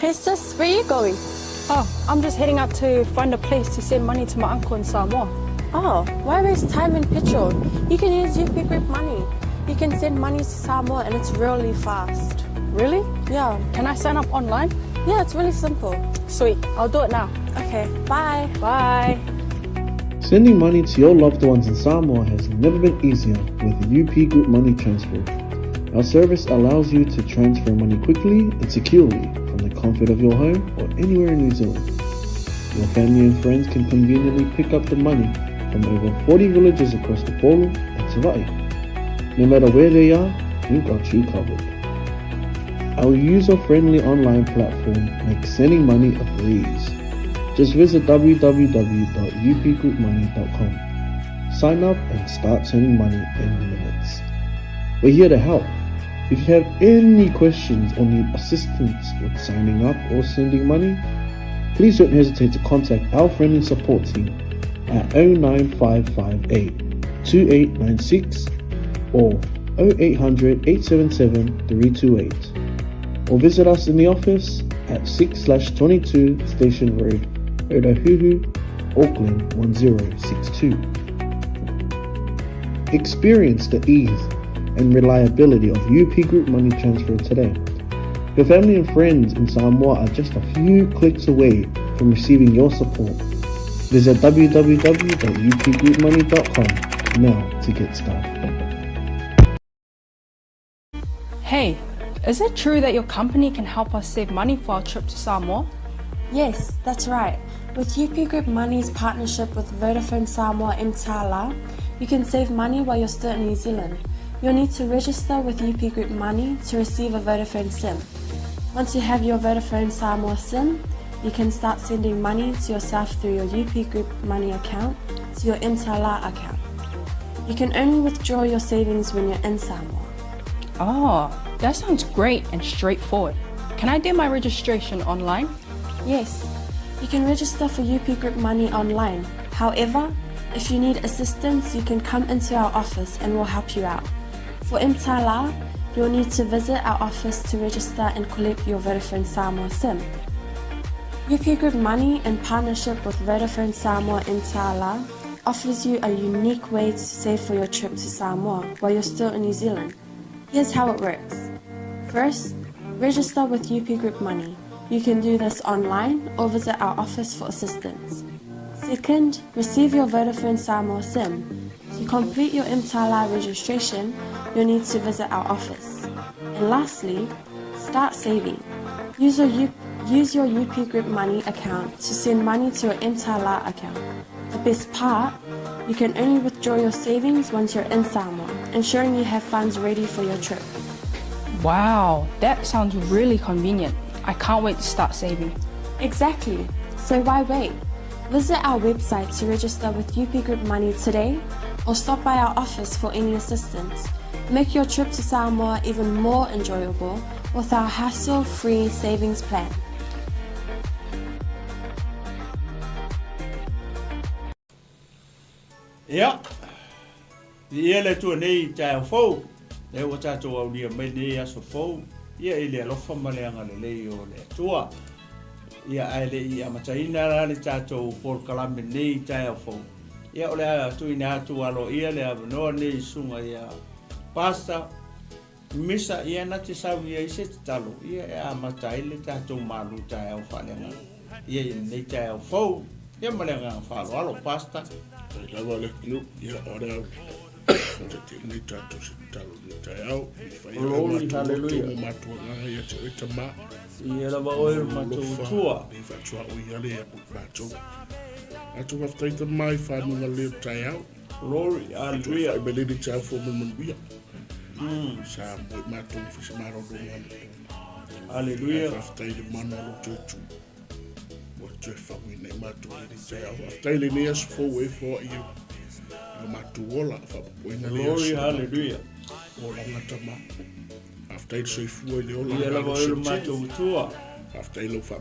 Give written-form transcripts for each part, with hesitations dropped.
Hey sis, where are you going? Oh, I'm just heading out to find a place to send money to my uncle in Samoa. Oh, why waste time and petrol? You can use UP Group Money. You can send money to Samoa and it's really fast. Really? Yeah. Can I sign up online? Yeah, it's really simple. Sweet, I'll do it now. Okay, bye. Bye. Sending money to your loved ones in Samoa has never been easier with UP Group Money Transfer. Our service allows you to transfer money quickly and securely from the comfort of your home or anywhere in New Zealand. Your family and friends can conveniently pick up the money from over 40 villages across the Upolu and Savaii. No matter where they are, we've got you covered. Our user-friendly online platform makes sending money a breeze. Just visit www.upgroupmoney.com. Sign up and start sending money in minutes. We're here to help. If you have any questions or need assistance with signing up or sending money, please don't hesitate to contact our friendly support team at 09558 2896 or 0800 877 328 or visit us in the office at 6/22 Station Road, Otahuhu, Auckland 1062. Experience the ease and reliability of UP Group Money Transfer today. Your family and friends in Samoa are just a few clicks away from receiving your support. Visit www.upgroupmoney.com now to get started. Hey, is it true that your company can help us save money for our trip to Samoa? Yes, that's right. With UP Group Money's partnership with Vodafone Samoa mTala, you can save money while you're still in New Zealand. You'll need to register with UP Group Money to receive a Vodafone SIM. Once you have your Vodafone Samoa SIM, you can start sending money to yourself through your UP Group Money account to your mTala account. You can only withdraw your savings when you're in Samoa. Oh, that sounds great and straightforward. Can I do my registration online? Yes, you can register for UP Group Money online. However, if you need assistance, you can come into our office and we'll help you out. For mTala, you'll need to visit our office to register and collect your Vodafone Samoa SIM. UP Group Money, in partnership with Vodafone Samoa mTala, offers you a unique way to save for your trip to Samoa while you're still in New Zealand. Here's how it works. First, register with UP Group Money. You can do this online or visit our office for assistance. Second, receive your Vodafone Samoa SIM. To complete your mTala registration, you'll need to visit our office. And lastly, start saving. Use your, U- use your UP Group Money account to send money to your mTala account. The best part, you can only withdraw your savings once you're in Samoa, ensuring you have funds ready for your trip. Wow, that sounds really convenient. I can't wait to start saving. Exactly. So why wait? Visit our website to register with UP Group Money today or stop by our office for any assistance. Make your trip to Samoa even more enjoyable with our hassle-free savings plan. Ia, viia le Atua nei i taeao fou, lea ua tatou aulia mai nei aso fou, ia i le alofa ma le agalelei o le Atua. Ia, ae le i amataina la le tatou polokalame nei i taeao fou, ia o le a tuuina atu aloaia le avanoa nei i susuga ia Pastor Misa, ia na te saunia ai se tatalo, ia e amata ai le tatou malu taeao faaleagaga. Ia i lenei taeao fou, ia ma le agaga faaaloalo, Pastor. Kai lava le atunuu, ia o le au te nei tatou se tatalo i le taeao, i whai a Glory, matou hallelujah. loto mo matou agaga ia te oe tama. Ia lava oe o matou Atua. Nei whatua o ia le ia mo matou. Matou whaftai tama i whanunga leo taeao. Glory, hallelujah. Whai melele te au fo manuia. Sa mo i matou whai se maro longa le tōna. Hallelujah. Whaftai le mana lo te tu. Mo te whangu nei matou i le taeao. Whaftai le nei aso fou e whoa i au. I matou ola, whapopoina le Glory, aso. hallelujah. O langa tama. Whaftai le soifua i le ola. Ia lava oe o matou Atua. Whaftai lau wha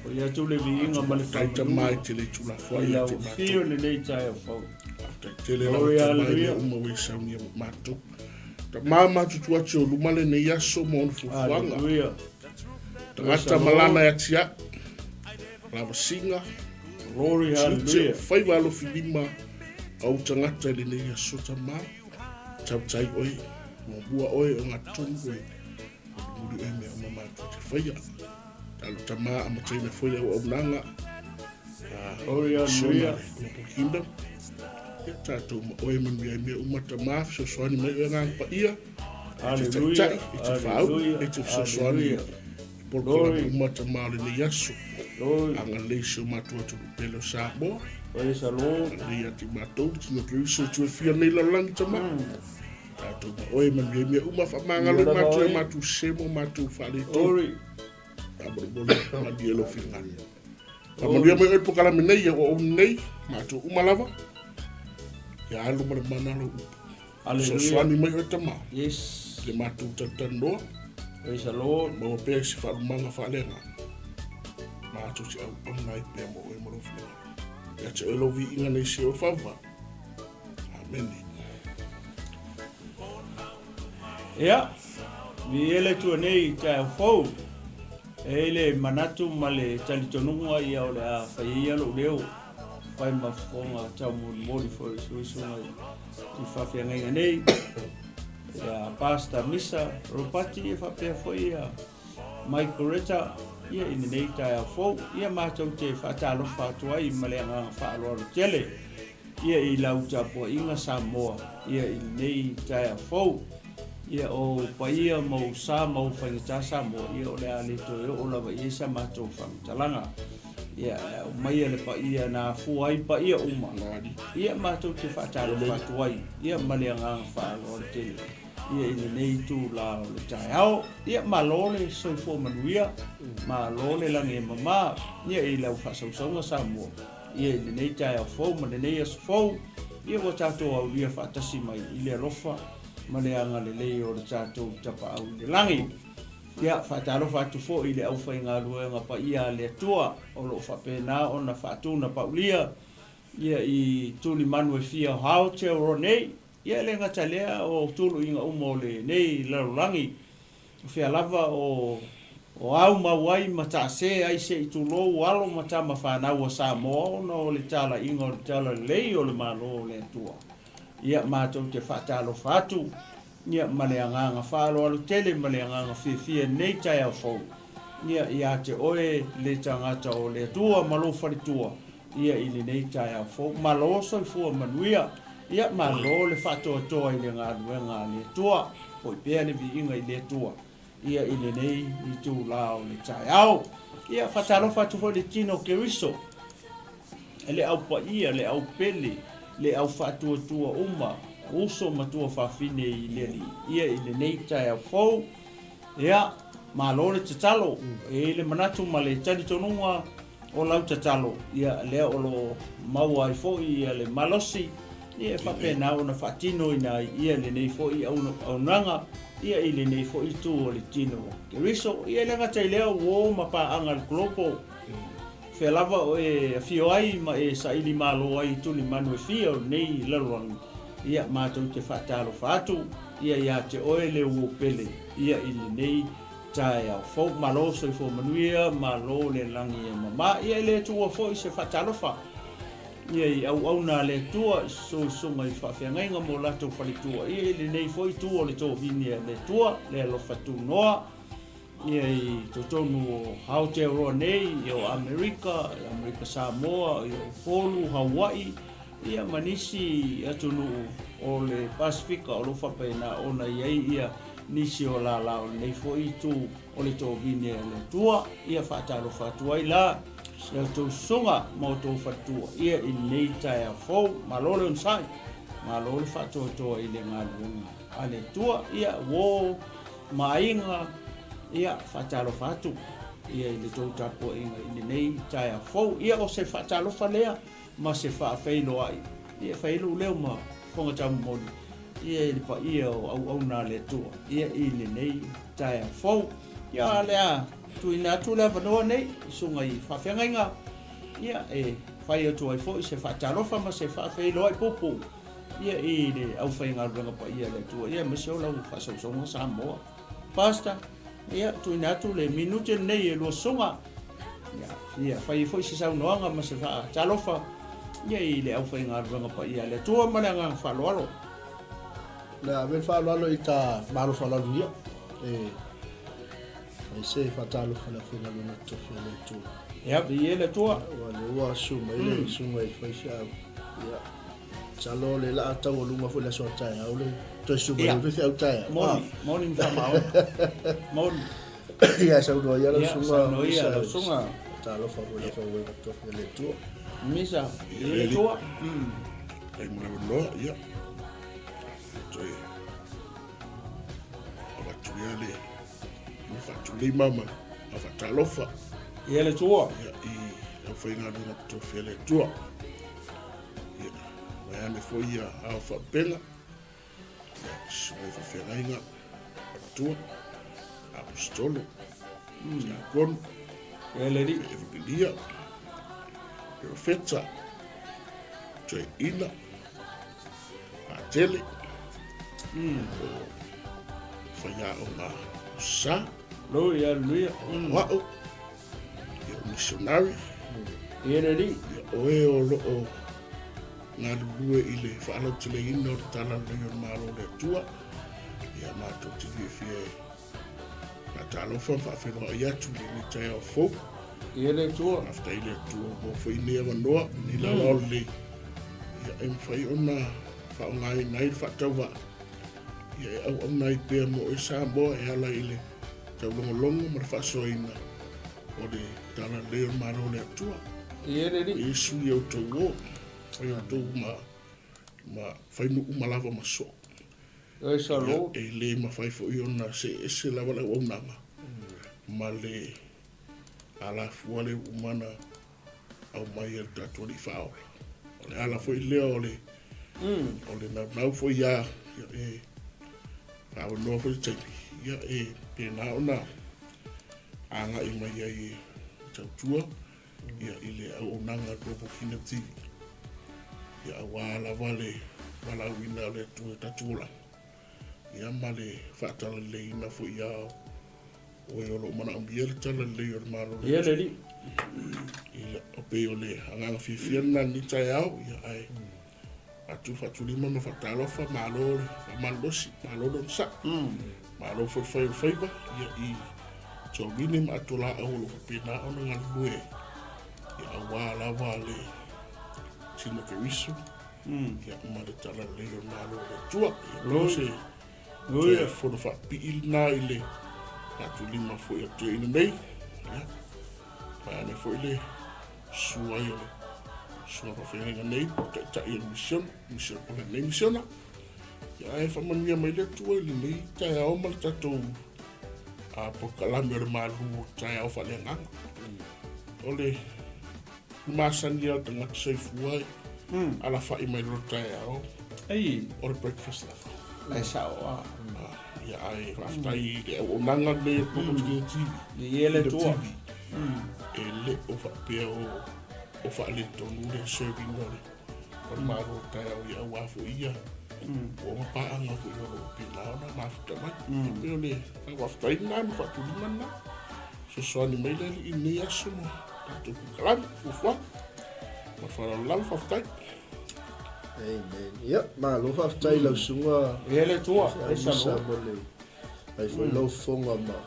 O ia atu le viiga ma le Whaftai tama i te le tulafoa i ia lau te afio matou. lenei taeao fou. Whaftai tele lau Glory, tama i le hallelujah. uma wei saunia mo matou. Ta mā matutu atu o luma le nei aso mo ona fuafuaga. Hallelujah. Tagata ma lana e atiae, lavasiga, Glory, tiute hallelujah. o faiva alofi lima a ou tagata i lenei aso Tamā. Tautai oe, muamua oe o gatotonu oe, mulimuli oe mea uma matou te faia. Talo Tamā amataina foi le auaunaga a Glory, Sona hallelujah. le Global Kingdom. Ia tatou ma oe manuia ai mea uma Tamā, fesoasoani mai oe Agaga Paia. E te taitai, e te faauu, e te fesoasoani i polokalame uma tama o lenei aso. Agalelei si o matou atunuu pele o Samoa. Agalelei ia te matou, le tino Keriso i tuefia nei lalolagi tama. Tatou ma oe manuia ai mea uma, faamagalo i matou e matou se mo matou faaletonu. Faamolemole, malie lou finagalo. Faamanuia mai oe i le polokalame nei, ia ua ou nei, matou uma lava. Ia alu ma le mana lou upu. Fesoasoani mai oe Tama. Yes. I le matou talatalanoa. Praise the Lord. Maua pea se faalumaga faaleagaga. Matou te auauna ai pea mo oe ma lou finagalo. Ia te oe lou viiga nei se oe faavavau. Amene. Ia, viia le Atua nei i taeao fou. E i ai le manatu ma le talitonuga ia o le a fai ai ia lou leo. Fai ma fofoga taumolimoli foi o si usuga i faafeagaiga nei. Ia Pastor Misa Ropati e faapea foi ia Mike Coretta ia i lenei taeao fou. Ia matou te faatalofa atu ai ma le agaga faaaloalo tele ia i lau tapuaiga Samoa ia i lenei taeao fou. Ia o ou paia ma ou sa ma ou faigata Samoa ia o le a le toe oo lava i ai sa matou faamatalaga. Ia, e aumaia le paia na afua ai paia uma. Ia, matou te faatalofa atu ai, ia, ma le agaga faaaloalo tele, ia, i lenei itula o le taeao. Ia, malo le soifua manuia, malo le lagi e mama, ia, i lau faasausauga Samoa, ia, i lenei taeao fou ma lenei aso fou, ia, ua tatou aulia faatasi mai i le alofa ma le agalelei o le tatou Tapaau i le Lagi. Ia, faatalofa atu foi i le aufaigaluega paia a le Atua o lo o faapena ona faatunapaulia ia i tulimanu e fia o Aotearoa nei. Ia, e le gata i lea, o tuluiga uma o lenei lalolagi, o fea lava o o aumau ai ma taase ai se i tulou alo ma tama fanau a Samoa ona o le talaiga o le talalelei o le Malo o le Atua. Ia, matou te faatalofa atu Ia, ma le agaga faaaloalo tele ma le agaga fiafia i lenei taeao fou, ia, ia te oe le tagata o le Atua ma lou faletua, ia, i lenei taeao fou. Malo soifua manuia, ia, malo le faatoatoa i le galuega a le Atua. Foi pea le viiga i le Atua, ia, i lenei itula o le taeao. Ia, faatalofa atu foi i le tino o Keriso, le au paia, le au pele, le au faatuatua uma, uso ma tuafafine i le Alii, ia i lenei taeao fou. Ia, malo le tatalo, e i ai le manatu ma le talitonuga o lau tatalo, ia lea o lo o maua ai foi ia le malosi, ia e faapena ona faatinoina ai ia lenei foi auaunaga, ia i lenei foi itu o le tino o Keriso. Ia e le gata i lea, uo ma paaga a le Global. Fea lava o e afio ai ma e saili malo ai i tulimanu e fia o lenei lalolagi, ia, matou te faatalofa atu, ia, ia te oe le uo pele, ia, i lenei taeao fou. Malo soifua manuia, malo le lagi e mama. Ia, e le tuua foi se faatalofa, ia, i auauna a le Atua, i susuga i faafeagaiga ma o latou faletua, ia, i lenei foi itu o le tovini a le Atua, le alofa tunoa. Ia i totonu o Aotearoa nei, ia o Amerika, Amerika Samoa, ia o Upolu, Hawaii, ia ma nisi atunuu o le Pasefika o lo o faapena ona i ai ia nisi o lala o lenei foi itu o le tovine a le Atua. Ia faatalofa atu ai la i a outou susuga ma outou faletua ia i lenei taeao fou. Malo le onosai, malo le faatoatoa i le galuega a le Atua. Ia uo ma aiga, ia, faatalofa atu ia i le tou tapuaiga i lenei taeao fou. Ia, o se faatalofa lea ma se faafeiloai, ia, e fai ai lou leo ma fofoga taumomoli, ia, i le paia o auauna a le Atua, ia, i lenei taeao fou. Ia, o le a tuuina atu le avanoa nei i susuga i faafeagaiga, ia, e fai atu ai foi se faatalofa ma se faafeiloai puupuu. Ia i le aufaigaluega paia a le Atua, ia aemaise o lau faasausauga Samoa. Pastor. Ia, tuuina atu le minute lenei e lua susuga, ia, fia fai foi se saunoaga ma se faatalofa, ia, i le aufaigaluega paia a le Atua ma le agaga faaaloalo. Le ave le faaaloalo i ta Malo faaaloalo ia, e fai se faatalofa i le aufaigaluega totofi a le Atua. Ia, viia le Atua. Ua lea ua susu mai le susuga i le faifeau. Ia, Masalo o lea la a taualuga foi le aso a taeao le toe susu mai o le faifeau taeao. Moni, moni ma faamaoni. Moni. Ia, saunoa ia lau susuga. Saunoa ia lau susuga. Talofa foi le aufaigaluega totofi a le Atua. Misa, i le Atua. Ai mo le avanoa, ia. Toe avatu ia le faatulima ma le faatalofa. Ia le Atua. Ia, i le aufaigaluega totofi a le Atua. Ia, vaeane foi ia ao faapena. Ia, susuga i faafeagaiga, matua, apostolo, tiakono, evangelia, perofeta, toeaina, patele, o faiaoga o sa, Hallelujah, o a'u, Ia o missionary. Ia le alii. Ia o e o lo o galulue i le faalauteleina o le talalelei o le Malo o le Atua. Ia matou te fiafia e faatalofa ma faafeiloai atu i lenei taeao fou. Ia le Atua. Faafetai i le Atua ua maua foi lenei avanoa, lenei laolao lelei. Ia e mafai ona faaaogaina ai le faatauvaa. Ia e auauna ai pea mo oe Samoa e ala i le taulogologo ma le faasoaina o le talalelei o le Malo o le Atua. Ia le Alii. Iesu ia outou o, fai outou ma, ma fai nuu uma lava ma soo. Praise the Lord. E le mafai foi ona see ese lava le auaunaga ma le alafua le uma na aumai e le tatou Alii Faaola. O le ala foi lea o le, o le naunau foi ia, ia e faaavanoa foi le taimi, ia e pena ona agai mai ai e tautua ia i le auaunaga a Global Kingdom TV. Ia auā lava le valaauina o le Atua i tatou olaga, ia ma le faatalaleiina foi ia oe o lo o manaomia le talalelei o le Malo o le Ia le Alii. Ia, o pei o le agaga fiafia lena i lenei taeao, ia ae atu faatulima ma faatalofa, malo le faamalolosi, malo le onosai, malo foi le fai o le faiva, ia i Tolmine ma Atolaau o lo o faapena ona galulue ai, ia aua lava le tino Keriso, ia ma le talalelei o le Malo o le Atua. Ia, pei o se Toe fono faapii lena i le faatulima foi a toeaina nei. Ia, vaeane foi le susu ai o le susuga faafeagaiga nei, taitai o le misiona, misiona, o lenei misiona. Ia, ae faamanuia mai le Atua i lenei taeao ma le tatou polokalame o le malu o le taeao faaleagaga. O le masani lava o le tagata soifua e alafai mai loa le taeao. Ei. O le breakfast lava. E sao lava. Ia, ae faafetai i le auaunaga lenei a le Global Kingdom TV. Viia le Atua. E le o faapea o faaletonu le serving o le Malo o le taeao ia aua foi ia ua mapaaga foi o lo o pēlā ona mafuta mai. E pei o le faafetai lena ma faatulima lena. Fesoasoani mai le Alii i lenei aso ma tatou polokalame, fuafuaga. Ma le faaaloalo lava, faafetai. Amen. Ia, malo faafetai i lau susuga. Ia le Atua, e sa mo le ai foi lau fofoga ma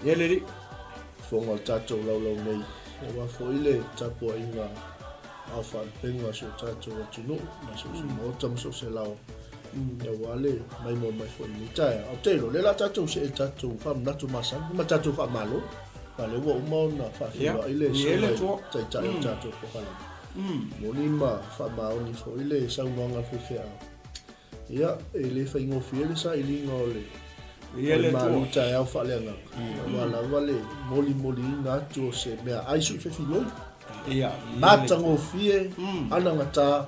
Ia le Alii. Fofoga o le tatou laulau nei. Aua foi le tapuaiga ao faalupega o si o tatou atunuu, ma so o se maota ma so o se lao. Aua le maimoa mai foi i lenei taeao. Ou te iloa, o lea o le a tatou see i le tatou faamanatu masani ma tatou faamalo. Aua o lea ua uma ona faafeiloai le susuga i le Taitai o le tatou polokalame. Moni ma faamaoni foi le saunoaga a le faifeau. Ia, e le faigofie le sailiga o le malu taeao faaleagaga, aua lava le molimoliina atu o se meaai suifefiloi. Matagofie, anagata,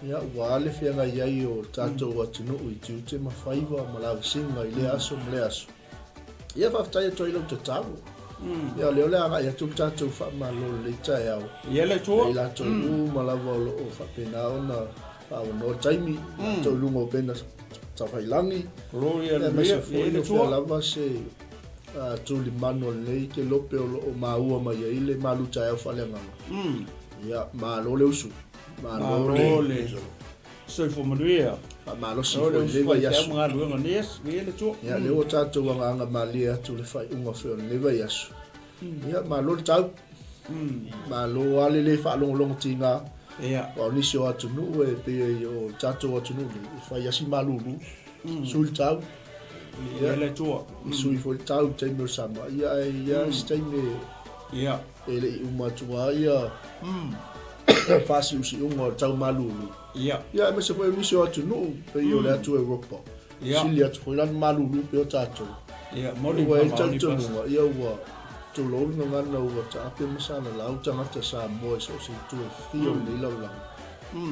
ia, ua le feagai ai o tatou atunuu i tiute ma faiva ma lavasiga i lea aso ma lea aso. Ia, faafetai atu ai i lau tatalo. Ia, o lea o le a agai atu le tatou faamalo i lenei taeao. Ia le Atua. I latou uma lava o lo o faapena ona faaavanoa taimi, latou i luga o upega tafailagi. Glory, Aemaise hallelujah. foi Ia le o fea Atua. lava se. Tulimanu o lenei kelope o lo o maua mai ai le malu taeao faaleagaga. Ia, malo le usu. Malo le soifua manuia. Faamalosi foi i lenei vaiaso. Galuega nei aso, ia le Atua. Ia, lea ua tatou agaaga malie atu le faaiuga foi o lenei vaiaso. Ia, malo le tau. Malo lava le le faalogologo tiga. Ia. Aua o nisi o atunuu e pei ai o le tatou atunuu nei, e fai lava si malulu. Sui le tau. Ia le Atua. E sui foi le tau i le taimi o le sama. Ia, ae i ai se taimi e e le i uma atu lava ia faasiusiuga o le tau malulu. Ia. Ia, aemaise foi o nisi o atunuu, pei o le atu Europa. Ia. Sili atu foi la le malulu pei o tatou. Ia, moni Ua i ai le faamaoni talitonuga, ia ua tulou le gagana ua taape ma salalau tagata Samoa i so o se itu e fia o lenei lalolagi.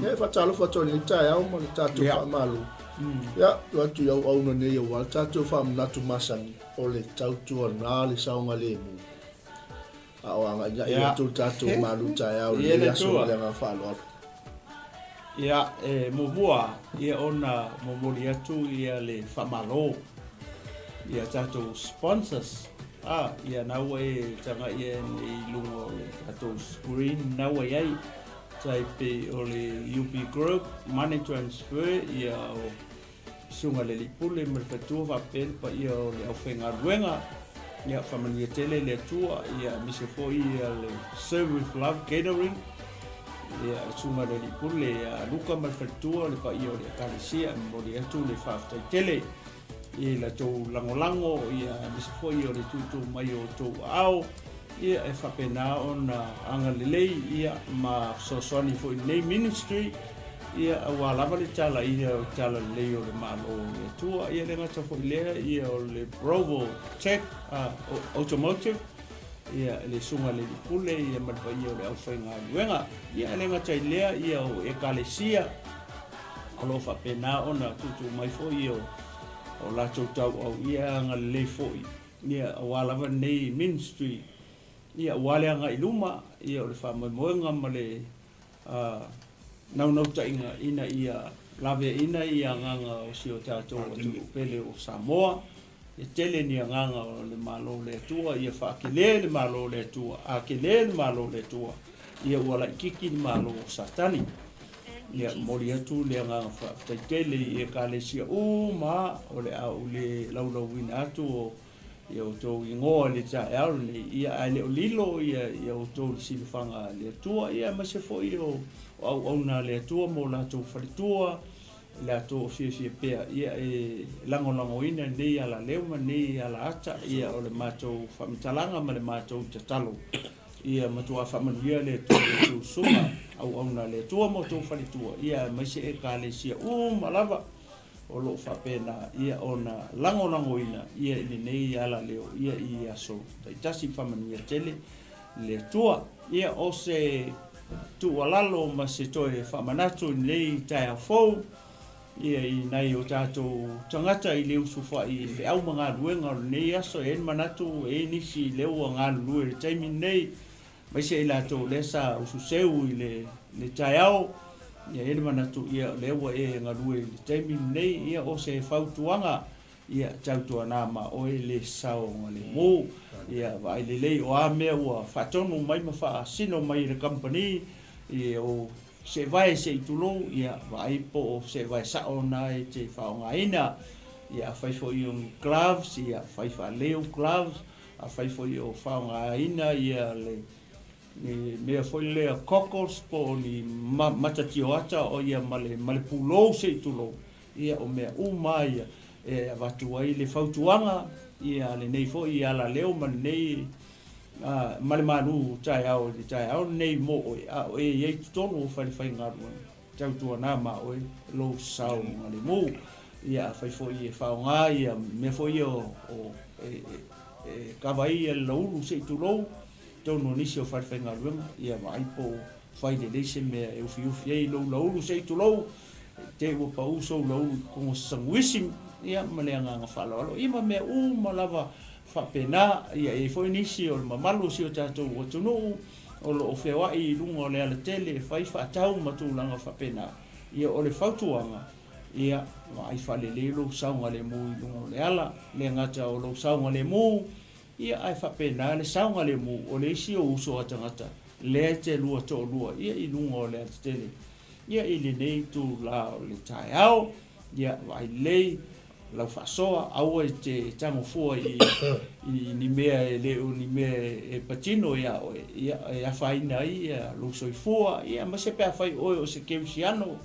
Ia, e faatalofa atu ai i lenei taeao ma le tatou faamalo. Ia, tuu atu i auauna nei aua le tatou faamanatu masani o le tautuana le saogalemu. A o agaigai atu le tatou malu taeao i lenei aso ma le agaga faaaloalo. Ia, e muamua ia ona momoli atu ia le faamalo ia tatou sponsors. A, ia na ua e tagai e i luga o le tatou screen na ua i ai. Tai pei o le UB Group, Money Transfer, ia o Susuga i le Alii Pule ma le Faletua faapea le paia o le aufaigaluega. Ia, faamanuia tele le Atua, ia, aemaise foi ia le Serve with Love Catering, ia, Susuga i le Alii Pule ia Luka ma le Faletua, le paia o le Ekalesia, e momoli atu le faafetai tele i la tou lagolago, ia, aemaise foi o le tuutuu mai o outou aao, ia, e faapena ona agalelei, ia, ma fesoasoani foi i lenei ministry, Ia, aua lava le talaia o le talalelei o le Malo o le Atua. Ia, le gata foi lea, ia, o le Provo Tech Automotive, ia, le Susuga i le Alii Pule, ia, ma le paia o le aufaigaluega. Ia, e le gata i lea, ia, o Ekalesia, o lo o faapena ona tuutuu mai foi, ia, o latou tauau, ia, agalelei foi, ia, aua lava lenei ministry, ia, aua le agai i luma, ia, o le faamoemoega ma le naunautaiga ina ia laveaiina ia agaga o si o tatou atunuu pele o Samoa. E tele ni agaga o le Malo o le Atua, ia faakele le Malo o le Atua, a kele le Malo o le Atua, ia ua laititi le Malo o Satani. Ia momoli atu le agaga faafetai tele i Ekalesia uma o le a ou le laulauina atu o ia outou igoa i le taeao lenei, ia ae le o lilo ia ia outou i le silafaga a le Atua, ia aemaise foi o auauna a le Atua ma o latou faletua, i latou o fiafia pea, ia e lagolagoina lenei alaleo ma lenei alaata, ia o le matou faamatalaga ma le matou tatalo, ia matua faamanuia le Atua i outou susuga, auauna a le Atua ma outou faletua, ia aemaise Ekalesia uma lava. O lo o faapena ia ona lagolagoina ia i lenei alaleo ia i aso taitasi faamanuia tele le Atua. Ia o se tuualalo ma se toe faamanatu i lenei taeao fou ia i nai o tatou tagata i le usufa'i i feau ma galuega o lenei aso. E i ai le manatu e i ai nisi lea ua galulue i le taimi lenei Aemaise i latou lea sa ususeu i le taeao, ia e i ai le manatu, ia o lea ua e galue i le taimi lenei, ia o se fautuaga, ia tautuana ma oe le saogalemu. Ia vaai lelei o a mea ua faatonu mai ma faasino mai e le kamupani, ia o seevae se i tulou, ia vaai po o seevae sao na e te faaaogaina. Ia afai foi o ni gloves, ia fai faalelei ou gloves. Afai foi o faaaogaina ia le mea foi lea cockles po o ni matatioata o ia ma le ma le pulou se i tulou, ia o mea uma ia e avatu ai le fautuaga ia lenei foi alaleo ma lenei ma le malu taeao i le taeao lenei mo oe a o e i ai i totonu o fale faigaluega. Tautuana ma oe lou saogalemu. Ia afai foi e faaaoga ia mea foi ia o e kava ai le laulu se i tulou totonu o nisi o fale faigaluega, ia vaai po o fai lelei se mea e ufiufi ai lou laulu se i tulou, te i ua pau sou laulu i kogo saguisi, ia ma le agaga faaaloalo. Ia ma mea uma lava faapena. Ia e i ai foi nisi o le mamalu o si o tatou atunuu o lo o feoai i luga o le alatele e fai faatau ma tulaga faapena, ia o le fautuaga, ia vaai faalelei lou saogalemu i luga o le ala, le gata o lou saogalemu, Ia, ae faapena le saogalemu o le isi ou uso a tagata lea e te lua toalua ia i luga o le alatetele. Ia, i lenei itula o le taeao, ia, vaai lelei lau faasoa, aua e te tagofua i, i ni mea e le o ni mea e patino iā oe, ia, e afaina ai ia lou soifua, ia, aemaise pe afai oe o se kerisiano,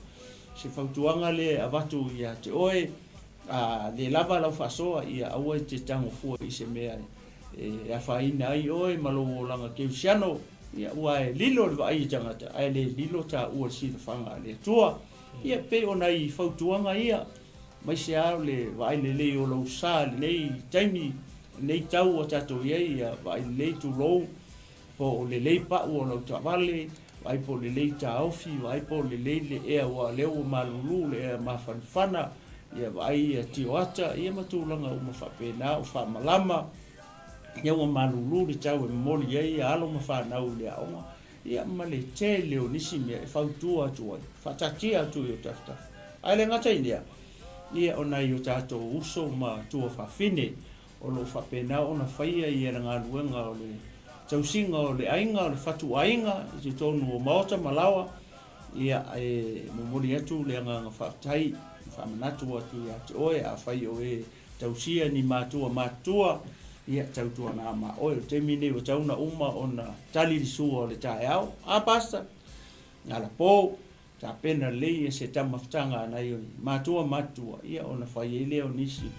se fautuaga lea e avatu ia te oe, A le lava lau faasoa, ia aua e te tagofua i se mea e afaina ai oe ma lou olaga kerisiano, ia aua e lilo le vaai i tagata, ae le lilo taua le silafaga a le Atua. Ia pei o nai fautuaga ia, aemaise lava o le vaai lelei o lou sa i lenei taimi, lenei tau ua tatou i ai, ia vaai lelei tulou, po o lelei pau o lau taavale, vaai po o lelei taofi, vaai po o lelei le ea aua o lea ua malulu le ea mafanafana, ia vaai ia tioata, ia ma tulaga uma faapena o faamalama, ia ua malulu le tau e momoli ai ia alo ma fanau i le aoga, ia ma le tele o nisi mea e fautua atu ai, faataatia atu i o tafatafa. Ae le gata i lea, ia o nai o tatou uso ma tuafafine O lo o faapena ona faia ia le galuega o le tausiga o le aiga, o le fatuaiga i totonu o maota ma laoa. Ia, e momoli atu le agaga faafetai ma faamanatu atu ia te oe, afai o e tausia ni matua matutua, ia tautuana ma oe. O le taimi lenei ua tatau ona uma ona tali le sua o le taeao. A, Pastor? Galapo. Tapena lelei ia se taumafataga a nai matua matutua ia ona fai ai lea o nisi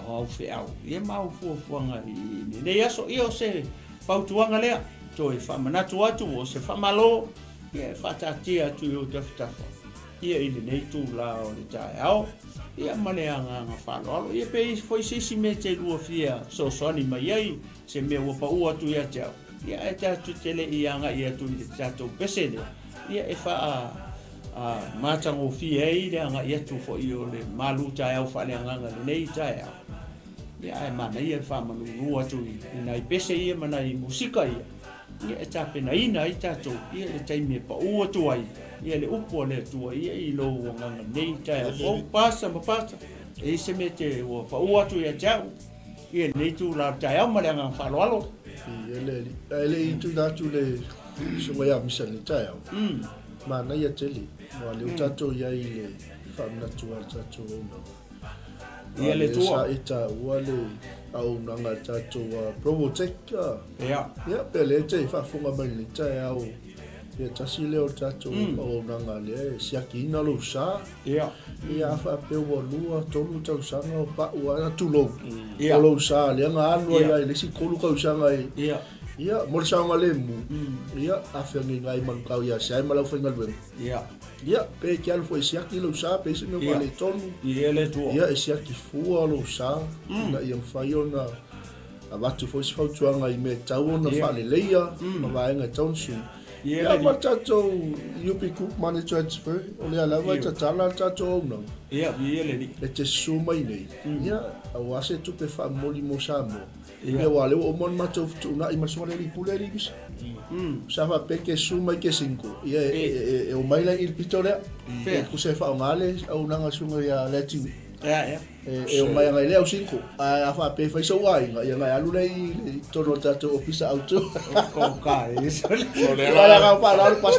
o au feau ia ma au fuafuaga i lenei aso. Ia o se fautuaga lea, toe faamanatu atu o se faamalo ia e faataatia atu i ou tafatafa ia i lenei itula o le taeao ia ma le agaga faaaloalo. Ia pe i ai foi se isi mea e te lua fia fesoasoani mai ai, se mea ua pau atu ia te au, ia ae tatou te le i agai atu i le tatou pese lea, ia e faa matagofie ai le agai atu foi o le malu taeao faaleagaga i lenei taeao. Ia ae manaia le faamalulu atu i nai pese ia ma nai musika ia, ia e tapenaina ai tatou ia le taimi e pau atu ai ia le upu a le Atua ia i lou agaga nei taeao fou. Pasa ma pasa, e i ai se mea te ua pau atu ia te au ia lenei itula o le taeao ma le agaga faaaloalo. Ia le alii. Ae le i tuuina atu le susuga ia Misa i lenei taeao, manaia tele, aua o lea ua tatou i ai i le faamanatu a le tatou auaunaga. Ia le Atua. Sa e taua le auaunaga a le tatou Probotech. Ia. Ia, pe o lea e te faafofoga mai i lenei taeao, ia tasi lea o le tatou auaunaga lea e siakiina lou sa. Ia. Ia a faapea ua lua, tolu tausaga o pau lava, tulou, o lou sa lea na alu ai lava i le isi tolu tausaga e, Ia. ia, mo le saogalemu, ia, a feagaiga ai manukau ia Siai ma le aufaigaluega. Ia. Ia, pe e te alu foi e siaki lou sa, pe i ai se mea ua faaletonu. Ia le Atua. Ia, e siaki fua lou sa, ina ia mafai ona avatu foi se fautuaga i mea e tatau ona faaleleia ma vaega e tatau ona sui. Ia ma le tatou UP Group Money Transfer, o lea lava e tatala le tatou auaunaga. Ia, viia le Alii. E te susu mai nei, ia, aua se tupe faamomoli mo Samoa. Ia, aua o lea ua uma ona matou fetuunai ma le susuga i le Alii Pule, Alii Misa. Sa faapea ke susu mai ke single, ia, e omai la i le pito lea. E tusa e faaaoga le auaunaga a le susuga ia Leatinuu. Ia, ia. E omai agai lea au single. Ae a faapea e fai sou aiga, ia na e alu lea i totonu o le tatou ofisa autu. Ko ka e. So lea la faaaloalo pas.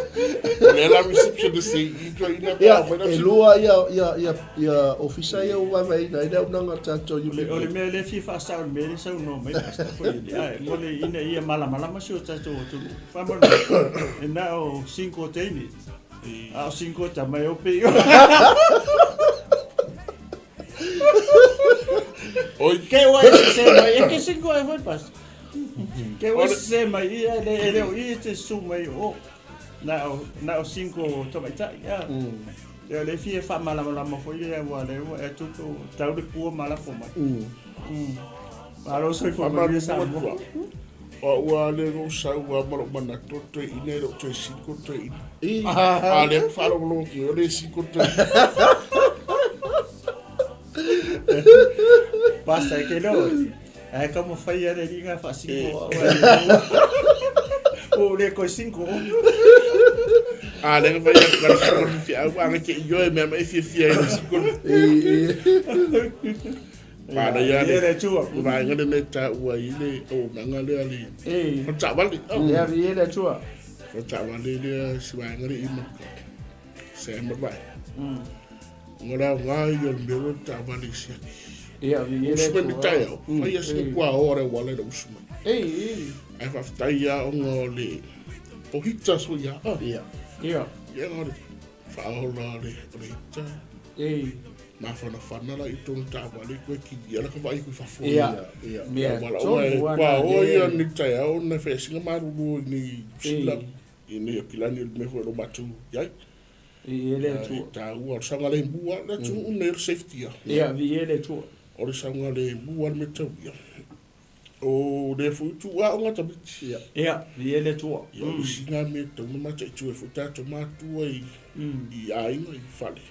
O lea la receptionist e i to ina pe au mai. E lua ia ia ia ia ofisa ia ua vaevaeina ai le auaunaga a tatou i O le mea lea fia faasao le mea lea saunoa mai Pastor foi le ae mo le ina ia malamalama si o tatou atunuu. Faamolemole e na o cinco teine. A o cinco tama e ope i Oi. Ke ua e se mai, e ke cinco e foi pas. Ke ua se mai, ia le e leo i te su mai o. Na o na o cinco tamaitai. Ia. Ia le fia faamalamalama foi le ua le ua e tupu tau le pua ma lafo mai. Malo soifua manuia Samoa. O au lava lea na ou sau lava ma lou manatu o le toeaina e le o toe siko le toeaina. A o lea na faalogologo atu ai o le siko le toeaina. Basta e ke leo. Ae taumafai lava le alii na faasiko au. Ua ou le toe single. A lea na fai atu ka le siko le faifeau, a na te ioe mea ma e fiafia ai i le siko. Manaia Ia le le Atua. le vaega lenei e taua ai le auaunaga lea a le faletaavale. Ia viia le Atua. Faletaavale lea si vaega lea i Manukau. Sam ma le vaega. Ona o le aoga ia o le mea ua taavale i siaki. Ia viia le Usu mai Atua. le taeao, fai lava sina puaoa o le auala i lou usu mai. Ae faafetai lava ona o le o heaters foi lava. Ia. Ia. Ia o le faaola o le o le heater. Mafanafana la i totonu taavale koe kilia la ka vaai aku i fafo. Ia. Ia. Mea Wala tonu oe ana kua o le- ia ni taeao ona fai singa malulu i nei sila i nei Aukilani o le mea foi o lo matou i ai. Viia le E Atua. taua o le saogalemu lava le atunuu nei o le safety lava. Ia viia le Atua. O le saogalemu lava le mea tau ia. O lea foi ua tuuaoga tamaiti. Ia. Ia viia le Atua. Ia o le isi lena mea e tatau ona mataitu ai foi tatou matua i i aiga i fale.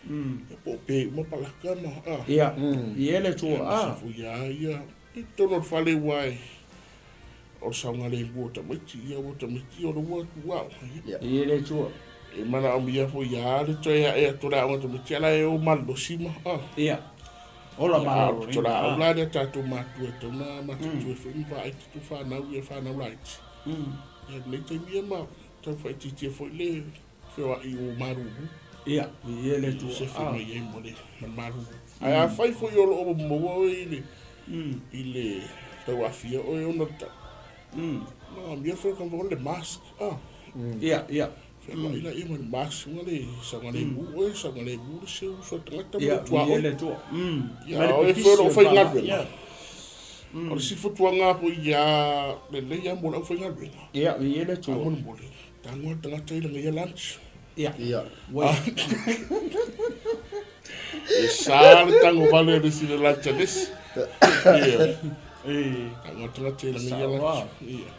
Ia po o pe uma palaka ma a. Ia viia le Atua. Ia ma foi lava ia i totonu o le fale aua e o le saogalemu o tamaiti, ia ua tamaiti o le ua tuuaoga. Ia. Viia le Atua. E manaomia foi lava le toe ae atu o le aoga tamaiti a la e o malolosi ma a. Ia. Ola malolo. O laau la lea tatou matua e tatau ona matutua foi ma vaai tatou fanau ia fanau laiti. Ia lenei taimi ia ma tau faaitiitia foi le feoai o malulu. Ia, viia le Atua. Sefe mai ai ma le ma le malulu. Ae afai foi o lo o maua oe i le i le tauaafia oe ona o le tau. Manaomia foi le mask. Ia, ia. Fealuai laia ma le mask ma le saogalemu oe, saogalemu le seu uso a tagata ma Ia, le tuaoi. viia le Atua. Ia, Ma le o e pipisi foi o lo o o le faamai. faigaluega. O le sifutuaga foi ia lelei lava mo le aufaigaluega. Ia, viia le Atua. Faamolemole, tago le tagata i lana ia lunch. Ia. Ia. Ua. E sa le tago vale o le isi i le lunch a le isi. Ia. Tago le tagata i lana ia lunch. Ia.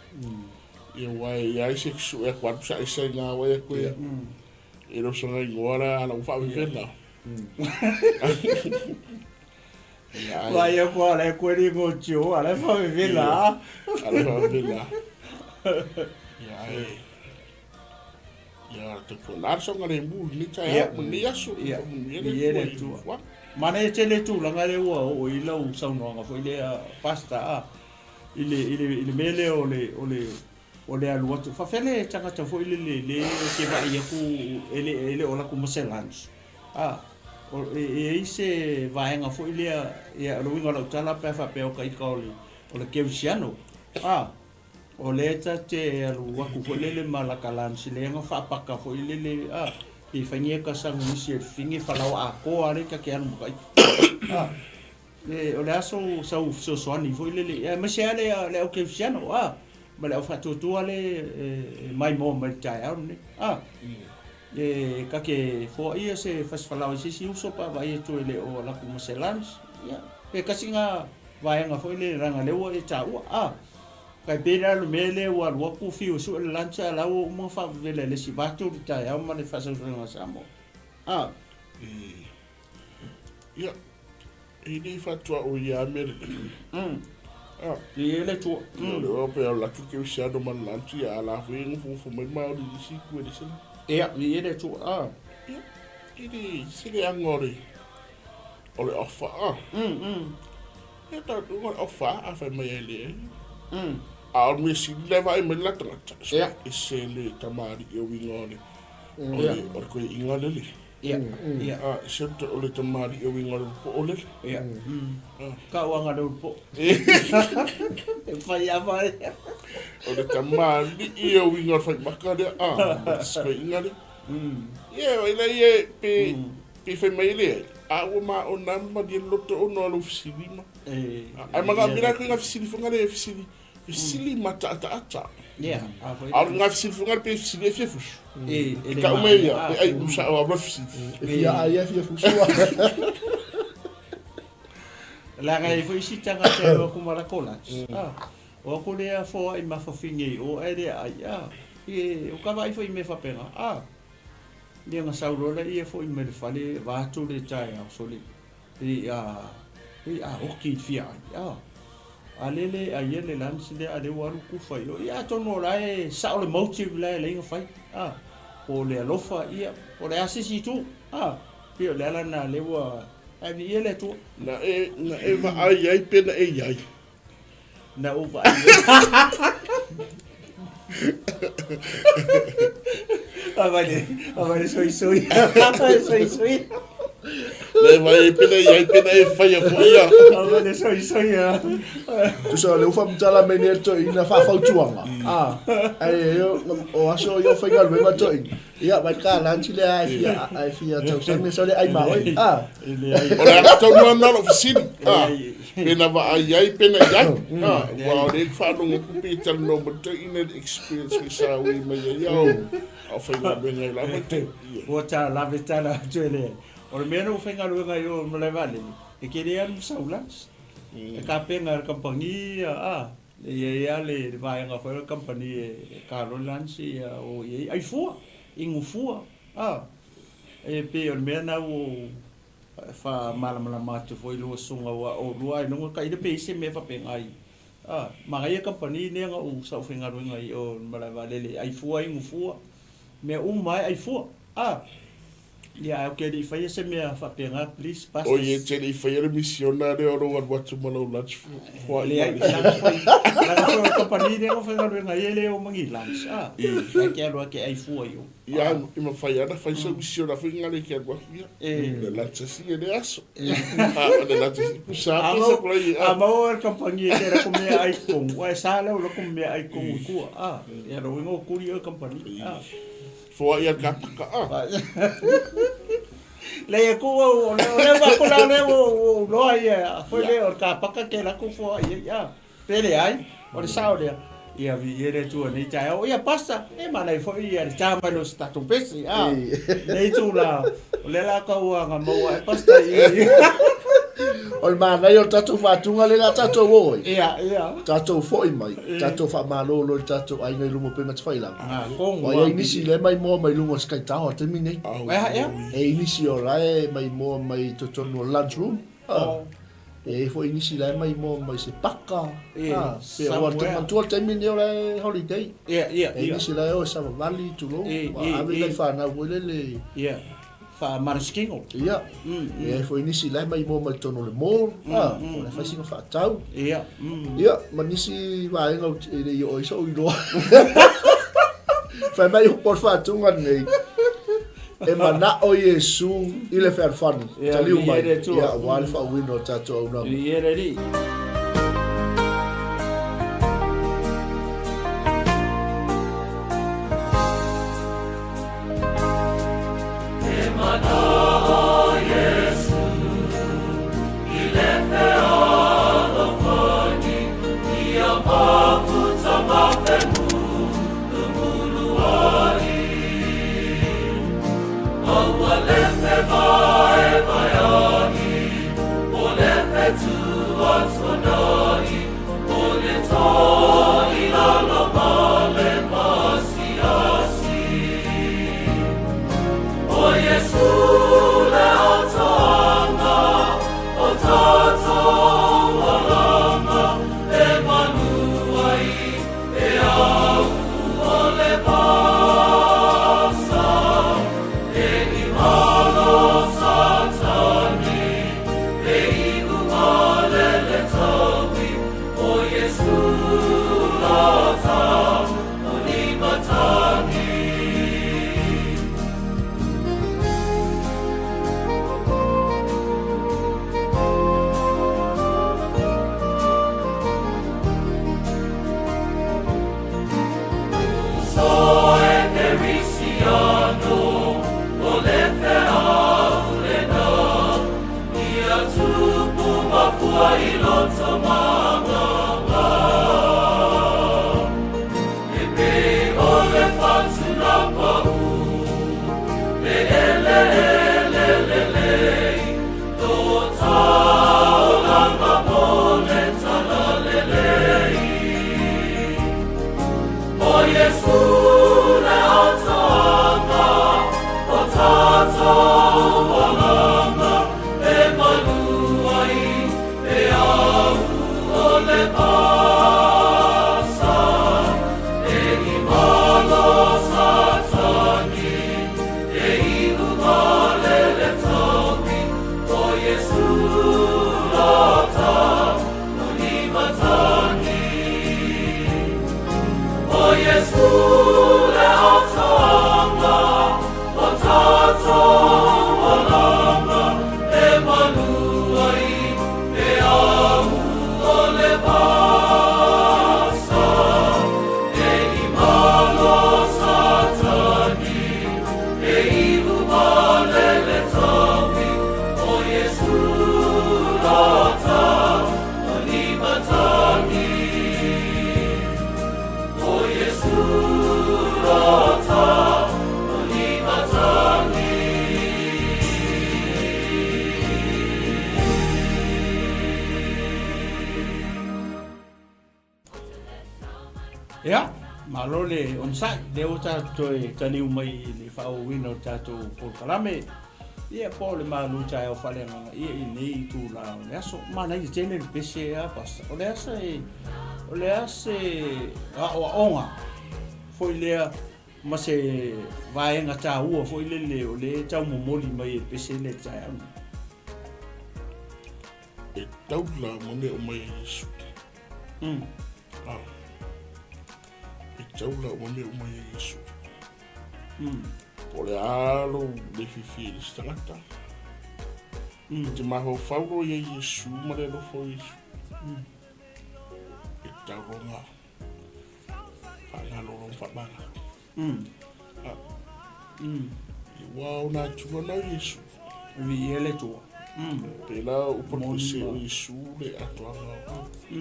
Ia aua e i ai se sue aku atu sa esa i ngā wai aku e e le osanga ingoa la ala ua faavevela. Ia ai. Vai aku ala e koe ni ngō tio, ala e faavevela. Ala faavevela. Ia ai. Ia te pona ar songa le mu ni tai Ia. au ni aso. Ia. Ni Ia le le tua. tua. Mana e tele tulaga lea ua oo i lau saunoaga foi lea pastor a i le i le i le mea lea o le o le o le alu atu faafefea le tagata foi lele le ke vaai aku e le e le o laku ma se lunch a o e e ai se vaega foi lea ia o le uiga o lau tala pe a faapea o ka ika o le o le kerisiano a o lea ta te alu aku foi lele ma laka lunch lea na faapaka foi lele a pe faigea ka saguisi e le figi falaoa atoa lea ta te alu ma ka ika a E, o le aso sau fesoasoani foi lele, aemaise lava le, le au kerisiano, a, ma le au faatuatua le e maimoa mai le taeao lenei, a. E, ka ke foaia se fasifalao i se isi uso pe a vaai atu e le o alaku ma se lunch, ia, pe tasi lena vaega foi lele leaga o lea ua e taua, a. Tai pei la le mea lea ua alu atu fiu e sue le lunch a o la ua uma ona faavevela e le isi vatu le taeao ma le faasausauga a Samoa, a. Ia, E le faatuaoi lava mea lelei. Ah. E i ai le Atua. Ia, o le oa pe alu atu ke usiano ma le lunch, ia a la foi e nofonofo mai ma oli i isi itu e le sela. Ia, e i ai le Atua. Ah. Ia, e le se leaga o le o le offer ah. Ia tatou o le offer a fai mai ai le. A o le mea sili la e vaai mai le la tagata. Ia. E se le tamalii o uiga o le o le o le koeaiga lele. Ia, ia. A, se o le tamalii o uiga o le poo lele. Ia. Ka uaga le poo. E fai ava ai. O le tamalii o uiga o le faimaka lea, a, se koeaiga lea. Ia, o ila ia pe, pe fai mai le, a ua ma o nā malie loto ona o lou fesili ma. Ai ma ngā mira koe ngā fesili whanga le fesili, fesili ma taataata. Ia, a foi. A o ngā fesili whanga le pe fesili e fia fusu. E, e le Ka ume ia, maea. e ai usa o awa fesili. E fia ai e fia fusu. Leaga e foi isi tagata e o atu ma lako lunch. Ah, o aku lea foai mafafine i o ae lea ai. Ah, e, o ka vaai foi i mea faapena. Ah, ia na sau loa lea ia foi mai le fale vaeatu le taeao sole. E a, e a oki i le fia ai. Ah, a lea le aia le lunch lea a lea ua alu kufa i o. Ia atonu o la e sao le motive la e leai na fai. Ah, po o le alofa ia, po o le a se isi itu. Ah, pei o le ala lena lea ua. Ae viia le Atua. Na e, na e vaai ai pe na e i ai? Na ou vaai ai. Vaai le, vaai le soisoi. Vaai le soisoi. Na e vaai ai pe na e i ai pe na e faia foi ia. Vaai le soisoi. Tusa o lea ua faamatala mai nei e le toeaina faafautuaga, a, ae o aso ia o faigaluega toeaina. Ia, mai ka lunch lea ai fia ai fia tausaga sa le ai ma oi. Ah. O le aga tonu lava lena o lou fesili. Ah. Pe na vaai ai pe na i ai. Ah, aua o lea e faalogo atu pei e talanoa ma le toeaina i le experience foi sa ui mai ai a o a o faigaluega ai lava te. Ua ta lave tala atu e le. O le mea na ou faigaluega ai o malae vaalele, e te le alu ma sau lunch. E tapena e le kamupani ia, ah. E i ai lava le vaega foi o le kamupani e ka loa le lunch ia o i ai ai fua, inu fua, a. E pei o le mea lena ua ou faamalamalama atu foi i lua susuga aua o lua ailoga tailo pe i ai se mea faapena i a. Manaia kamupani lea na ou sa ou faigaluega ai i o i le malae vaalele e ai fua inu fua, mea uma lava e ai fua, a. Ia, ae ou te le i faia se mea faapena, please, pastor. Oi, e te le i faia le misiona lea o lou alu atu ma lou lunch foai Leai, mai. leaga foi, leaga foi o le kamupani lea na faigaluega ai e le o ma ni lunch, a. Ae te alu lava te ai fua i o. Ia, e mafai lava ona fai sau misiona foi nga le ke alu atu ia. Le lunch asi e le aso. A, o le lunch asi, pusa pe sa kula i, a. A maua e le kamupani e te lako mea ai tonu, aua e sa lau lako mea ai tonu i tua, a. Ia, lona uiga ua tuli oe e kamupani, a. Foai a le kapaka, a. Leai e ku au, o le, o le ua kula o le ua ou loa ia, foi le o le kapaka ke lako foai ai, a. Pe leai, o le sao lea. Ia viia le Atua i lenei taeao. Ia Pastor, e manaia foi ia le ta mai loa o se tatou pese, a. Lenei itula, o lea la tau aga maua e Pastor i. O le manaia o le tatou faatuga lea o le a tatou o ai. Ia, ia. Tatou foi mai, tatou faamalolo i le tatou aiga i luga o upega tafailagi. Ah, kongu Ua i ai nisi lea e maimoa mai luga o le Sky Tower i le taimi nei. Ea, ea. E i ai nisi o la e maimoa mai i totonu o le lunch room. Ah. E i ai foi nisi la e maimoa mai se paka. Ah, pe o le manatua le taimi nei o la e holiday. Ia, ia, E i ai nisi la e o e savavali, tulou, ua ave nai fanau foi lele. Ia. Faamalosikino. Ia. E i ai foi nisi la e maimoa mai totonu o le mall, a, o la e fai sina faatau. Ia. Ia, ma nisi vaega e le i oo ai so'u iloa. Fai mai upu o le faatuga lenei, e mana'o Iesu i le fealofani, taliu mai, ia, aua le faauuina o le tatou auaunaga. Viia le Alii. Ia, malo le onosai, lea ua tatou toe taliu mai i le faaauauina o le tatou polokalame. Ia, po o le malu taeao faaleagaga ia i lenei itula o le aso. Manaia tele le pese a Pastor. O le a se, o le a se aoaoga foi lea ma se vaega taua foi lele o lea e tau momoli mai e le pese lea i le taeao nei? E taula ma mea uma ia Iesu. Ah. E taula uma mea uma ia Iesu. Po o le a lou le fiafia i le isi tagata. E te mafaufau loa ia Iesu ma le alofa o Iesu. E tau loa faagalo lou faamagalo. Ah. Ua o na Atua na o Iesu. Viia le Atua. Pela upu o le pese o Iesu le atoaga o.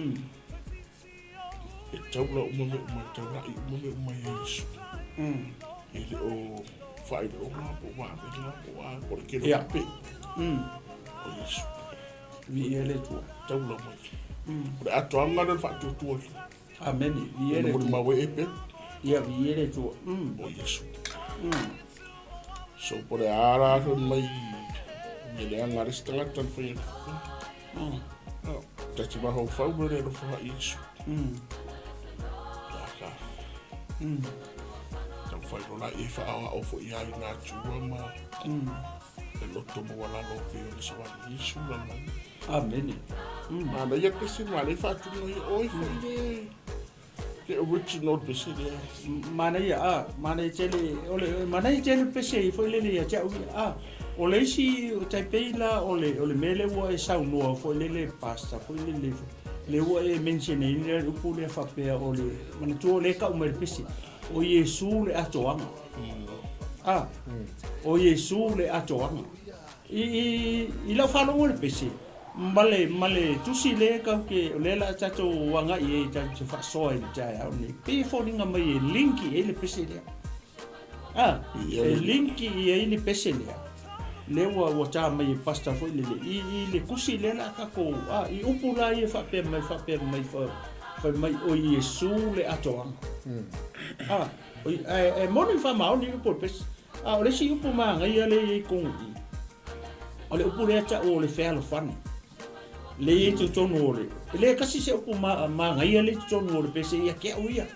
E taula uma mea uma, e taulaʻi uma mea uma ia Iesu. E le o faailoga po o vavega po o a, po o le kelo tupe. O Iesu. Viia le Atua. Taula mai. O le atoaga lea o le faatuatua. Amene. Viia le Atua. Molimau e pe. Ia, viia le Atua. O Iesu. So, po o le a la fai mai mea leaga a le isi tagata na fai atu. Ta te mafaufau mea le alofa ia Iesu. Ia ka. Taumafai loa la e faaoao foi ia i nā Atua ma le loto maualalo o pei ona savali Iesu lalolagi. Amene. Manaia pese, manaia faatuga ia oe foi le le original pese lea. Manaia, a, manaia tele, o le, manaia tele pese i foi lele ia te au ia, a, o le isi o tai pei la o le, o le mea lea ua e saunoa foi lele pastor foi lele, lea ua e mention ina le upu lea faapea o le, manatua o lea e tau mai le pese, o Iesu le atoaga. A, o Iesu le atoaga. I, i, i lau faalogo i le pese, ma le, ma le tusi lea kau ke, o lea la tatou agai ai tatou te faasoa i le taeao nei, pei e foliga mai e link i ai le pese lea. A, e link i ai le pese lea. Lea ua, ua tā mai e pastor foi lele, i, i le tusi lea la tatou, a, i upu la ia faapea mai, faapea mai, fa, fai mai o Iesu le atoaga. A, o, ae, e moni ma faamaoni upu o le pese. A o le isi upu manaia lea e i ai i totonu i i, o le upu lea tau o le fealofani. Lea e i ai totonu o le... E le tasi se upu manaia lea i totonu o le pese ia te au ia.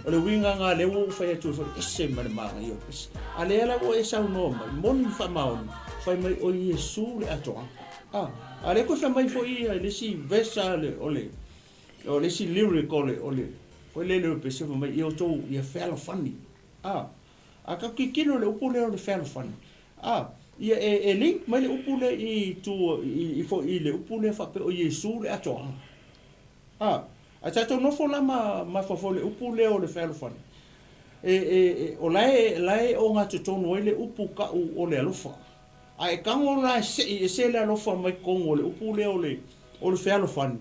O le uiga lena lea ua ou fai atu ai foi, ese ma le manaia o le pese. A lea la ua e saunoa mai, moni ma faamaoni, fai mai o Iesu le atoaga. A, a lea toe fai mai foi ia i le isi verse o le, o le isi lyric o le, o le, foi lele o le pese fai mai, ia outou, ia fealofani. A, A ka tilotilo i le upu lea o le fealofani, a, ia e, e link mai le upu lea i tua, i, i foi i le upu lea faapea o Iesu le atoaga. A, a tatou nofo la ma mafaufau i le upu lea o le fealofani, e, e, e, o la e, la e ogatotonu ai le upu ka'u o le alofa. A e tago la e se'i ese le alofa mai totonu o le upu lea o le, o le fealofani,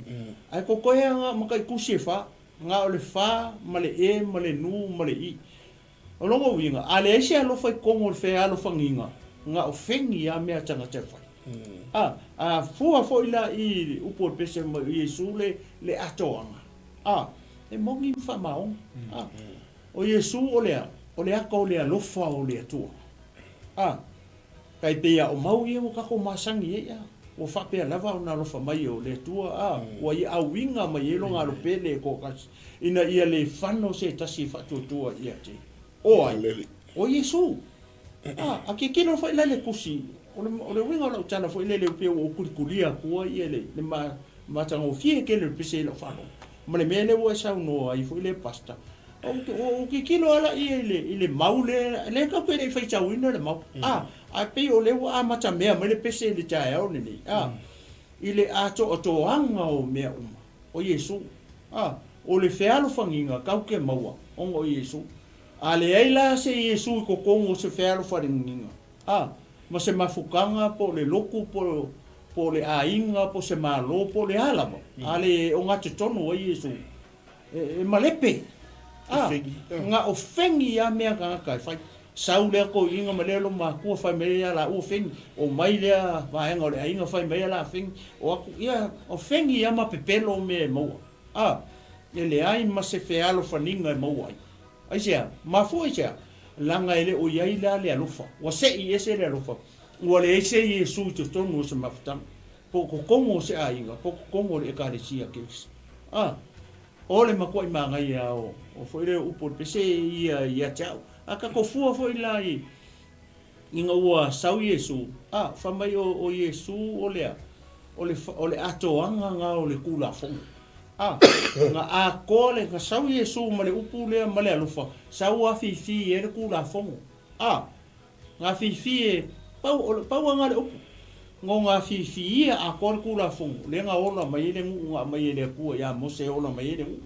ae totoe lava ma taitusi e fa, na o le fa ma le e ma le nu ma le i. O lona uiga, a leai se alofa i totonu o le fealofagiga, na o fegi a mea a tagata e fai. A, a fua foi la i upu o le pese mai o Iesu le, le atoaga, a, e moni ma faamaoni. A, o Iesu o le a? O le ata o le alofa o le Atua. A, tai pei a o mau ia ua tatou masani ai, a, ua faapea lava ona alofa mai o le Atua, a, ua ia auiga mai ai lona alo pele e toatasi. Ina ia le fano se tasi e faatuatua ia te o ai? O Iesu. A, a tilotilo foi la i le tusi, o le, o le uiga o lau tala foi lele pei ua ou kulikulia atua ia le, le ma, matagofie tele o le pese i lau faalogo. Ma le mea lea ua e saunoa ai foi le pastor, o, o, o tilotilo lava laia i le, i le mau lea, lea tatou te le i faitauina le mau. A, ae pei o lea ua amatamea mai le pese i le taeao lenei, a, i le atoatoaga o mea uma. O Iesu. A, o le fealofagiga kau ke maua, ona o Iesu. A leai la se Iesu i totonu o se fealofanigiga, a, ma se mafutaga po o le lotu po, po o le aiga po o se malo po o le a lava, a le ogatotonu ai Iesu, e, e malepe. A, na o fegi a mea tagata e fai. Sau lea toeaina ma lea loomatua fai mai ai a laua fegi, omai lea vaega o le aiga fai mai a la fegi, o atu, ia, o fegi ia ma pepelo mea e maua. A, E leai ma se fealofaniga e maua ai. Aisea? Mafua i se a? Leaga e le o i ai la le alofa. Ua seʻi ese le alofa. Ua leai se Iesu i totonu o se mafutaga, po o totonu o se aiga, po o totonu o le Ekalesia a Keriso. A! O le matuaʻi manaia o, o foi lea upu o le pese ia ia te au. A tatou fua foi la i, ina ua sau Iesu, a, fai mai o, o Iesu o le a? O le, o le atoaga na o le Tulafono. A, na atoa le, na sau Iesu ma le upu lea ma le alofa, sau afifi ai le Tulafono. A, na afifi e, pau, o le, pau lava na le upu. No na afifi ia atoa le Tulafono, lea na ola mai ai le nuu na aumai e le Atua ia Mose e ola mai ai le nuu.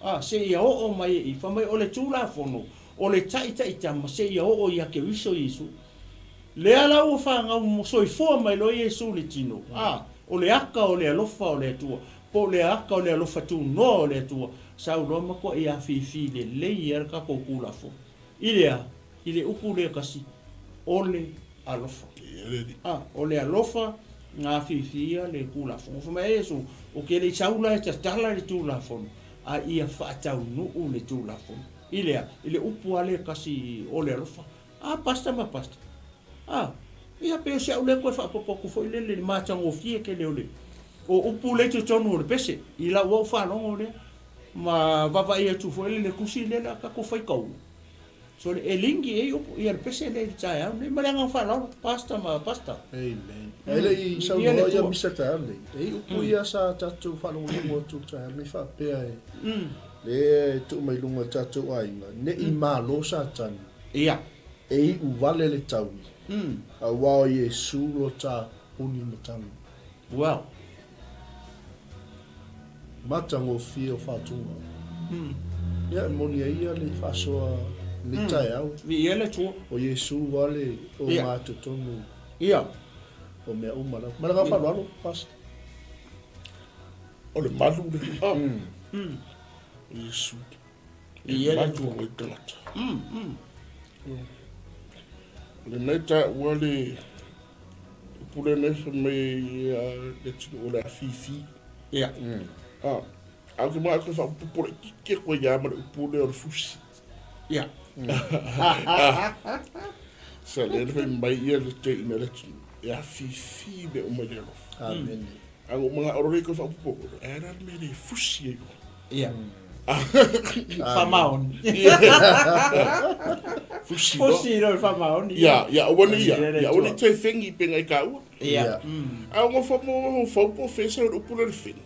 A, seia oo mai e i, fai mai o le Tulafono, o le taitaitama seia oo ia Keriso Iesu. Lea la ua fanau soifua mai loa Iesu i le tino, a, o le aka o le alofa o le Atua, po o le aka o le alofa tunoa o le Atua, sau loa matuai afifi lelei ai le tatou Tulafono. I le a? I le upu lea kasi, o le alofa. A, o le alofa na afifi ia le Tulafono. Fai mai Iesu, Ou te le i sau la e tatala le Tulafono, a ia faataunuu le Tulafono. I le a? I le upu lava lea kasi o le alofa. A, Pastor ma Pastor. A, ia pei o si au lea toe faaopoopo atu foi lele i le matagofie tele o le o upu lea i totonu o le pese, i lau au faalogo lea, ma vaavaai atu foi lele i le tusi lea o le a tatou faitaua. So le e lingi ai upu ia le pese lea i le taeao nei. Ma le agaga faaaloalo, Pastor ma Pastor. Amen. Ae le i saunoa ia misa taeao nei, e i upu ia sa tatou faalogologo atu i le taeao nei faapea e, lea e tuu mai luga o tatou aiga, ne i malo Satani. Ia. E iu vale le taui, aua o Iesu lo ta puni matagi. Well. Matagofie o faatuga. Ia, e moni ai ia le faasoa i lenei taeao. Viia le Atua. O Iesu lava le ogatotonu Ia. o mea uma lava. Ma le agaga faaaloalo, Pastor. O le malu le. Oh. O Iesu. Viia le Atua. Malu o tagata. O le mea taua le upu lea nei fai mai le atunuu o le afifi. Ia. Ah, a ou te manao e faaopoopo laitiiti atu ai lava ma le upu lea o le fusi. Ia. Sa lea na fai mai ia le teina le atunuu e afifi mea uma i le alofa. Amene. A ua ou manao loa lea e toe faaopoopo, e a la le mea e le fusi ai loa. Ia. Faamaoni. Fusi loa. Fusi loa i le faamaoni. Ia, ia aua ne i ia, ia aua ne i toe fegi i pega i kāua. Ia. A ua fa mo ho fau po fesa o le upu lea o le fegi.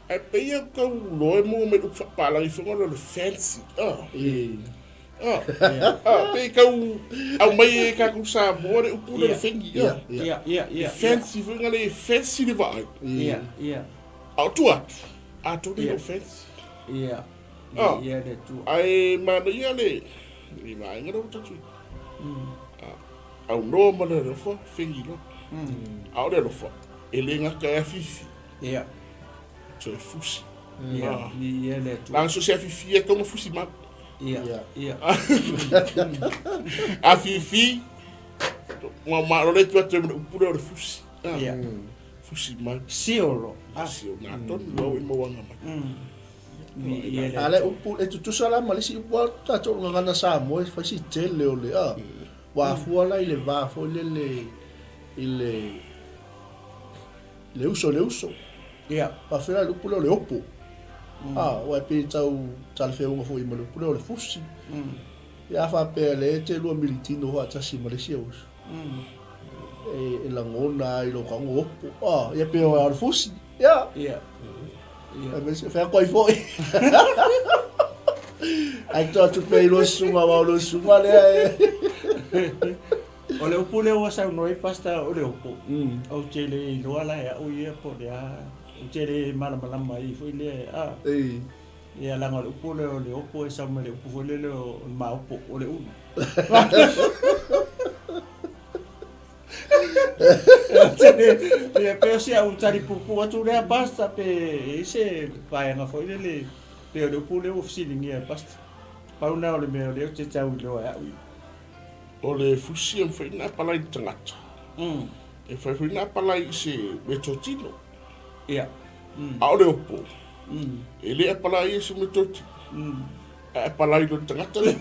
Ae pei e tau loa e maua mai le upu faapalagi foi lea o le fancy. Ah. Ah. Ah, pei tau aumai e tatou Samoa le upu lea o le fegi. Ia, ia, ia, ia. E fancy foi lea e fancy le vaai. Ia, ia. A o tua atu, atonu e le o fancy. Ia. Ah. Ia le tua. Ae manaia le le vaega lea ua tatou i. Ah, aunoa ma le alofa, fegi loa. A o le alofa, e le gata e afifi. Ia. Toe fusi. Ia, ia le tua. Leaga so se afifi e tau ma fusi mau. Ia, ia. Afifi, ua malo le atu atu e ma le upu lea o le fusi. Ah. Ia. Fusi mai. Siolo. Ah. Sio, nā tonu au i mauanga mai. A le upu, e tutusa la ma le isi upu a tatou gagana Samoa e fai si tele o le, a, ua afua la i le va foi lele i le, le uso i le uso. Ia. Faafetai la i le upu lea o le opo. A, aua e pei e tau talafeauga foi ma le upu lea o le fusi. Ia a faapea lea e te lua militino faatasi ma le isi au uso. E, e lagona ai lou tago opo. A, ia pei o le fusi. Ia. Ia. Aemaise, fai atu ai foi. Ai to atu pea i lua susuga, aua o lua susuga lea e. O le upu lea ua saunoa ai Pastor o le opo, ou te le iloa la e au ia po o le a, ou te le malamalama ai foi lea, a. Ia leaga o le upu lea o le opo e sau mai le upu foi lele o le maopo, o le ulu. Ia pei o si au tali puupuu atu lea Pastor pe e i ai se vaega foi lele pei o le upu lea ua fesiligia e Pastor. Pau lena o le mea o lea ou te tau iloa e au ia. O le fusi e mafai ona apalai i le tagata. E mafai foi ona apalai i se meatotino. Ia. A o le opo. E le apalai e se metoti. Ae apalai lo le tagata lea.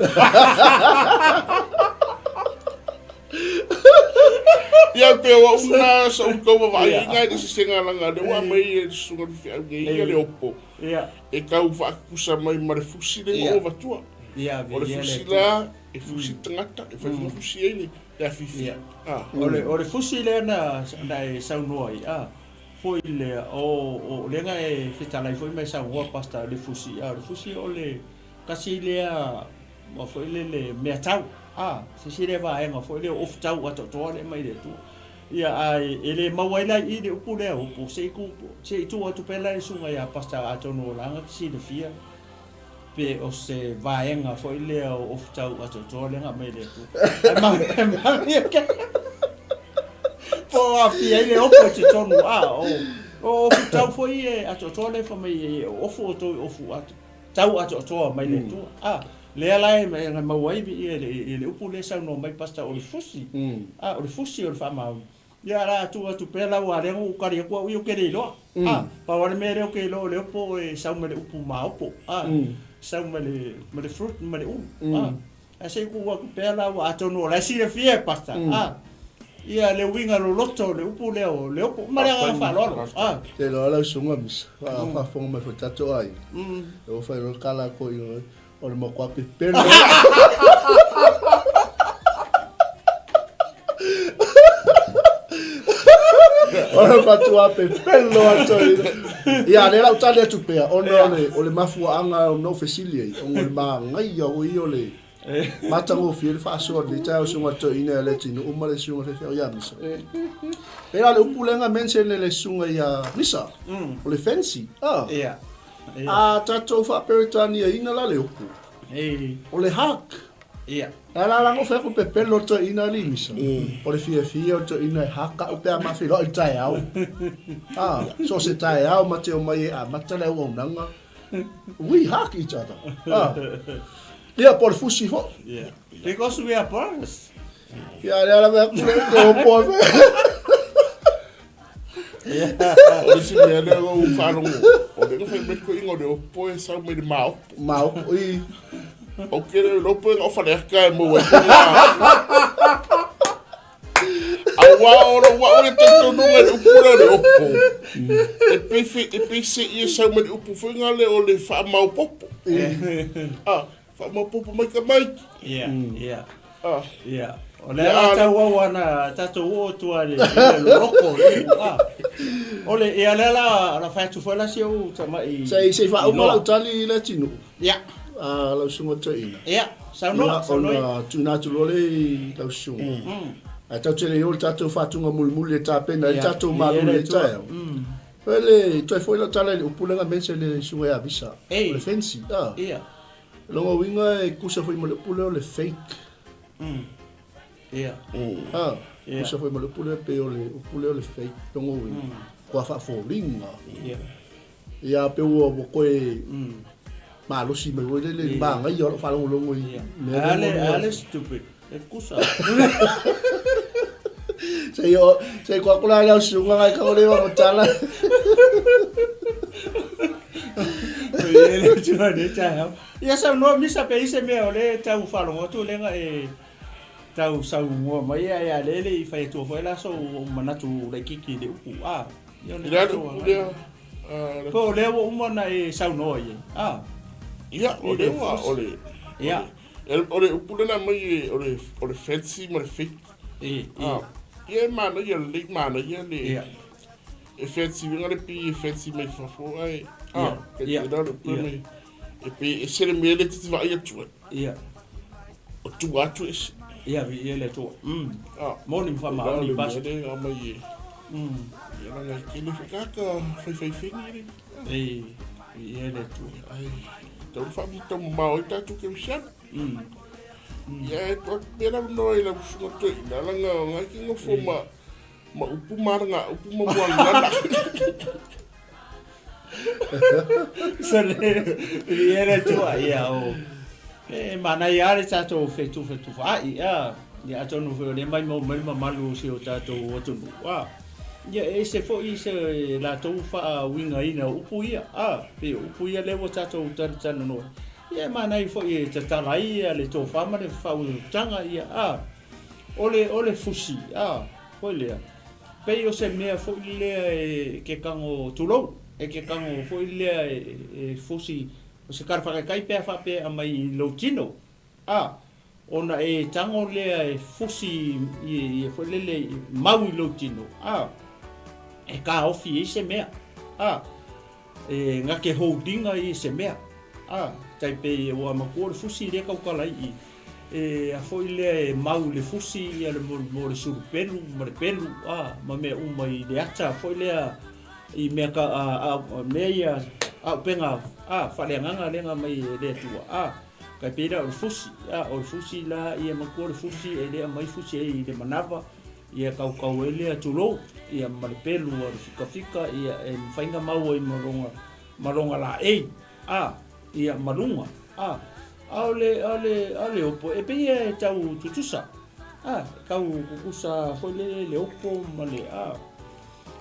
Ia pe o au na sa u kau vaai i ngai le sesega langa le ua mai e le susuga le feau nei ia le opo. E kau faakusa mai ma le fusi le o vatua. O le fusi la e fusi tagata e fai fusi ai le le afifi. O le fusi lea na na e saunoa ai a foi lea o o lea na e fetalai foi ma e saunoa pastor le fusi a o le fusi o le tasi lea ua foi le le mea tau a se isi lea vaega foi lea o ofu tau atoatoa lea mai le Atua. Ia ae e le maua ai la i i le upu lea upu se i ku se i tuu atu pea la i le susuga ia Pastor atonu o la na te silafia pe o se vaega foi lea o ofu tau atoatoa lea na aumai e le Atua. Ae ma malie ke po o aafia ai le ofu i totonu a o o ofu tau foi e atoatoa lea fai mai e ofu outou i ofu atoa. Tau atoatoa mai le Atua. A, lea la e maua ai i le upu lea e saunoa mai Pastor o le fusi, a, o le fusi o le faamaoni. Ia la tuu atu pea la aua lea na ou tali atu au ia ou te le iloa. A, pau lava le mea lea ou te iloa o le opo e sau mai le upu maopo, a, sau mai le fruit ma le ulu, a. Ae se i tuu atu pea la ua atonu o la e silafia e Pastor, a, ia le uiga loloto o le upu lea o le opo. Ma le agaga faaaloalo, a. Te iloa lau susuga Misa, faafofoga mai foi tatou aiga, ua fai loa le tala a toeaina o le matua pepelo. O le matua pepelo a toeaina. Ia, lea la ou tali atu pea, ona o le mafuaaga na ou fesili ai, ona o le manaia foi o le matagofie le faasoa lenei taeao i susuga toeaina ia Leatinuu ma le susuga faifeau ia Misa. Pei la o le upu lea na mention e le susuga ia Misa, o le fancy. Ah. A tatou faa-Peretaniaina la le upu, o le hug. Lea la la na ou fai atu pepelo le toeaina alii Misa. O le fiafia o le toeaina e hug au pe a ma feiloai i le taeao. Ah, so o se taeao ma te omai e amata le auaunaga. We hug each other. Ah. Ia, po o le fusi foi. Yeah. Because we are brothers. Ia, lea lava atu le te opo ave. O le isi mea lea ua ou faalogo, o lea na fai mai le toeaina o le opo e sau mai le maopo. Maopo, i. Ou te le iloa pe na o Faleata e maua ai tona. Aua o lou au ia talitonuga i le upu lea o le opo. E pei e pei seia sau mai le upu foi na lea o le faamaopoopo. Ah, faamaopoopo mai tamaiti. Ia, ia. Ah. Ia. O le ala tau au ana tatou oo atu i le loloko. Ah. O le, ia lea la, la fai atu foi la si ou tama'i. Se i faauma lau tali Leatinuu. Ia. A lau susuga toeaina. Ia, saunoa, saunoa. Ona tuuina atu loa lea i lau susuga. Ae tatou te le i o i le tatou faatuga mulimuli e tapena ai le tatou malu i lenei taeao. Ele, toe foi lau tala i le upu lea na mention e le susuga ia Visa. O le fancy. Ia. O lona uiga e tusa foi ma le upu lea o le fake. Ia. Tusa foi ma le upu lea pei o le upu lea o le fake. Lona uiga, kua faafoliga. Ia. Ia pe ua ua toe malosi mai foi lele i manaia o lau faalogologo i mea lea. Ale stupid. E kusa. Se o se ko kula le susuga ngai ka ole wa tala. Ia le tua le taeao. Ia saunoa misa pe i se mea o le tau faalogo atu lea e tau saunoa mai ia ia le le i fai atu foi la sou manatu laitiiti i le upu. Ah. Ia o le upu lea. Po o lea ua uma ona e saunoa i ai. Ah. Ia, o lea ua, o le... Ia. O le upu lea na aumai, o le, o le fancy ma le fake. E, e. Ah. Ia e manaia lelei, manaia le... Ia. E fancy uiga le pei e fancy mai fafo ae... Ah, Ia. E le upu lea mai... E pei e ese le mea lea e te vaai atu ai. Ia. O tua atu ese. Ia, ia le tua. Ah. Moni ma faamaoni, pastor. Le mea lea aumai e... Ia langa e tele foi tagata faifaifeni le. E, ia le tua. Ai, tau le faamuta mamao ai tatou kerisiano. Ia e tuu atu pea le avanoa i lau susuga toeaina langa o ngai ke nofo ma ma upu ma alagaupu ma mualala. So le, ia le tua, ia o. E manaia lava le tatou fetufetufaai, a. Ia atonu foi o lea maimau mai le mamalu o si o tatou atunuu, a. Ia, e ese foi se latou faauigaina o upu ia, a, pei o upu ia lea ua tatou talatalanoa ai. Ia, e manaia foi e tatala ai ia le tofa ma le faautautaga, ia, a, o le, o le fusi, a, foi lea, pei o se mea foi lea e ke tago, tulou, e ke tago foi lea e, e fusi, o se tala faataitai pe a faapea e aumai i lou tino, A, ona e tago lea e fusi i, i, foi lele, mau i lou tino, a, e kāofi ai se mea, a, e gake holding-a i se mea, a, tai pei ua matua o le fusi lea tautala ai i, e a foi lea e mau i le fusi ia le mo, mo le sulupelu ma le pelu, a, ma mea uma i le ata foi lea i mea ka, a, a, mea ia auupega, a, faaleagaga lea na aumai e le Atua, a. Kai pei la o le fusi, a o le fusi la ia matua le fusi e le aumai fusi ai i le manava, ia kaukau ai lea tulou, ia ma le pelu a le fikafika, ia e mafai ona mau ai ma lona, ma lona laei, a, ia ma luga, a. A o le, a o le, a o le opo, e pei e tau tutusa, a, e tau tutusa foi lele le opo ma le, a.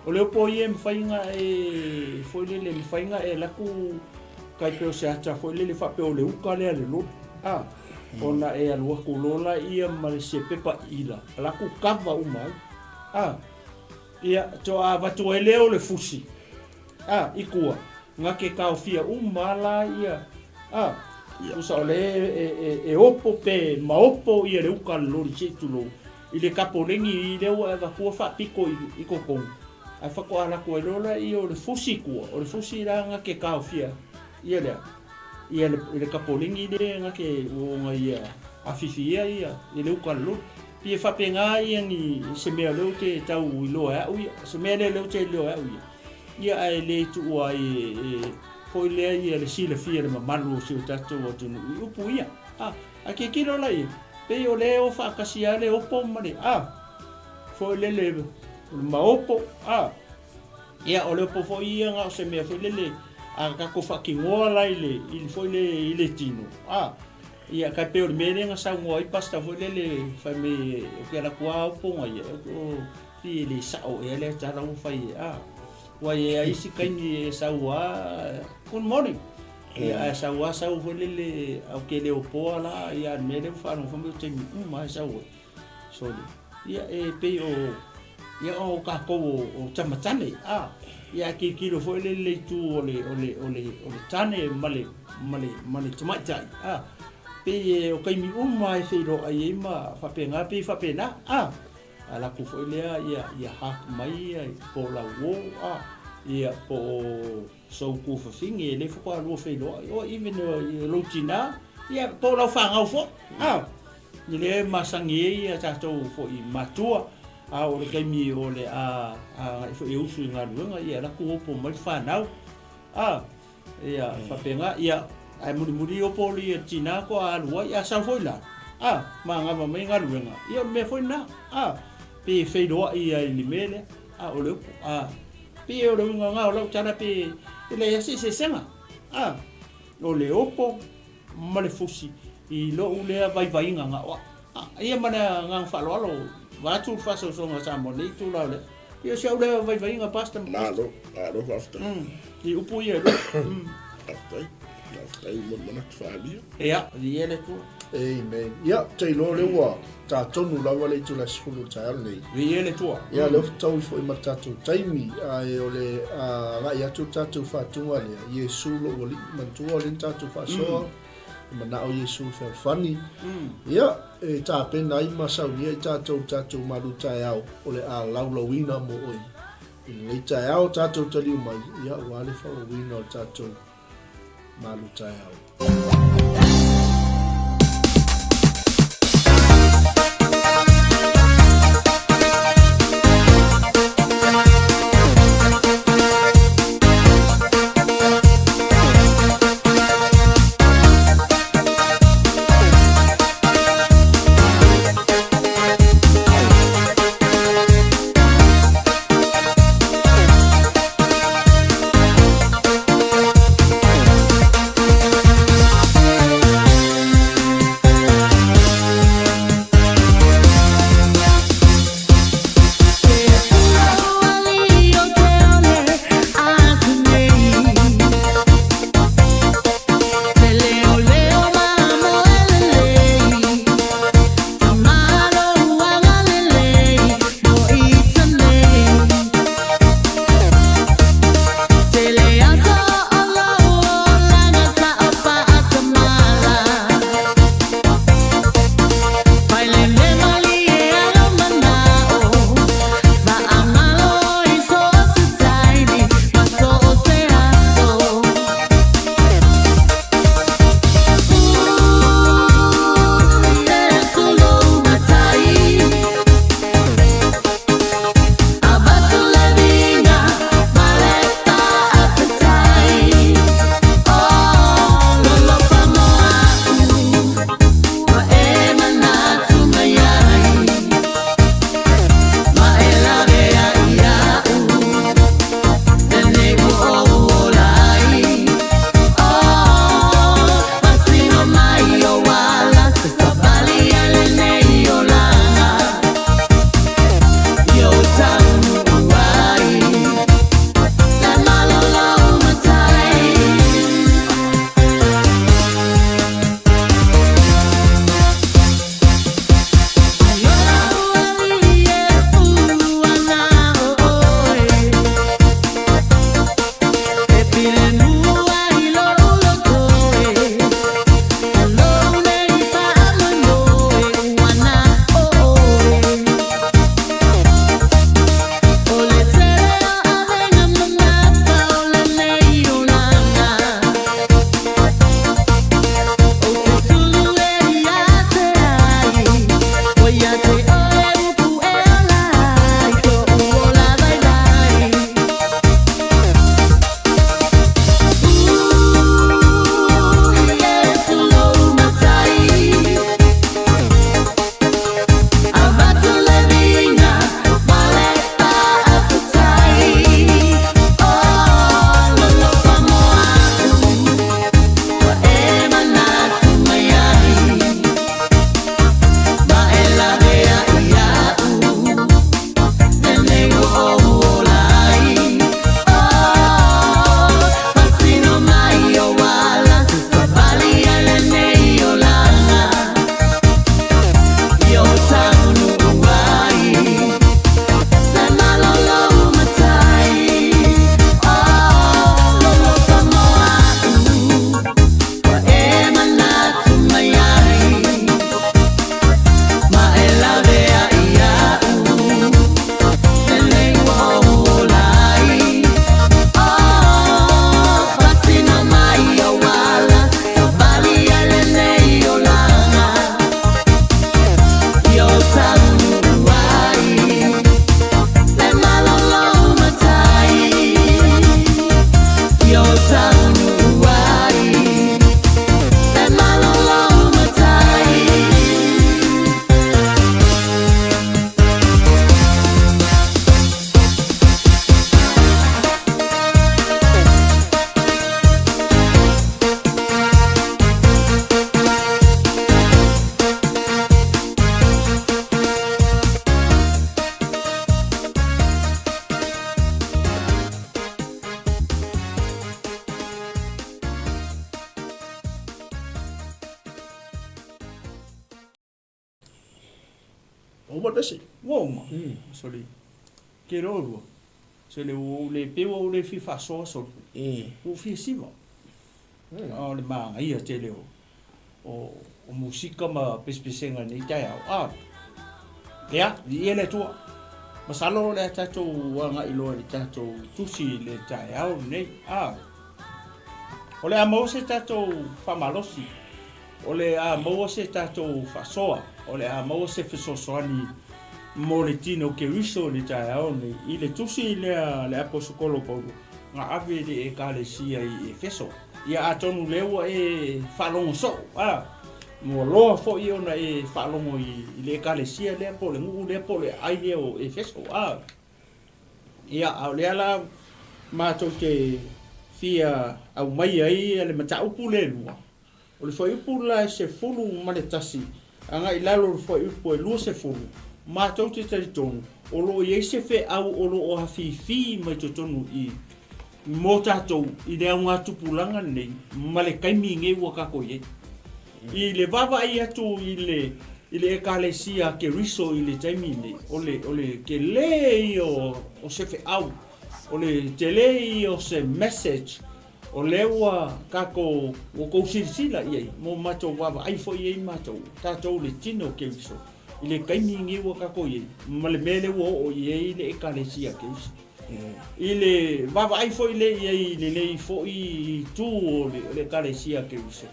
O le opo ia e mafai ona e, foi lele, e mafai ona e alu atu tai pei o se ata foi lele faapea o le uka lea a le loli, a, ona e alu atu loa laia ma le se pepa ila, alu atu kava uma ai, a, ia, toa avatu ai lea o le fusi, a, i tua, na te taofia uma lava la ia, a, tusa o lea e, e, e opo pe maopo ia le uka a le loli se i tulou, I le kapoleni i lea ua e avatua faapito i totonu, ae faatoa alu atu ai loa lea o le fusi i tua, o le fusi la na te taofia ia lea, ia le, le kapoleni lea na te ona ia afifi ia ia i le uka loli. Pei e faapena ia ni se mea o lea ou te tau iloa e au ia, se mea lea o lea ou te iloa e au ia, ia ae le tuua ai e, foi lea ia le silafia e le mamalu o si o tatou atunuu i upu ia. A, A tilotilo la ia, pei o lea e o faatasi lava le opo ma le a, foi lele o le maopo, a. Ia, o le opo foi ia na o se mea foi lele a tatou faatinoa la i le, i le foi lele i le tino, a. Ia, tai pei o le mea lea na saunoa ai pastor foi lele fai mai ou te alu atu lava opo na ia, o, pei e le sao ea lea tala ua fai e, a. Ua i ai isi taimi e sau lava, good morning. Ia, ae sau lava sau foi lele, au ke le opoa la, ia, a le mea lea ua faalogo foi mai o taimi uma lava e sau ai. Sorry. Ia, e pei o, ia, o tatou o, o tama tane, a, ia, ae tilotilo foi lele le itu o le, o le, o le, o le tane ma le, ma le, ma le tamaitai, a, pei e, o taimi uma lava e feiloai ai ma faapena, pei e faapena, a. Alu atu foi lea, ia, ia hug mai ia po o lauo, a, ia, po o So ku fafine e le faatoa lua feiloai oe even i lou tina ia po o lau fanau foi a i le masani ai ia tatou foi matua a o le taimi o le a agai foi e usu i galuega ia alu atu opo mai le fanau a ia faapena ia ae mulimuli opo le tina toa alu ai a sau foi la a manava mai galuega ia o le mea foi lena a pe feiloai ai i le mea lea a o le upu a Pei o le uiga na o lau tala pe e leai lava se eseesega, a, o le opo ma le fusi i lou lea vaivaiga na o a, ia ma le agaga faaaloalo vaeatu le faasoasoaga a Samoa nei itula o lea. Ia o si au lea vaivaiga Pastor ma Pastor. Malo, malo faafetai. I upu ia e lua. Faafetai, faafetai mo le manatu faaalia. Ia, viia le Atua. Amen. Ia, ou te iloa o lea ua ta tonu lava le itula 10 o le taeao lenei. Viia le Atua. Ia, lea ua fetaui foi ma le tatou taimi, ae o le agai atu le tatou faatuga lea, Iesu lou Alii, manatua o lea na tatou faasoa, e manao Iesu e fealofani. Ia, e tapena ai ma saunia i tatou le tatou malu taeao o le a laulauina mo oe. I lenei taeao tatou taliu mai, ia, aua le faaauauina o le tatou malu taeao. le pese. Ua uma. Sole. Ke loa lua. Sole ua ou le, pei ua ou le fia faasoa sole. Ua ou fia siva. O le magaia tele o, o, o musika ma pesepesega i nei taeao. A, ia, viia le Atua. Masalo o le a tatou agai loa i le tatou tusi i le taeao lenei. A, o le a maua se tatou faamalosi, o le a maua se tatou faasoa, o le a maua se fesoasoani mo le tino Keriso i le taeao lenei, i le tusi lea a le Aposetolo Paulo na ave i le Ekalesia i Efeso. Ia atonu lea ua e faalogo soo, a, ua loa foi ona e faalogo i le Ekalesia lea po o le nuu lea po o le aai lea o Efeso, a. Ia, a o lea la matou te fia aumaia ai le mataupu lea e lua, O le fuaiupu la e 11 agai i lalo o le fuaiupu e 20, matou te talitonu o lo o i ai se feau o lo o afifi mai totonu i mo tatou i le augatupulaga lenei ma le taimi nei ua tatou i ai. I le vaavaai atu i le i le Ekalesia a Keriso i le taimi nei, o le o le tele ia o se feau, o le tele ia o se message O lea ua tatou, ua tou silasila i ai, ma ua matou vaavaai foi i ai matou, tatou le tino o Keriso, i le taimi lenei ua tatou i ai, ma le mea lea ua oo i ai le Ekalesia Keriso. I le vaavaai foi lea i ai i lenei foi itu o le, o le Ekalesia Keriso,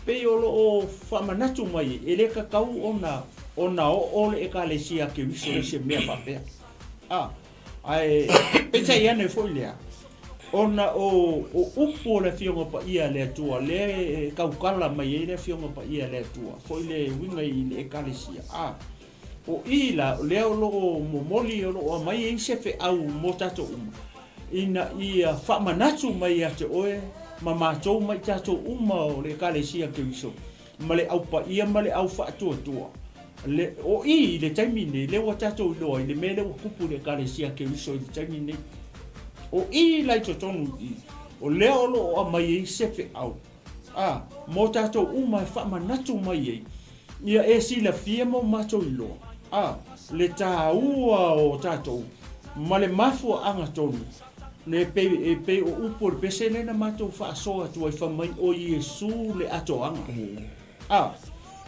pei o lo o faamanatu mai e le tatau ona, ona oo le Ekalesia Keriso i se mea faapea. A, Ae peitai ane foi lea, ona o, o upu o le Afioga Paia a le Atua, lea e tautala mai ai le Afioga Paia a le Atua, foi le uiga i le Ekalesia, a, o i la, o lea o lo o momoli, o lo o aumai ai se feau mo tatou uma, ina ia faamanatu mai ia te oe ma matou ma i tatou uma o le Ekalesia Keriso, ma le au paia ma le au faatuatua. Le, o i i le taimi nei, lea ua tatou iloa i le mea lea ua tupu i le Ekalesia Keriso i le taimi nei. O i la i totonu i i, o lea o lo o aumai ai se feau, a, mo tatou uma e faamanatu mai ai, ia e silafia ma o matou iloa, a, le taua o tatou ma le mafuaaga tonu Le pei, e pei o upu o le pese lea na matou faasoa atu ai fai mai o Iesu le atoaga. A,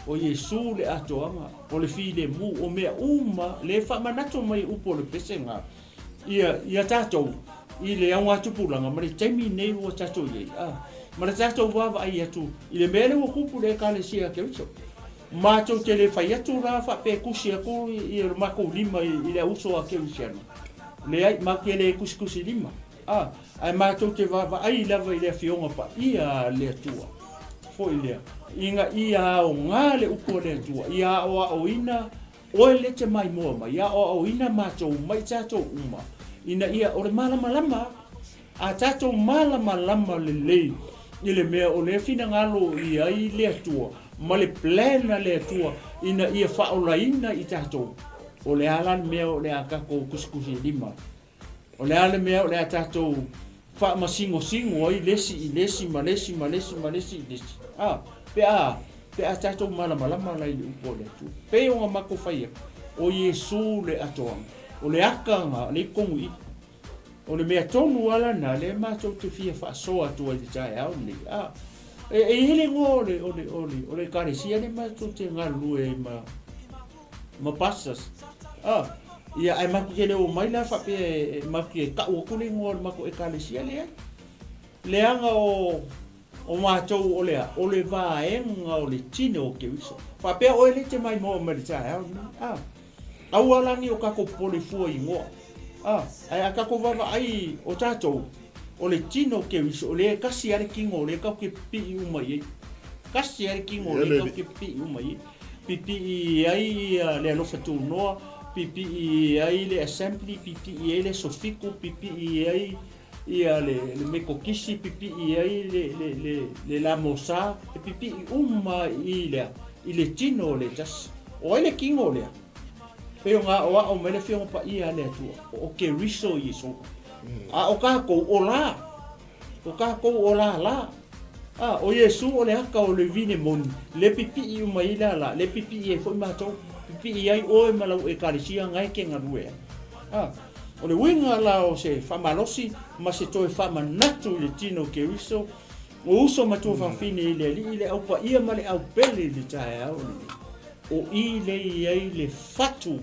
o Iesu le atoaga, o le filemu, o mea uma, le faamanatu mai upu o le pese na, ia, ia tatou, i le augatupulaga ma le taimi nei ua tatou i ai, a, ma le tatou vaavaai atu i le mea lea ua tupu i le Ekalesia a Keriso. Matou te le fai atu la faapea e tusi atu i le matou lima i le auso a Kerisiano. Leai, matou te le tusitusi lima, a, ae matou te vaavaai lava i le Afioga Paia a le Atua. Foi lea, ina ia aoga le upu a le Atua, ia aoaoina oe le te maimoa mai, ia aoaoina matou mai tatou uma, ina ia, o le malamalama, a tatou malamalama lelei i le mea o lea finagalo i ai le Atua, ma le plan a le Atua ina ia faaolaina i tatou. O le a la le mea o le a tatou tusitusilima? O le a le mea o le a tatou faamasingosingo ai le isi i le isi ma le isi ma le isi ma le isi i le isi? A, pe a, pe a tatou malamalama la i le upu a le Atua. Pei ona matou fai atu, o Iesu le atoaga, o le aka na le i totonu i i. O le mea tonu lava lena lea matou te fia faasoa atu ai i le taeao lenei. A, e, e i ai le igoa o le, o le, o le, o le ekalesia lea matou te galulue ai ma, ma pastors. A, ia, ae matou te le omai la faapea e, matou te tau atu le igoa o le matou ekalesia, leai. Leaga o, o matou o le a? O le vaega o le tino o Keriso. Faapea oe lea e te maimoa mai i le taeao lenei. A, aua la ne i o tatou popole fua i igoa. A, ae a tatou vaavaai o tatou, o le tino o Keriso, o lea e tasi lava le tino o lea tatou te pipii uma i ai. Tasi lava le tino o lea tatou te pipii uma i ai. Pipii ai ia le alofa tunoa, pipii ai le assembly, pipii ai le aso fitu, pipii ai ia le, le metotisi, pipii ai le, le, le, le lamosa, e pipii uma i lea, i le tino o le tasi. O ai le tino lea? Pei ona aoao mai le Afioga Paia a le Atua, o Keriso Iesu. A o tatou, o la. O tatou o lala. A, o Iesu o le aka o le vine moni, le pipii uma ai le ala, le pipii ai foi matou. Pipii ai oe ma lau Ekalesia nga e te galue ai. A, o le uiga la o se faamalosi ma se toe faamanatu i le tino o Keriso, o uso ma tuafafine i le Alii, le Au Paia ma le Au Pele i le taeao lenei, o i le i ai le fatu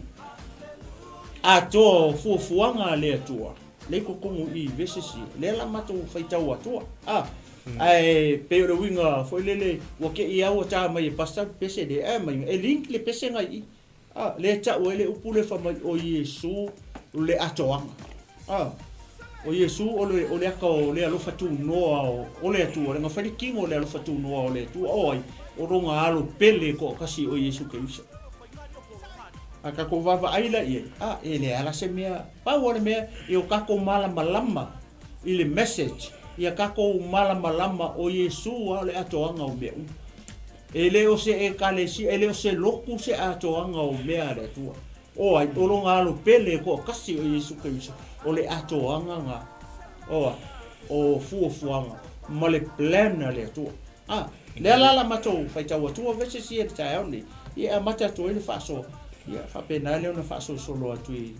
atoa o fuafuaga a le Atua, lea i totonu i i verses ia, lea la matou faitau atua. A, ae pei o le uiga foi lele, ua te i lava ua ta mai e pastor le pese lea, ae mai, e link le pese na i i. A, lea e tau ai le upu lea fai mai o Iesu le atoaga. A, o Iesu o le, o le aka o le alofa tunoa o, o le Atua, le na fai le tino o le alofa tunoa o le Atua, o ai? O lona alo pele e toatasi o Iesu Keriso. A tatou vaavaai la i ai, a, e leai la se mea, pau lava le mea, ia o tatou malamalama i le message, ia tatou malamalama o Iesu lava o le atoaga o mea uma. E le o se Ekalesia, e le o se lotu se atoaga o mea a le Atua. O ai? O lona alo pele e toatasi o Iesu Keriso, o le atoaga na, o, o fuafuaga ma le plan a le Atua. A, lea la la matou faitau atua verses ia i le taeao lenei, ia e amata atu ai le faasoa, ia faapena lea ona faasolosolo atu i,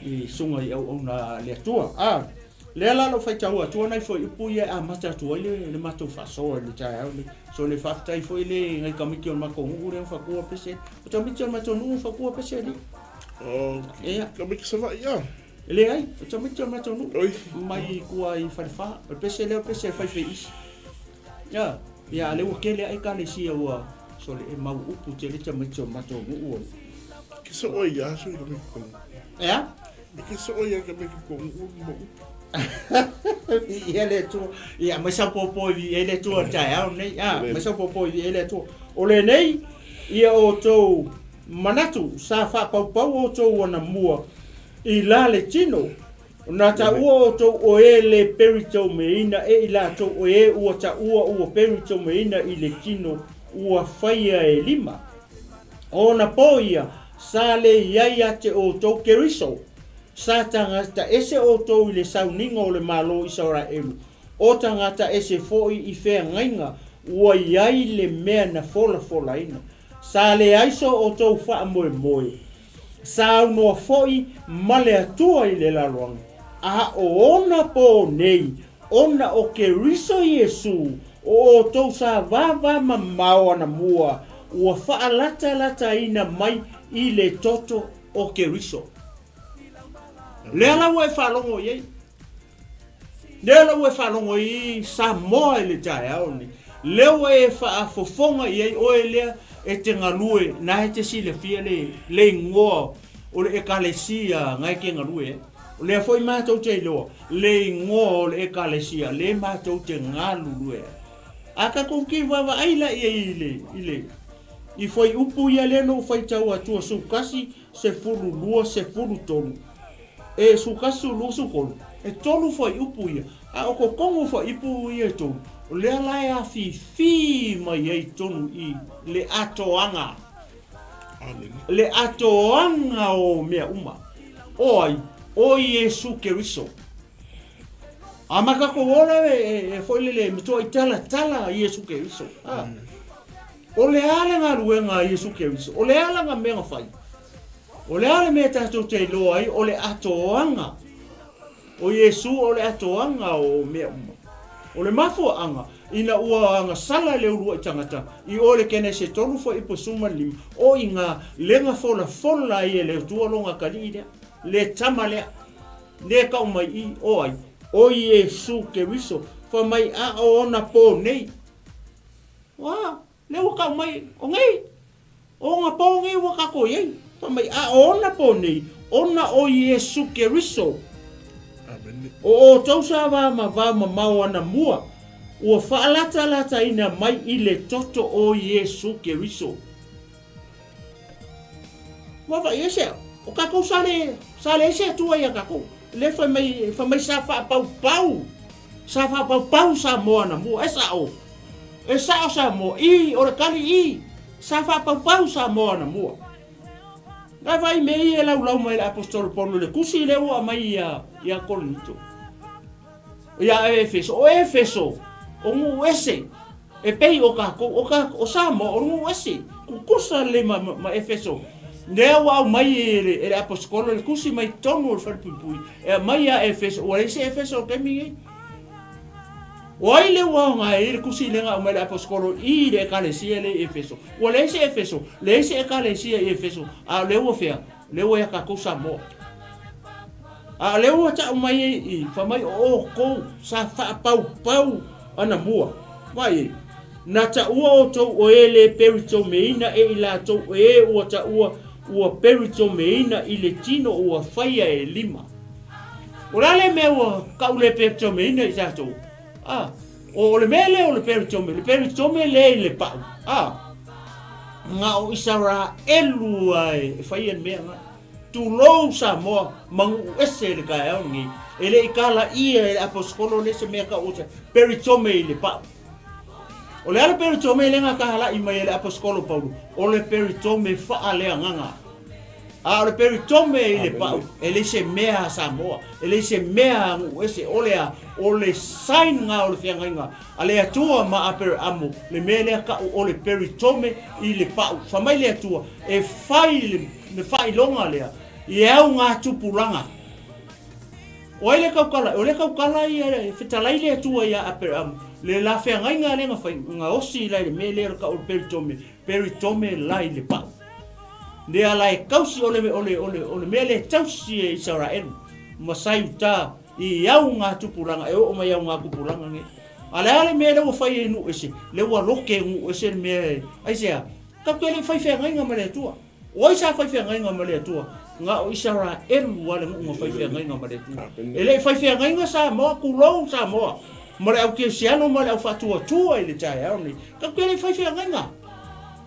i susuga i auauna a le Atua. A, lea la lou faitau atua nai fuaiupu ia e amata atu ai le, le matou faasoa i le taeao lenei. So le faafetai foi le nai tamaiti o le matou nuu lea na fatua pese. O tamaiti o le matou nuu na fatua pese alii. Oh, Ia. Tamaiti Savaii a. E leai, o tamaiti o le matou nuu. Oi. Mai tua i Falefa. O le pese lea o le pese e fai feisi. Ia, ia a lea ua tele lava ekalesia ua sole e mau upu tele tamaiti o le matou nuu o. Ke so oi ia so i ka meki kongu. E a? E ke so oi ia ka meki kongu mo upu. Ia le Atua. Ia mai sau popo i e le Atua taeao nei. A, mai sau popo i e le Atua. O lenei ia outou manatu sa faapaupau outou anamua i la le tino. Na taua outou o e le peritoumeina e i latou o e ua taua ua peritoumeina i le tino ua faia e lima. Ona po ia, sa le i ai ia te outou Keriso. Sa tagata ese outou i le sauniga o le Malo o Isaraelu, o tagata ese foi i feagaiga ua i ai le mea na folafolaina. Sa leai so outou faamoemoe. Saunoa foi ma le Atua i le lalolagi, a o ona pō nei, ona o Keriso Iesū, o outou sa vava mamao anamua, ua faalatalataina mai i le toto o Keriso. Lea la ua e faalogo i ai. Lea la ua e faalogo i Samoa i le taeao lenei. Lea ua e faafofoga i ai oe lea e te galue, na e te silafia le, le igoa o le Ekalesia na e te galue ai. O lea foi matou te iloa le igoa o le Ekalesia le matou te galulue ai. A tatou ki vaavaai la i ai i le, i le, i fuaiupu ia lea na ou faitau atua 11, 12, 13, e 11, 12, 13, e tolu fuaiupu ia, a o totonu o fuaiupu ia e tolu, o lea la e afifi mai ai tonu i le atoaga. Le atoaga o mea uma. O ai? O Iesu Keriso. A ma tatou ola e, e, e foi lele, matuai talatala Iesu Keriso. Ah. O le a le galuega a Iesu Keriso? O le a lana mea na fai? O le a le mea tatou te iloa ai o le atoaga o Iesu o le atoaga o mea uma? O le mafuaaga ina ua agasala le uluai tagata i o le Kenese 3:15, o iga le na folafola ai e le Atua lona atalii lea, le tama lea, le tau mai i o ai? O Iesu Keriso, fai mai a o ona po nei. Ua, lea ua tau mai, o nei, o ona pō nei ua tatou i ai. Fai mai, a o ona pō nei, ona o Iesu Keriso. O outou sa va ma va mamao anamua, ua faalatalataina mai i le toto o Iesu Keriso. Vaavaai ese, o tatou sa le, sa leai se Atua ia tatou. Lea fai mai, fai mai sa faapaupau, sa faapaupau Samoa anamua. E sao, e sao Samoa, i, o le tali i, sa faapaupau Samoa anamua. Vaavaai mea ia e laulau mai le Aposetolo Paulo i le tusi lea ua aumai ia, ia Korinito. Ia Efeso, o Efeso, o nuu ese. E pei o tatou, o, ta, o Samoa, o nuu ese, tutusa lelei ma, ma, ma Efeso. Lea ua aumai e le, e le aposetolo le tusi mai totonu o le falepuipui, e aumai ia Efeso, ua leai se Efeso o le taimi lenei. O ai lea ua aoga ai le tusi lea na aumai e le aposetolo i le ekalesia lea i Efeso? Ua leai se Efeso, leai se ekalesia i Efeso, a o lea ua fea? Lea ua ia tatou Samoa. A o lea ua tau mai ai i, fai mai o outou sa faapaupau anamua. Vaai ai, na taua outou o e le peritomeina e i latou o e ua taua ua peritomeina i le tino ua faia e lima. O le a le mea ua tau le peritomeina i tatou? A, o le mea lea o le peritome, le peritome lea i le pau, a, na o Isaraelu a e faia le mea na. Tulou Samoa, manu'u ese i le taeao lenei. E le i kalaia e le aposetolo lea se mea tau o se peritome i le pau. O le a le peritome lea na kala'i mai e le aposetolo Paulo? O le peritome faaleagaga. A o le peritome i le pau, e leai se mea a Samoa, e leai se mea a nuu ese, o le a? O le sign na o le feagaiga a le Atua ma Aperamo, le mea lea tau o le peritome i le pau. Fai mai le Atua, e fai le, le faailoga lea i au ngā tupulaga. O ai le tautala? O le tautala ia e fetalai le Atua iā Aperamo, le la feagaiga lea na fai, na osi la i le mea lea o le tau o le peritome, peritome la i le pau. Lea la e tausi, o le, o le, o le, o le mea lea e tausi e Isaraelu ma sa i uta i au ngā tupulaga, e oo mai au ngā tupulaga nei. A le a le mea lea ua fai e nuu ese, lea ua loke e nuu ese le mea e, aisea? Tatou te le i fai feagaiga ma le Atua. O ai sa fai feagaiga ma le Atua? Na o Isaraelu a le nuu na fai feagaiga ma le Atua. E le i fai feagaiga Samoa, tulou Samoa, ma le au kerisiano ma le au faatuatua i le taeao nei. Tatou te le i fai feagaiga.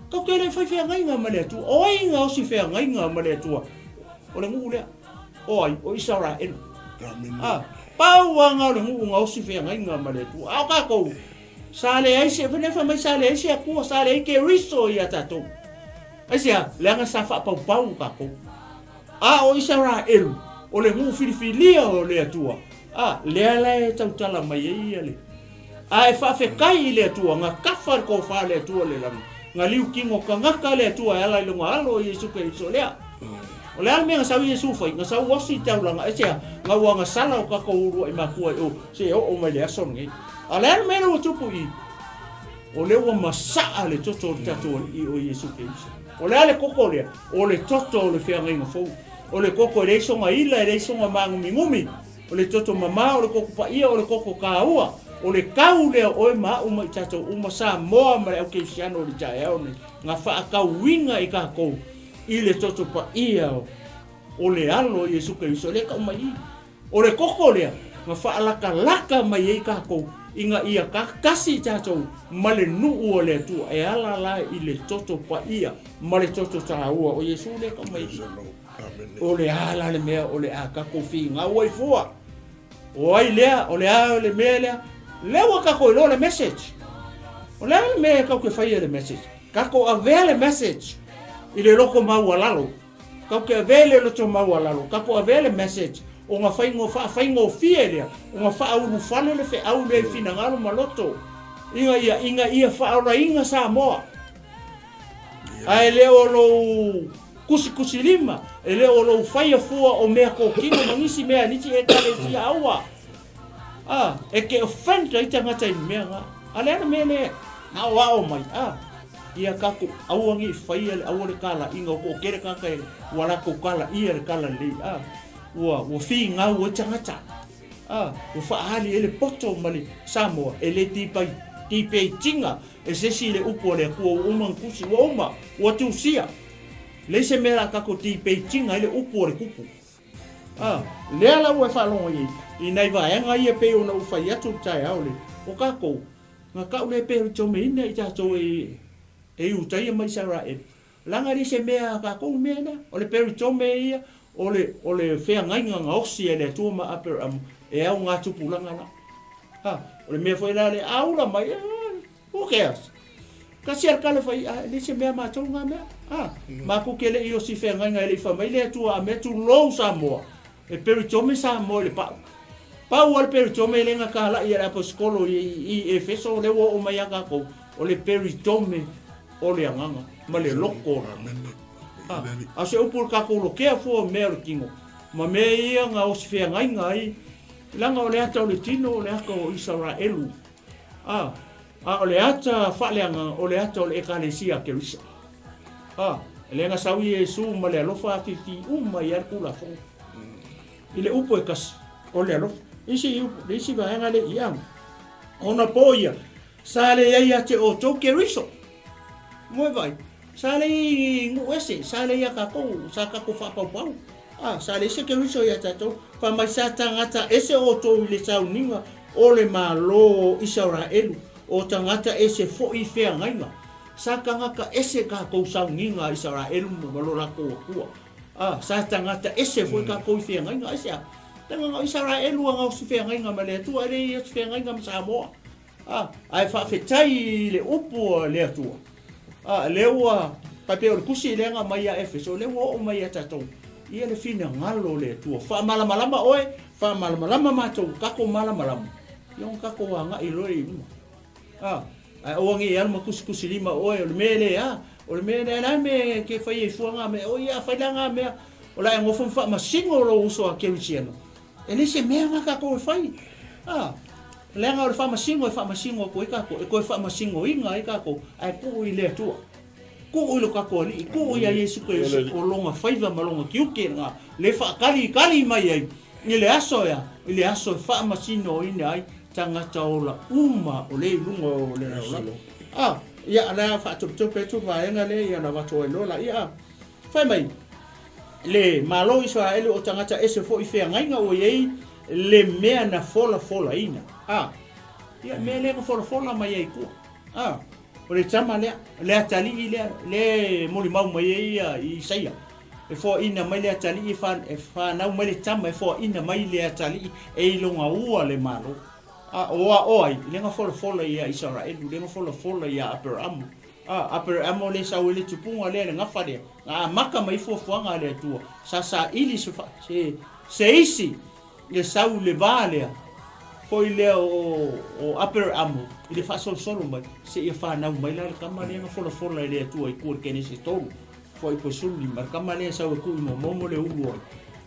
Tatou te le i fai feagaiga ma le Atua. O ai na osi feagaiga ma le Atua? O le nuu lea. O ai? O Isaraelu. A, pau lava na o le nuu na osi feagaiga ma le Atua. A o tatou, sa leai se, fai mai sa leai se Atua, sa leai Keriso ia tatou. Aisea? Leaga sa faapaupau tatou. A o Isaraelu, o le nuu filifilia o le Atua, a, lea la e tautala mai ai ia le. A e faafetai i le Atua, na kafa le tofa a le Atua le lagi, na liu tino tagata le Atua e ala i lona Alo o Iesu Keriso lea. O le a le mea na sau Iesu fai? Na sau osi i te aulaga, aisea? Na ua gasala o tatou uluai makua i o, seia oo mai le aso lenei. A o le a le mea lea ua tupu i i? O lea ua masaa le toto o le tatou Alii o Iesu Keriso. O le a le toto lea? O le toto o le feagaiga fou. O le toto e leai sona ila, e leai sona māgumigumi. O le toto mamā, o le toto paia, o le toto kāua. O le kau lea o oe ma a'u ma i tatou uma, Samoa ma le au kerisiano o le taeao nei, na faakauina i tatou i le toto paia o le Alo o Iesu Keriso lea e tau mai i i. O le koko lea na faalakalaka mai ai tatou ina ia tasi tatou ma le nuu o le Atua e ala la i le toto paia ma le toto taua o Iesu lea e tau mai i. O le a la le mea o le a tatou finau ai fua? O ai lea? O le a le mea lea? Lea ua tatou iloa le message. O le a le mea e tatou te faia i le message? Tatou avea le message i le loto maualalo. Tatou te avea i le loto maualalo. Tatou avea le message ona faigo, faafaigofie lea ona faaulufale le feau lea i finagalo ma loto ina ia, ina ia faaolaina Samoa. Ae le o lou kusikusilima, e le o lou faia fua o mea tokino ma nisi mea a nisi ekalesia aua. A, e te offend ai tagata i mea na. A le a le mea lea aoao mai, a, ia tatou aua ne i faia le aua le talaiga o toatele tagata e ua latou talaia le talalelei, a, ua, ua finau ai tagata. A, ua faaali ai le poto ma le Samoa e le tipai, tipeitiga E se isi le upu a le Atua ua uma ona tusi, ua uma, ua tusia. Leai se mea la tatou debating ai le upu a le Tupu. A, lea la ua e faalogo i ai, i nai vaega ia pei ona ou fai atu i le taeao lea, o tatou, na tau le peritomeina i tatou e, e Iutaia ma Isaraelu. Leaga e leai se mea a tatou le mea lea. O le peritome ia, o le, o le feagaiga na osi e le Atua ma Aperamo e ao ngā tupulaga la. Ha, o le mea foi la lea, a ula mai, eh, who cares? Kasi a le kale fai, a, e leai se mea a matou ngā mea. Ha, matou ke le'i osi feagaiga e le'i fai mai le Atua a mea tulou Samoa. E peritome Samoa i le pau. Pau a le peritome le na kala'i a le aposikolo i, i Efeso, lea ua oo mai ia tatou, o le peritome o le agaga ma le loko o le. A, a o se upu i le tatou lokea fua o mea o le tino, ma mea ia na osi feagaiga ai, leaga o le ata o le tino o le ata o Isaraelu, a, a o le ata faaleagaga o le ata o le Ekalesia a Keriso. A, lea na sau Iesu ma le alofa afifi uma ai le Tulafono. I le upu e tasi, o le alofa. Isi upu, le isi vaega le i aga. Ona po ia, sa leai ia te outou Keriso. Moe vai, sa leai i nuu ese, sa leai ia tatou, sa tatou faapaupau. A, sa leai se Keriso ia tatou. Fai mai sa tagata ese outou i le sauniga o le Malo o Isaraelu, o tagata ese foi i feagaiga. Sa tagata ese tatou sauniga a Isaraelu ma lo latou Atua. A, sa tagata ese foi tatou i feagaiga. Aisea? Leaga na o Isaraelu a na o se feagaiga ma le Atua, e leai o se feagaiga ma Samoa. A, ae faafetai i le upu a le Atua. A, lea ua, tai pei o le tusi lea na aumai ia Efeso, lea ua oo mai ia tatou, ia le finagalo o le Atua. Faamalamalama oe, faamalamalama matou, tatou malamalama, ia ona tatou agai loa i luma. A, ae aua ne i alu ma tusitusilima oe, o le mea lea, o le mea lea, le a le mea e te fai ai fua na mea, oi a fai la na mea, o le a e nofo ma faamasino lou uso a kerisiano, e leai se mea na tatou e fai. A, leaga o le faamasino e faamasino atu ai tatou, e toe faamasinoina ai tatou, ae tuu i le Atua. Tuu i lo tatou Alii, tuu ia Iesu Keriso, o lona faiva ma lona tiute lena, le faatalitali mai ai i le aso ea, i le aso e faamasinoina ai tagata ola uma o lea i luga o le lalolagi. A, ia, o le a faatopetope atu le vaega lea, ia ona avatu ai loa laia. A, fai mai, le Malo o Isaraelu o tagata ese foi i feagaiga ua i ai le mea na folafolaina. A, ia, mea lea na folafola mai ai i tua. A, o le tama lea, le atalii lea, lea e molimau mai ai ia Isaia. E foaina mai le atalii, e fanau mai le tama, e foaina mai le atalii e iloga ua le Malo. A, o a, o ai? Lea na folafola ia Isaraelu, lea na folafola ia Aperamo. A, Aperamo lea e sau ai le tupuga lea, le gafa lea, na amata mai fuafuaga a le Atua, sa saili se, se, se isi e sau i le va lea, foi lea o, o Aperamo i le faasolosolo mai, seia fanau mai la le tama lea na folafola e le Atua i tua i le Kenese 3. Foi po suli ma le tama lea e sau e tuu i momomo le ulu o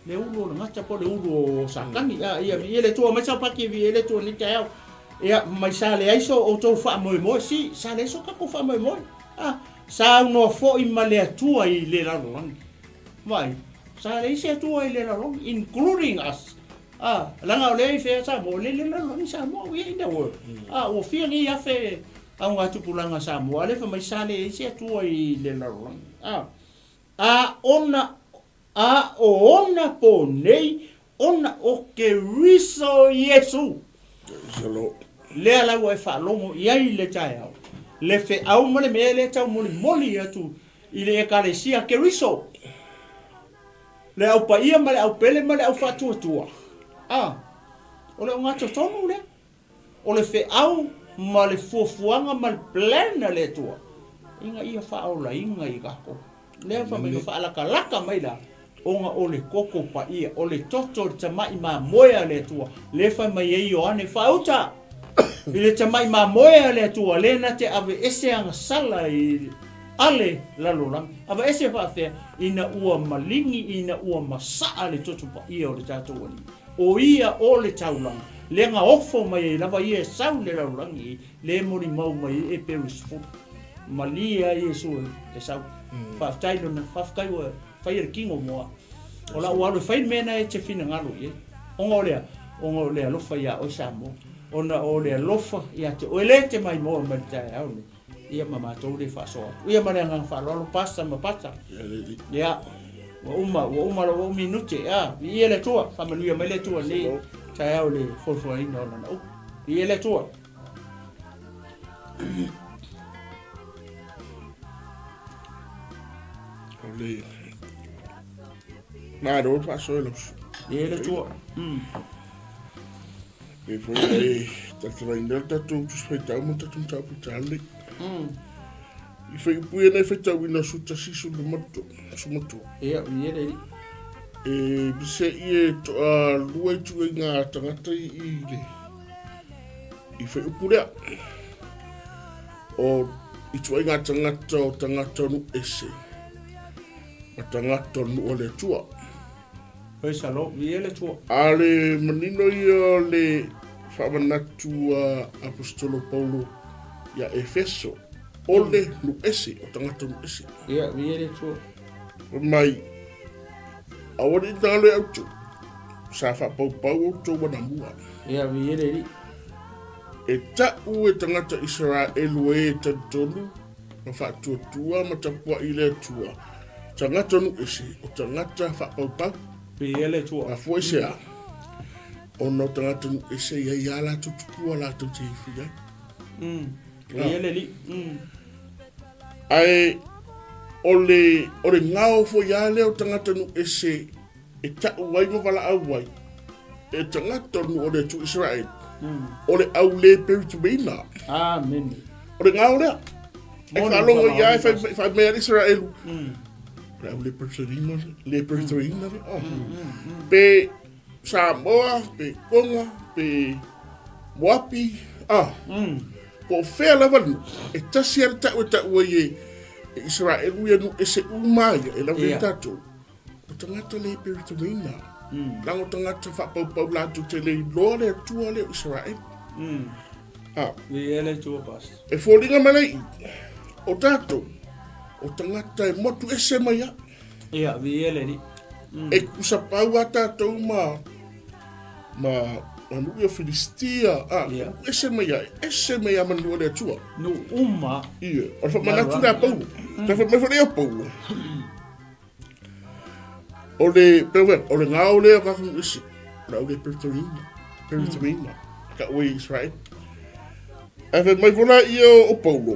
le ulu o le gata po o le ulu o Satani. A ia viia le Atua mai sau paki viia le Atua nei taeao. Ia mai sa leai so outou faamoemoe si sa leai so tatou faamoemoe. A saunoa foi ma le Atua i le lalolagi. Vaai, sa leai se Atua i le lalolagi including us. A leaga o lea i fea Samoa, o lea i le lalolagi Samoa, we are in the world. A ua fia nei afe augatupulaga Samoa, a lea fai mai sa leai se Atua i le lalolagi. A, a ona, a o ona po nei, ona o Keriso Iesu. Lea la ua e faalogo i ai i le taeao, le feau ma le mea lea taumolimoli atu i le Ekalesia Keriso. Le au paia ma le au pele ma le au faatuatua. A, o le ogatotonu lea. O le feau ma le fuafuaga ma le plan a le Atua ina ia faaolaina i tatou. Lea fai mai na faalatalata mai la ona o le toto paia, o le toto o le tamai mamoe a le Atua, lea fai mai ai Ioane faauta i le tamai mamoe a le Atua, lea na te aveese ana sala i ale lalolagi. Aveese faafefea? Ina ua maligi, ina ua masaa le toto paia o le tatou Alii. O ia o le taulaga, lea na ofo mai ai lava ia e sau i le lalolagi, lea e molimau mai ai e Paris Foot. Malie ai Iesu e sau. Faafetai lona, faafetai ua faia le tino mo au. O lau alu e fai le mea na e te finagalo i ai. Ona o le a? Ona o le alofa ia oe Samoa. Ona o le alofa ia te oe le te maimoa mai le taeao nei. Ia ma matou le faasoa atu. Ia ma le agaga faaaloalo Pastor ma Pata. Ia, ua uma, ua uma lou minute. Ia, viia le Atua, faamanuia mai le Atua nei taeao le folafolaina o lana upu. Viia le Atua. O le Malo le faasoa i lau Viia le Atua. E foi e tatalai nei le tatou Tusi Faitau ma le tatou Mataupu Itali. I whai upu ia nei faitauina o 11 13. Ia, viia le Alii. E pise i e toa lua i tu i ngā tangata i i le i whai upu lea. O i tu ai ngā tangata o tangata nu ese. Ma tagata o le nuu a le Atua. Praise the Lord, viia le Atua. A o le manino ia o le faamanatu a Aposetolo Paulo ia Efeso, o le nuu ese, o tagata nuu ese. Ia, viia le Atua. Fai mai, aua ne i tagalo e outou, sa faapaupau outou anamua. Ia, viia le Alii. E ta'u e tagata Isaraelu e talitonu ma faatuatua ma tapua'i i le Atua, tagata nuu ese, o tagata faapaupau. Viia le Atua. Mafua i se a? Ona o tagata nuu ese e i ai a latou tupua latou te ifi ai. Viia le Alii. Ae o le, o le gao foi a lea o tagata nuu ese e ta'u ai ma valaau ai e tagata o le nuu o le Atua Isaraelu, o le au le peritumeina. Amene. O le gao lea. E faalogo ia e fai mai a le Isaraelu. O le au le peritumeina, le peritumeina lea. Oh. Pe Samoa, pe Tonga, pe Moapi, ah. Po o fea lava le nuu, e tasi a le ta'u e ta'u ai e Isaraelu ia nuu ese uma ia, e lava ia tatou. O tagata le peritumeina. Leaga o tagata faapaupau latou te le iloa le Atua lea o Isaraelu. Ah. Viia le Atua, Pastor. E foliga mai lea i i, o tatou, o tagata e motu ese mai a. Ia, viia le Alii. E kusapau a tatou ma ma ma nuu ia Filistia, ah, Ia. ese mai a, ese mai a ma nuu o le Atua. Nuu uma. Ia, o le faamanatu lea a Paulo. Toe fai mai foi lea o Paulo. O le, pe uē, o le gao lea o kākou isi, o le au le peritoina, peritoina, ka ue Israel. Ae fai mai foi la ia o Paulo,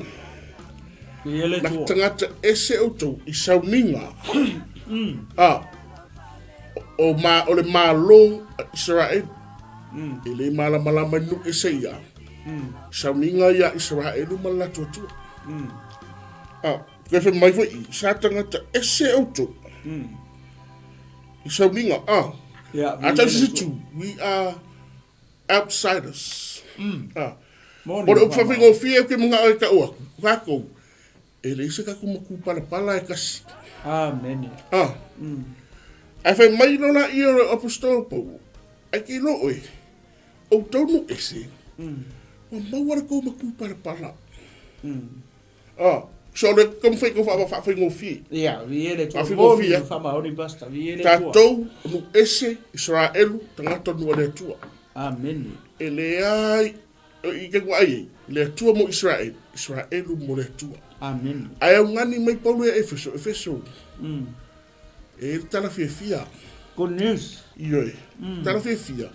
Ia le na tua. tagata ese outou i sauniga, a, o, ma, o le Malo a Israel, e le malamalama i nuu ese ia, sauniga ia Israelu ma le latou Atua. A, Toe fai mai foi i, sa tagata ese outou. I sauniga, ah. Yeah, A tau sisi tu, we are outsiders. Ah. Moni, O le upu mama. fawhaingofie o ke mga o e kau aku, kākou, e leai se kakou makūpalapala e kasi. Amene. Ah. Ae fai mai loa la ia o le apostolo Paulo, ai ke iloa oe, outou nuu ese, ua maua le kou makūpalapala. Ah, so le taumafai tau faafaigofie. Ia, viia le Atua. Faafaigofie. Moni, faamaoni, Pastor. Viia le Atua. Tatou, nuu ese, Israelu, tagata nuu a le Atua. Amene. E leai, i ke vaai ai, le Atua mo Israelu, Israelu mo le Atua. Amene. Ae augani mai Paulo ia Efeso, Efeso. E le tala fiafia. Good news. Ioe. Tala fiafia.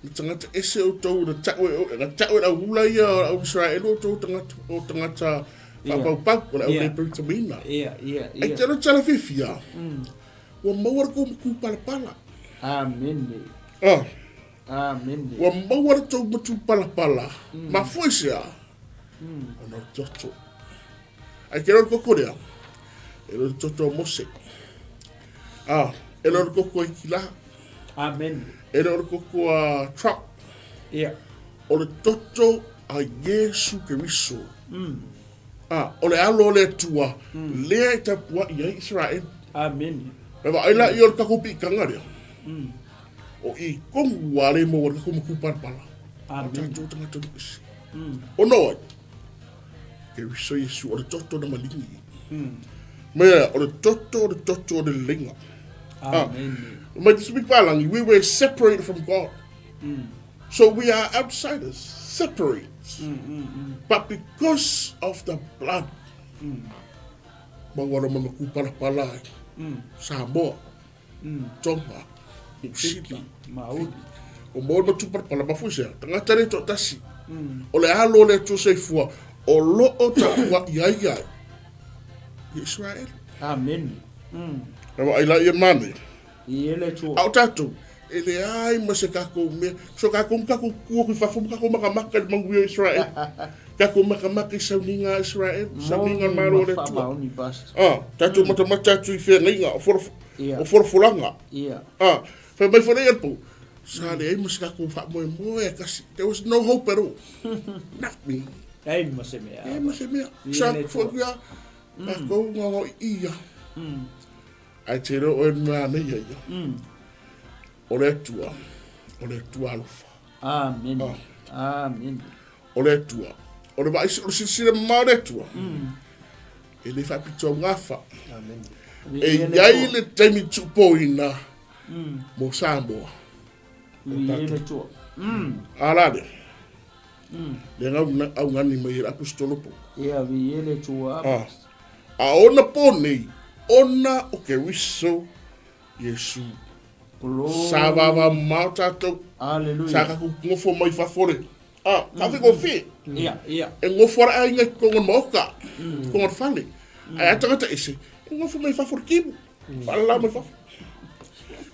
Na tagata ese outou, na ta'u e, na ta'u e le au hula ia o le au Israelu outou tagata, o tagata faapaupau, o le au le Benjamina. Ia, ia, Ai ia. te alo tala fiafia. Ua maua le kou matu palapala. Amene. Ah, Amene. ua maua le tou matu palapala. Mafua i se a? Ona o le toto. Ai ke le o le koko lea, e le o le toto a Mose. Ah, e le o le koko a Ikila. Amen. E le o le koko a Trump. Ia. O le toto a Iesu Keriso. Ah, o le alo o le Atua, lea e tapua'i ai Israel. Amen. Me vaai la ia o le takou piitaga lea. O i tonu ua le maua le takou matupalapala. Amen. O tatou tagata nuu ese. Ona o ai? Keriso Iesu, o le toto na maligi. Mea, o le toto, o le toto o le leleiga. Amen. Mai te speak Palangi, we were separated from God. So we are outsiders, separate. But because of the blood, maua loma matupalapala ai. Samoa, Tonga, Niu Sila, Maori. O maua le matupalapala, mafua i se a? Tagata le toatasi. O le alo o le Atua soifua, o loo tapua'i ai ai i Israel. Amene. Na vaai la ia manaia. Ia le Atua. A o tatou, e leai ma se takou mea. So takou ma takou tu atu i fafo ma takou makamaka i le manuia o Israel. Takou makamaka i sauniga a Israel, sauniga a le Malo o le Moni ma Atua. faamaoni, Pastor. Ah, tatou matamata atu i feagaiga o folof- Ia. o folafolaga. Ia. Ah, fai mai foi lea i le pou, sa leai ma se tatou faamoemoe e tasi. There was no hope at all. Nothing. Leai ma se mea. Leai ma se mea. Ia Sa le foi Atua. atu ia, tatou gaogaoiia. Ae te iloa oe manaia ia. O le Atua, o le Atua alofa. Amene. Amene. O le Atua, o le vaai, o le silasila mamao o le Atua, e le faapitoaugafa. Amene. E i ai le taimi tuupoina mo Samoa. Viia le Atua. A la lea. Le gau augani mai e le aposetolo Paulo. Ia, viia le Atua. A, a ona po nei, ona o Keriso Iesu. Glory. Sa vavamao tatou. Hallelujah. Sa tatou gofo mai fafo le. A, faafegofie. Ia, ia. E gofo ala aiga i totonu o le maota, totonu o le fale. Ae a tagata ese, e gofo mai fafo le timu. Faalalau mai fafo.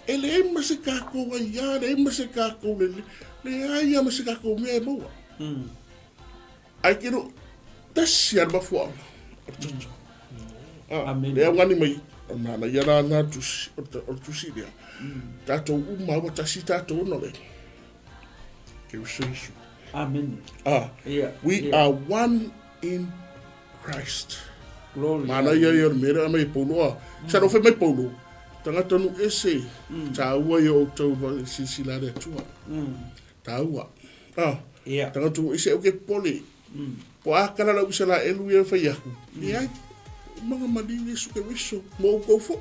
E leai ma se tatou aiā, leai ma se tatou lele, leai lava ma se tatou mea e maua. Ae ke lo, tasi lava le mafuaaga o le toto. Ah, Amene. lea augani mai, o manaia la na tusi, o le o le tusi lea. Tatou uma ua tasi tatou ona le. Keriso Iesu. Amene. Ah, Ia, we ia. are one in Christ. Glory. Manaia ia o le mea lea aumai e Paulo a. Sa no fai mai Paulo, tagata nuu ese, taua ia o outou i le silasila a le Atua. Taua. Ah, Ia. tagata nuu ese au ke popole. Po a kala lau Isalaelu ia fai aku. Leai, umaga maliu Iesu Keriso mo outou foi.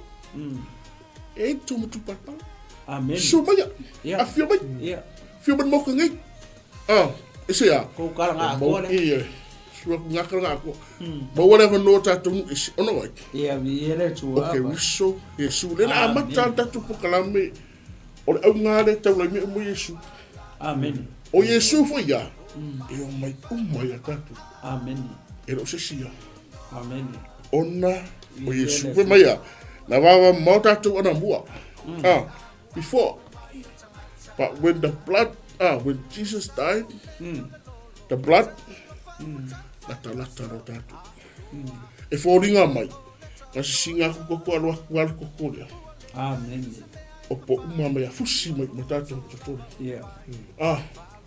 E tou matupalapala. Amene. Susu maia. Ia. Afio mai. Ia. Afio mai le maoka nei. Ah, e se a? Kou kala ngā akoa le. Ia, sua ku ngā kala ngā akoa. Maua le avanoa tatou nuu ese, ona wai. Ia, viia le Atua. O Keriso, Iesu, lea na amata le tatou polokalame, o le auga lea e taulai mai uma Iesu. Amene. O Iesu foi ia, e omai uma ia tatou. Amene. E le o se isi ia. Amene. Ona o Iesu. Fai mai ia, na vavamao tatou anamua. Ah, before. But when the blood, ah, when Jesus died, the blood, latalata lo tatou. E foliga mai, na sisiga aku koko alo aku lava le koko lea. Amene. Opo uma mai a fusi mai ma tatou totolo. Ia. Ah,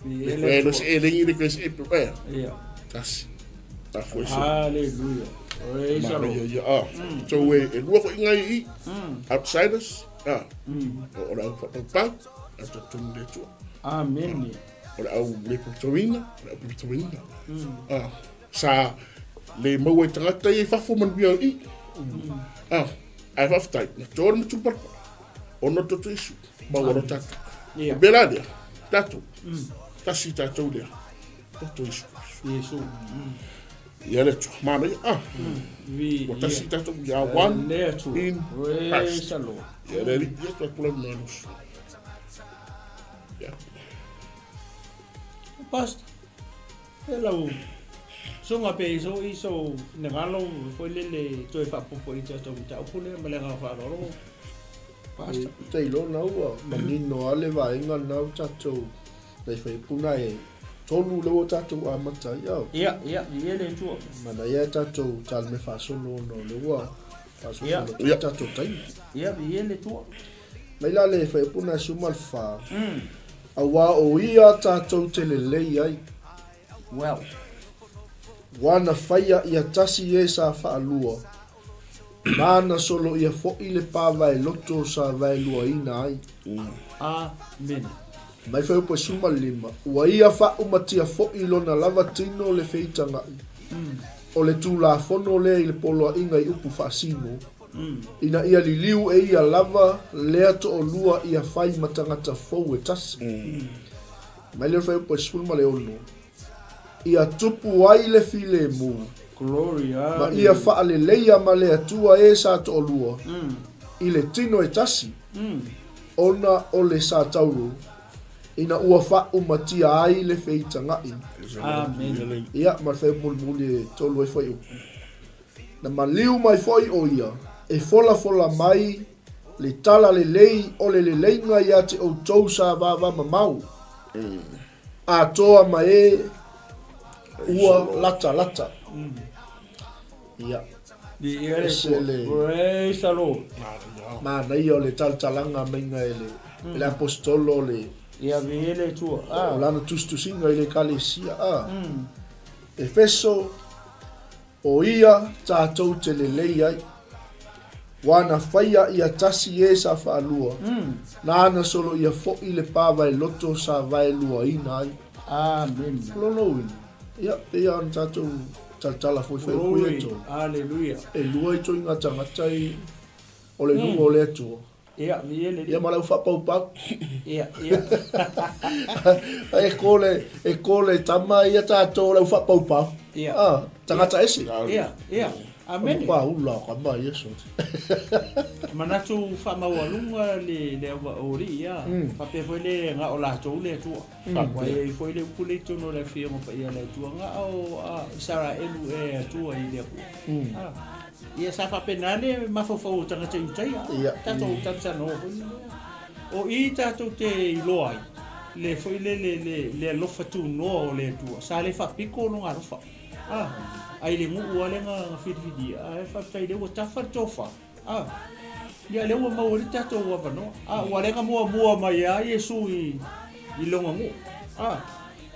Viia le le koe Atua. se elengi le koe se e pe. Ia. Tasi. Ta foi se. Hallelujah. Praise the Lord. Manaia ia, ah. So e, e lua foi ngai i, outsiders, ah. O, o le au whakapaupau, au tautomu le Atua. Amene. O le au le potoina, o le au potoina. Ah, sa le maua i tagata ia i fafo manuia i. Ah, ae faafetai, na toa le matupalapala, ona toto Iesu, maua loa tatou. Ia. O mea la lea, tatou, tasi tatou lea, toto Iesu Keriso. Iesu. Ia le Atua, manaia, ah, Vi, ua tasi tatou, we are one Le Atua. in Praise Christ. the Lord. Ia le Alii, ia atu lau malosi. Ia. Pastor, e lau susuga pe i so i so finagalo foi lele toe faapopo i tatou mataupu lea ma le agaga faaaloalo. Pastor. Ou te iloa na ua manino lava le vaega lena ua tatou nai faipuna e tolu lea ua tatou amata ai ao. Ia, ia, viia le Atua. Manaia e tatou taleme faasolo ona o lea ua faasolosolo atu Ia. tatou taimi. Ia, viia le Atua. Mai la le faipuna e 14, auā o ia tatou te lelei ai. Well. Ua na faia ia tasi e sa faalua, nāna solo ia foʻi le pāvaeloto sa vaeluaina ai. Amene. Mai fuaiupu e 15, ua ia faaumatia foʻi lona lava tino le feitagaʻi, o le Tulafono lea i le poloaiga i upu faasino, ina ia liliu e ia lava lea toʻolua ia fai ma tagata fou e tasi. Mai lea fuaiupu e 16, ia tupu ai le filemu, Glory, ma ia faaleleia ma le Atua e sa toʻolua, i le tino e tasi, ona o le sa tauro, ina ua faaumatia ai le feitagaʻi. Amene. Ia, ma le fuaiupu mulimuli e tolu ai fuaiupu. Na maliu mai foi ʻo ia e folafola mai le tala lelei o le leleiga iā te ʻoutou sa vāvāmamao, atoa ma e ua latalata. Ia, ese le Praise the Lord. manaia o le talatalaga maiga e le, e le aposetolo o le, Ia viia le Atua. o lana tusitusiga i le Ekalesia a Efeso, O ia tatou te lelei ai. Ua na faia ia tasi e sa faalua, nāna soloia foʻi le pāvaeloto sa vaeluaina ai. Amene. O lona uiga, ia, pei lava ona tatou talatala foi fai upu ia e tolu. Aleluia. E lua ituaiga tagata i, o le nuu o le Atua. Ia, viia le Alii. Ia ma lau faapaupau. Ia, ia. E ko le, e ko le tama ia tatou o lau faapaupau. Ia. Ah, tagata ese. Ia, ia. Amene. Matua ula o kama ia so. Manatu faamaualuga le le ava o alii ia. Faapea foi le ga o latou le Atua. Ua i ai foi le upu lea i totonu o le Afioga Paia a le Atua, ga o Isaraelu e Atua i le Atua. Ah. Ia sa faapena le mafaufau o tagata Iutaia. Ia. Tatou talatalanoa foi lea. O i tatou te iloa ai le foi le le le le alofa tunoa o le Atua. Sa le faapito lona alofa. A, ai le nuu lava lea na filifilia, ae faafetai lea ua tafa le tofa. A, ia lea ua maua ai le tatou avanoa. A, ua lea na muamua mai lava Iesu i i lona nuu. A,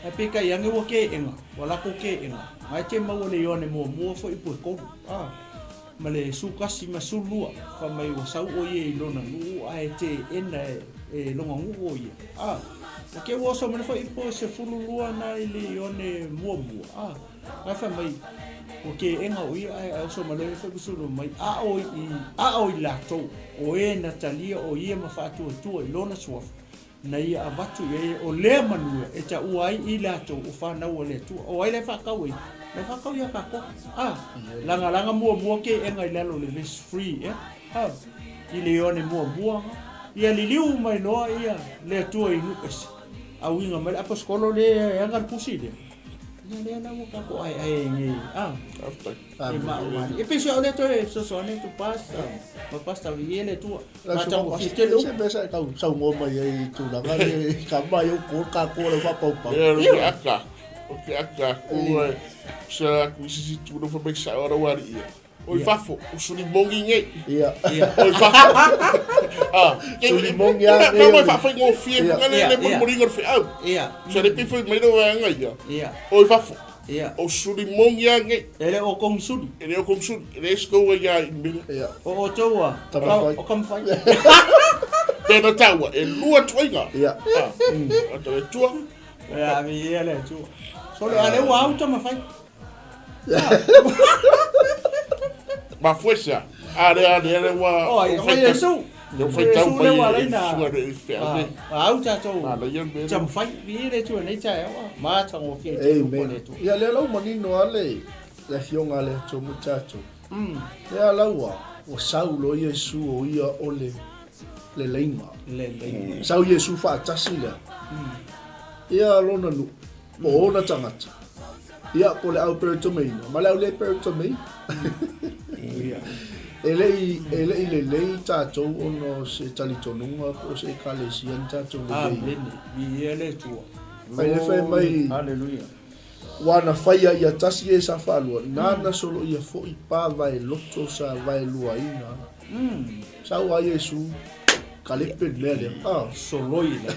ae peitai ane ua teena, ua latou teena. Na e te maua le Ioane muamua foi i 3. A, ma le 11 ma 12, fai mai ua sau o ia i lona nuu ae teena e lona nuu o ia. A, ua te ua oso mai le foi po 12 na i le Ioane muamua. A, ae fai mai ua teena o ia ae oso mai le foi po mai a o i a o i latou o e na talia o ia ma faatuatua i lona suafa na ia avatu i ai o lea manuia e taua ai i latou o fanau a le Atua. O ai la e faatau ai? La e faatau ia tatou. A, lagalaga muamua keʻega i lalo o le verse 3, ea? A, i le Ioane muamua ga. Ia liliu mai loa ia le Atua i nuu ese. Auiga mai le aposetolo lea e ana le tusi lea. Ia lea la ua tatou aeae ai nei. A, Faafetai. e maumali. E pei se au lea toe fesoasoani atu Pastor, ma Pastor viia le Atua. Matagofie tele upu. Se mea sa e tau saunoa mai ai i tulaga le ka mai au ko ka ko le whapaupau. E o ke aka, o ke aka, ko e se aku isi si tu no fa sa ora wari ia. O i fafo, o suli mongi nei. Ia. O i fafo. Ah, suli mongi a nei. Ka mai fa fai ngofie, nga le le mo ringa fe au. Ia. So le pe foi mai no anga ia. Ia. O i fafo. Ia. O sulimogi a nei. E le o kongsuli. E le o kongsuli. E le skou ia i mea. Ia. O outou a. Tamawhai. O kamawhai. Pena taua, e lua tuaiga. Ia. Ah, o te tua. Ia, mi ia le tua. Sole, a le ua au tamawhai. Ma fuesa. A le a le le ua. O ai, o Iesu. Le faitau Iesu le ua mai e laina. sua le i whea ne. A au tatou. A le ia mea. Tamawhai. Mi ia le tua nei taeao. Matagofie te upu a le Amen. Atua. Ia lea lau manino a le le afioga a le Atua mo tatou. Lea lau ua ua sau loa Iesu o ia o le le leiga. Le leiga. Sau Iesu faatasi lea. Ia lona nuu po o ona tagata. Ia po o le au peretomeina ma le au le peretomeina. E le i e le i lelei tatou ona o se talitonuga po o se ekalesia ni tatou lelei. Amene. Viia le Atua. Ai le fai mai. Haleluia. Ua na faia ia tasi e sa faalua, nana soloia foi pa vaeloto sa vaeluaina. Sau a Iesu, kalepe le mea lea. Ah. Soloi la.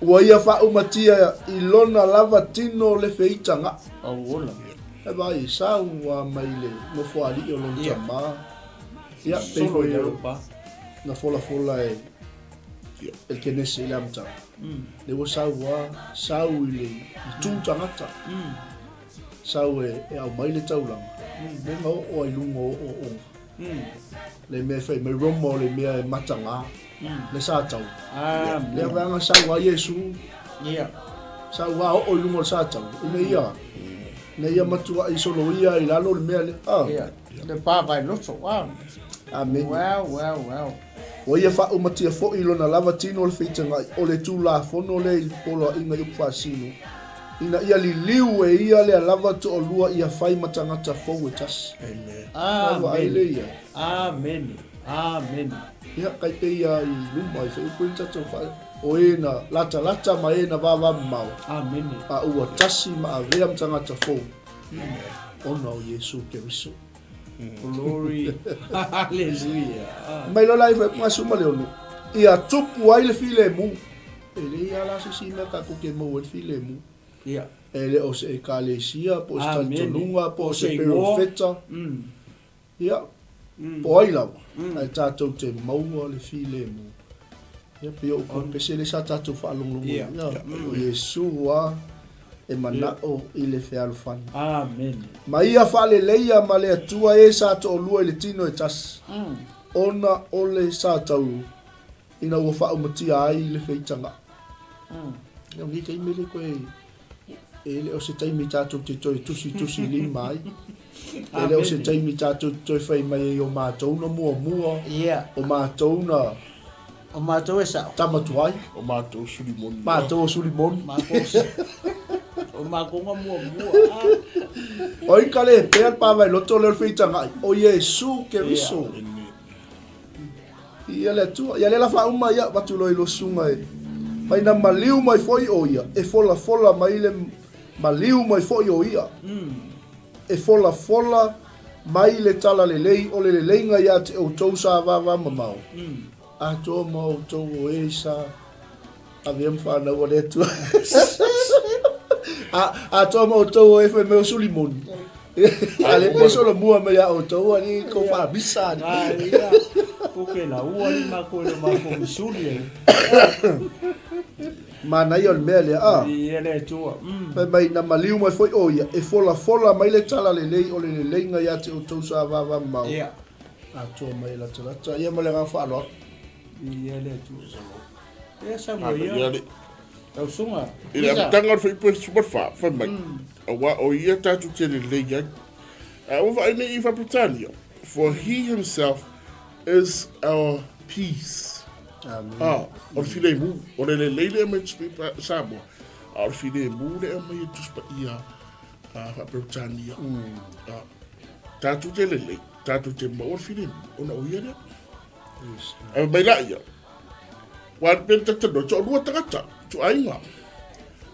Ua ia faaumatia i lona lava tino le feitagaʻi. Auola. E vaai, sau a mai le nofoalii o lona Ia. tama. Ia, pei Solo foi i lalo pa. na folafola e e le Kenese i le amataga. Le ua sau a, sau i le itu tagata. Sau e, e aumai le taulaga. Le na oo ai luga o ooooga. Le mea e fai mai Roma o le mea e matagā. Le sa tau. Amen. Lea vaega sau a Iesu. Ia. Sau a oo i luga o le sa tau. Ina ia, ina ia matuai soloia i lalo le mea lea. Ah. Ia. Le pa vai loto. Ah. Amene. Wow, wow, wow. Ua ia faaumatia foi i lona lava tino o le feitagaʻi o le Tulafono lea i le poloaiga i upu faasino, ina ia liliu e ia lea lava toalua ia fai ma tagata fou e tasi. Amen. Nai vaai le ia. Amene. Amene. Ia, kai pei ia i luma i wheupu i tatou wha, o e na latalata ma e na vava mamao. Amene. A ua tasi ma avea ma tagata fou. Ona o Iesu Keriso. Glory. Hallelujah. Mai loa la i wheupu ngā suma le ono. Ia tupu ai le filemu. E le ia la se si mea tatou ke maua ai le filemu. Ia. E le o se ekalesia, po o se Amene. talitonuga, po o se Se igoa. perofeta. Ia, po o ai lava, ae tatou te maua le filemu. Ia, pei o upu pese lea sa tatou faalogologo ai. Ia, o Iesu lava e manao i le fealofani. Amene. Ma ia faaleleia ma le Atua e sa toalua i le tino e tasi, ona o le sa tau ina ua faaumatia ai le feitaga. Ia, o lenei taimi e le toe E le o se taimi tatou te toe tusitusi lima ai. E le o se taimi tatou te toe fai mai ai o matou na muamua, o matou na... O matou e sao. Tama tuai. O matou suli moni. Matou o suli moni. O matou na muamua. O ai ka le pea le pāwai loto lea o le feitagai, o Iesu Keriso. Ia le Atua, ia lea la faauma ia avatu loa i lua susuga e mai na maliu mai foi o ia, e folafola mai le maliu mai foi o ia, e folafola mai le talalelei o le leleiga ia te outou sa vavamamao, atoa ma outou o e sa avea ma fanau a le Atua. Atoa ma outou o e fai mai o Sulimoni. A le pe solomua mai ia outou ali kou faamisa ali. A ia, ko ke la ua li makou e le makou misuli e. Manaia o le mea lea, a. Ia le Atua. Fai mai, na maliu mai foi o ia, e folafola mai le talalelei o le leleiga ia te outou sa vavamamao. Ia. Atoa mai e latalata. Ia ma le agaga faaaloalo. Ia le Atua. Ia sau ia. Lau susuga. I le amataga o le Fuaiupu 14, fai mai, Aua o ia tatou te lelei ai. Ae ua vaai nei i Faa-Peretania, For he himself is our peace. Amen. Ah, o le filemu, o le lelei le aumai e Tusi Samoa, a o le filemu le aumai e Tusi Paia Faa-Peretania. Ah, tatou te lelei, tatou te maua le filemu, ona o ia lea. Ae mai la ia, Ua pe tata no to lua tagata, to aiga.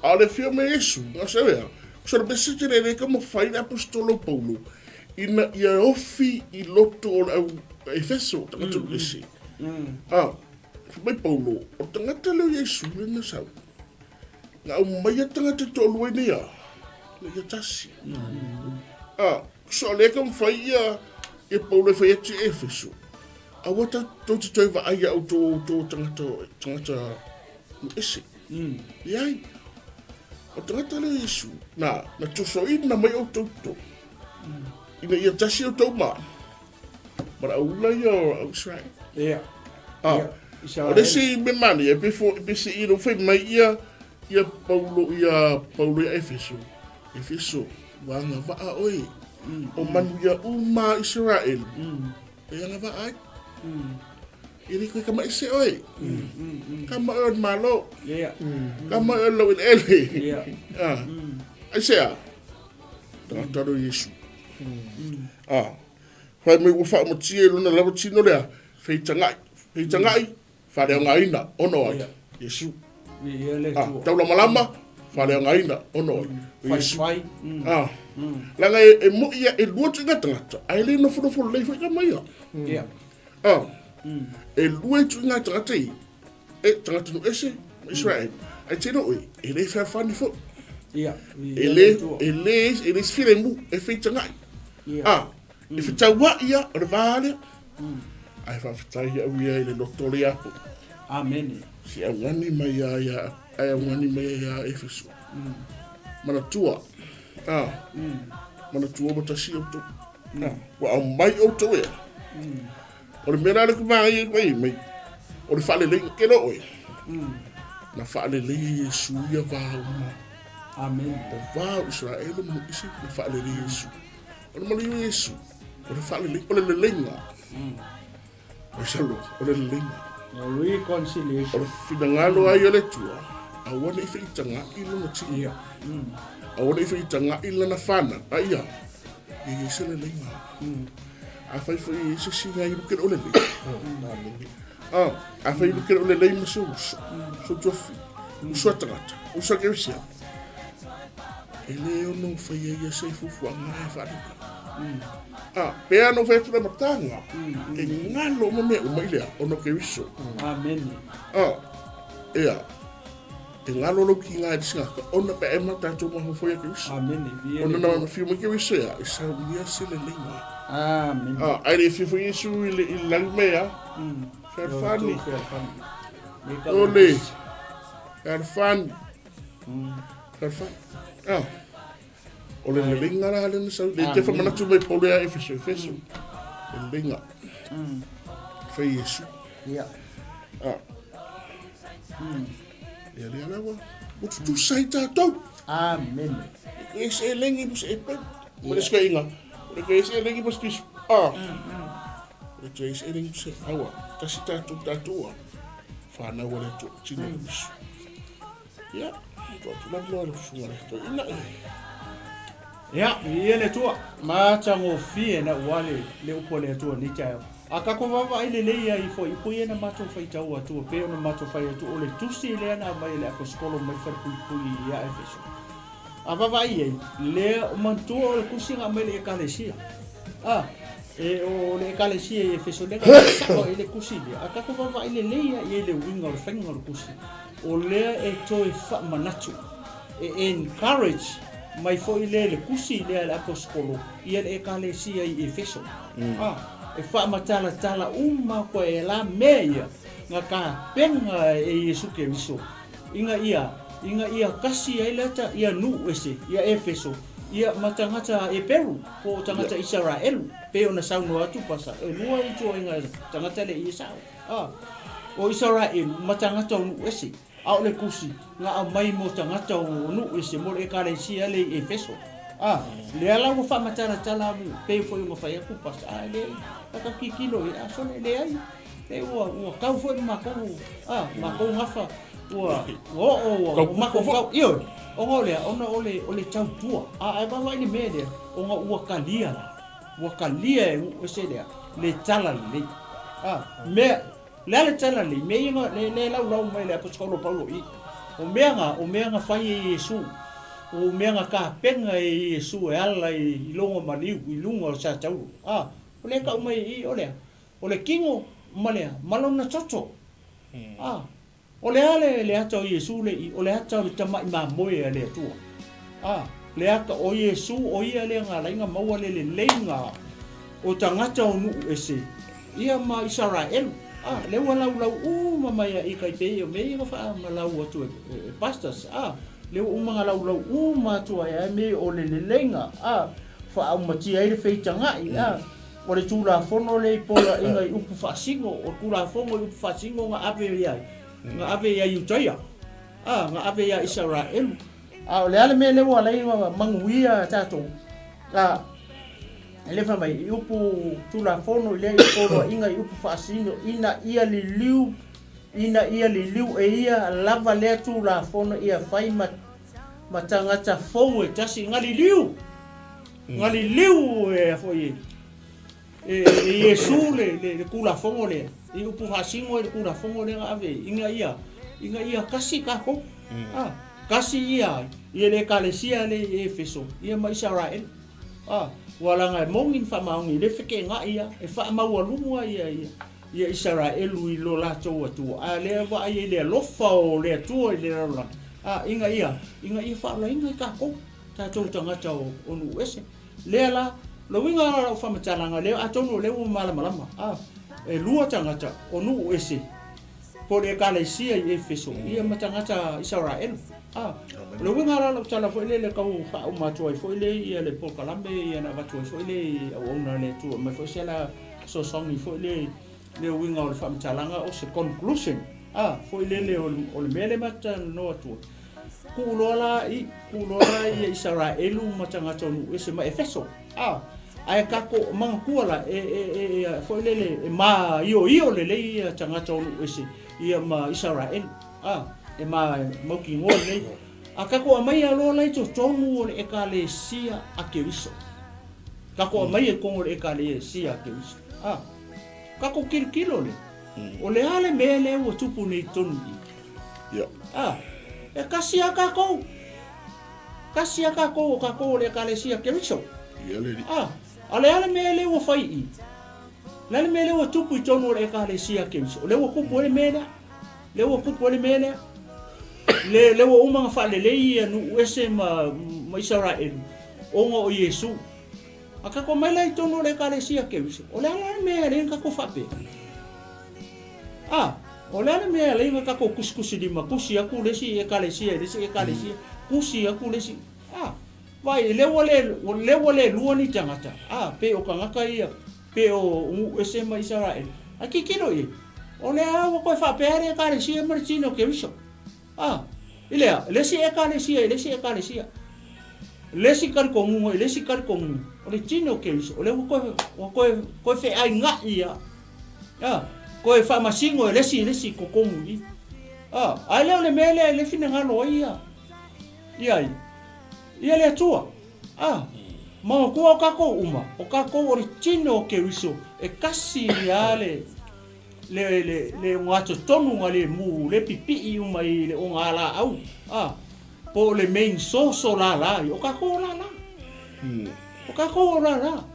A o le fia me Iesu, nga se mea, so le message le le ka mawhai le apostolo Paulo, ina ia ofi i loto o le au Efeso, tagata mm, ese. Mm. Ah, fai mai Paulo, o tagata leo Iesu le na sau. Nga au mai a tagata to lua nei a, le ia tasi. Mm. Ah, so le ka mawhai ia, ia Paulo e fai atu i Efeso. Aua tou te toe vaai ia outou outou tagata, tagata ese. Mm. Leai. O tagata lea Iesu, na, na tosoina mai outou to. Mm. Ina ia tasi outou ma. Ma la aula ia o au Israel. Yeah. Ah. Yeah. O le isi me mani, e pe fo, e pe se i fai mai ia, ia Paulo, ia Paulo ia Efeso. Efeso, ua agavaa oe. Mm. O manu ia uma Israel. Mm. E agavaa ai. E le koe kamaʻi oe. Kama oe o le Malo. Kama oe o le laueleele. Aisea? Tagata lea o Iesu. Fai mai ua faaumatia i lona lava tino lea, feitagaʻi. Feitagaʻi, faaleaogaina, ono ai. Iesu. Taulamalama, faaleaogaina, ono ai. Iesu. Leaga e moi ia, e lua ituaiga tagata, ae le nofonofo lelei foi tama ia. E lua ituaiga tagata ia, e tagata nuu ese ma Israel. Ae te iloa oe, e le fealofani foi. E le, e le, e le se filemu, e feitagai. E fetauai ia, o le va lea. Ae faafetai au ia i le loto lea po. Amene. Se augani mai ia ia, ae augani mai ia Efeso. Manatua, a, manatua ua tasi outou. A, ua aumai outou ea. O le mea la lea ku maai ai mai, o le faaleleiga, ke loa oe. Na faaleleia e Iesu ia va uma. Amene. O va o Israele ma isi na faaleleia e Iesu. O le maliu o Iesu, o le faalelei, o le leleiga. O salo, o le leleiga. Reconciliation. O le finagalo ai o le Atua, aua ne i feitagaʻi lona tino. Yeah. Aua ne i feitagaʻi lana fanau. A ia, ia i ai se leleiga. Afai foi e i ai se isi nai luke o lelei. Ah, afai luke o lelei ma se uso, so tuafi, uso a tagata, uso a kerisia. E le ono faia ia se fuafuaga e faalelei. Ah, pe a no fai atu le amataga, e galo uma mea uma i lea, ona o Keriso. Amene. Ah, ea, e galo lou kiga e le singaka, ona pe a e ma tatou mafaufau ia Keriso. Amene. Ona na fiu mai Keriso ea, e saunia se leleiga. Amen. Ah, ae le i fia foi Iesu i le, i le lagi mai a. Fealofani. O le fealofani. Fealofani. Ah. O le leleiga la lea na sau. Le te whamanatu mai Paul ia Efeso, Efeso. Le leleiga. Fai Iesu. Ia. Ah. Ia lea la ua. Ua tutusa ai tātou. Amen. E se lengi mo se e pe. Mo le skainga. O le se lengi mo se pis. Ah. O le se lengi mo se aua. Tasi tātou tātou a. Whanau a le atua. Tino mm. misu. Ia, to atu la loa le fufunga le to ina. Ia, ia le tua. Matagofie na ua le, le upu a le Atua nei taeao. A kako vaavaai lelei ai foi i upu ia na matou faitau atu e pei ona matou fai atu o le tusi lea na aumai e le Aposetolo mai falepuipui ia Efeso. A vaavaai ai, lea o manatua o le tusi na aumai i le Ekalesia. A, e o le Ekalesia i Efeso lea na sao ai le tusi lea. A kako vaavaai lelei ai i le uiga o le faiga o le tusi, o lea e toe faamanatu, e encourage mai foi lea i le tusi lea a le Aposetolo ia le Ekalesia i Efeso. A, e faamatalatala uma koe e la mea ia nga tapena e Iesu Keriso ina ia ina ia kasi ai le ata ia nuu ese ia Efeso ia ma tagata Eperu po o tagata Isaraelu pei ona saunoa atu pasa e lua ituaiga tagata le i e sao. A, o Isaraelu ma tagata o nuu ese. A o le kusi, na aumai mo tagata o nuu ese mo le Ekalesia le i Efeso. A, lea la ua faamatalatala amu pei foi ona fai atu pasa, a e leai, a ka kikilo i a sole, leai, e ua, ua kau foi ma makou, a, makou gafa, ua, ua oo, ua, ua makou kau, ioe, ona o le a, ona o le, o le tautua. A, ae vaavaai i le mea lea, ona ua kalia la, ua kalia e nuu ese lea, le tala lelei. A, mea, Le a le tala lelei? Mea ia na, le, le laulau mai le Aposetolo Paulo i. O mea na, o mea na fai e Iesu. O mea na tapena e Iesu e ala i, i lona maliu, i luga o le satauro. A, o lea e tau mai i i, o le a? O le kino ma le a? Ma lona toto. A, O le a le, le ata o Iesu le i, o le ata o le tamaʻi mamoe a le Atua. A, le ata o Iesu, o ia lea na alai na maua le leleiga o tagata o nuu ese, ia ma Isaraelu. A, lea ua laulau uma mai a i kai pei o mea ia na faamalau atu e, e, e pastors. A, lea ua uma na laulau uma atu ai, ai mea o le leleiga, a, faaumatia ai le feitagaʻi, a, O le Tulafono lea i poloaiga i upu faasino, o le Tulafono i upu faasino na ave i ai, na ave ia Iutaia, a, na ave ia Isaraelu. A o le a le mea lea ua ala ai ona manuia tatou? A, e le fai mai, i upu Tulafono i lea i poloaiga i upu faasino, ina ia liliu, ina ia liliu e ia lava lea Tulafono ia fai ma, ma tagata fou e tasi, na liliu. Galileu e foi e e Iesu le le le Tulafono lea, i upu faasino ai le Tulafono lea na ave ina ia ina ia kasi tatou. A, kasi ia ia le Ekalesia le i Efeso ia ma Isaraelu. A, ua laga e moni ma faamaoni le feteenai ia e faamaualuga ia ia ia Isaraelu i lo latou Atua, a lea vaai ai le alofa o le Atua i le lalolagi, a ina ia ina ia faaolaina i tatou. Tatou tagata o nuu ese. Lea la, o le uiga la o lau faamatalaga, lea atonu o lea ua malamalama, a, e lua tagata o nuu ese, po o le Ekalesia i Efeso, ia ma tagata Isaraelu. A, o le uiga la o lau tala foi lele tau faauma atu ai foi lea ia le polokalame ia na avatu ai foi lea i auauna a le Atua, aumai foi se la fesoasoani foi lea i le uiga o le faamatalaga o se conclusion, a, foi lele o le mea lea matou te talanoa atu ai. Kuu loa la i, kuu loa la ia Isaraelu ma tagata o nuu ese ma Efeso. A, ae kako manatua la, e, e, e, e, foi lele, e maioio lelei ia tagata o nuu ese, ia ma Isaraelu. A, e ma mautinoa lelei. A kako aumaia loa la i totonu o le Ekalesia a Keriso. Kako aumaia i totonu o le Ekalesia a Keriso. A, kako kilokilo lea. O le a le mea lea ua tupu nei i totonu i i? Ia. A, e kasi a kakou. Kasi a kakou o kakou o le Ekalesia Keriso. Ia le alii. A, a le a le mea lea ua fai i i? Le a le mea lea ua tupu i totonu o le Ekalesia Keriso? O lea ua tupu ai le mea lea. Lea ua tupu ai le mea lea. Le, lea ua uma ona faalelei ia nuu ese ma, ma Isaraelu, ona o Iesu. A tatou omai la i totonu o le Ekalesia Keriso, o le a la le mea e ala ai ona tatou faapea? A, o le a le mea e ala ai ona tatou tusitusilima, tusi atu le isi Ekalesia i le isi Ekalesia, tusi atu le isi, a, vaai, lea ua le, lea ua le lua ni tagata, a, pei o tagata ia, pei o nuu ese ma Isaraelu. Ae tilotilo i ai, o lea lava ua toe faapea le Ekalesia ma le tino o Keriso. A, i le a? Le isi Ekalesia i le isi Ekalesia. Le isi talitonuga i le isi talitonuga. O le tino o Keriso, o lea ua toe, ua toe, toe feainai ia. A, toe faamasino e le isi i le isi i totonu i i. A, ae le o le mea lea e le finagalo ai ia, ia ai, ia le Atua. A, manatua o tatou uma, o tatou o le tino o Keriso, e kasi lava le, le, le, le ogatotonu na le mu, le pipii uma i le ogalaau, a, po o le main source o lala ia, o tatou o lala. O tatou o lala.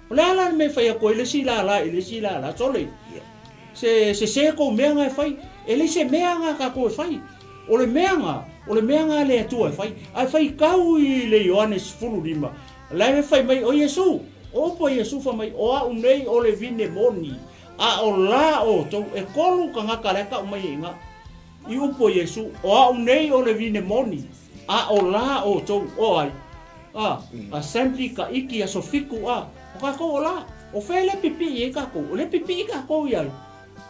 O le a la le mea e fai atu ai le isi lala i le isi lala, sole, se sese kou mea na e fai, e leai se mea na a tatou e fai. O le mea na, o le mea na a le Atua e fai. Ae faitau i le Ioane 15, la e fai mai o Iesu, o upu a Iesu fai mai, o au nei o le vine moni, A o la outou, e kolu tagata la e tau mai ai iga, i upu a Iesu, o au nei o le vine moni, a o la outou, o ai? A, assembly ka iki aso fiku a, o kakou o la, o fea le pipii ai kakou? O le pipii kakou ia ai,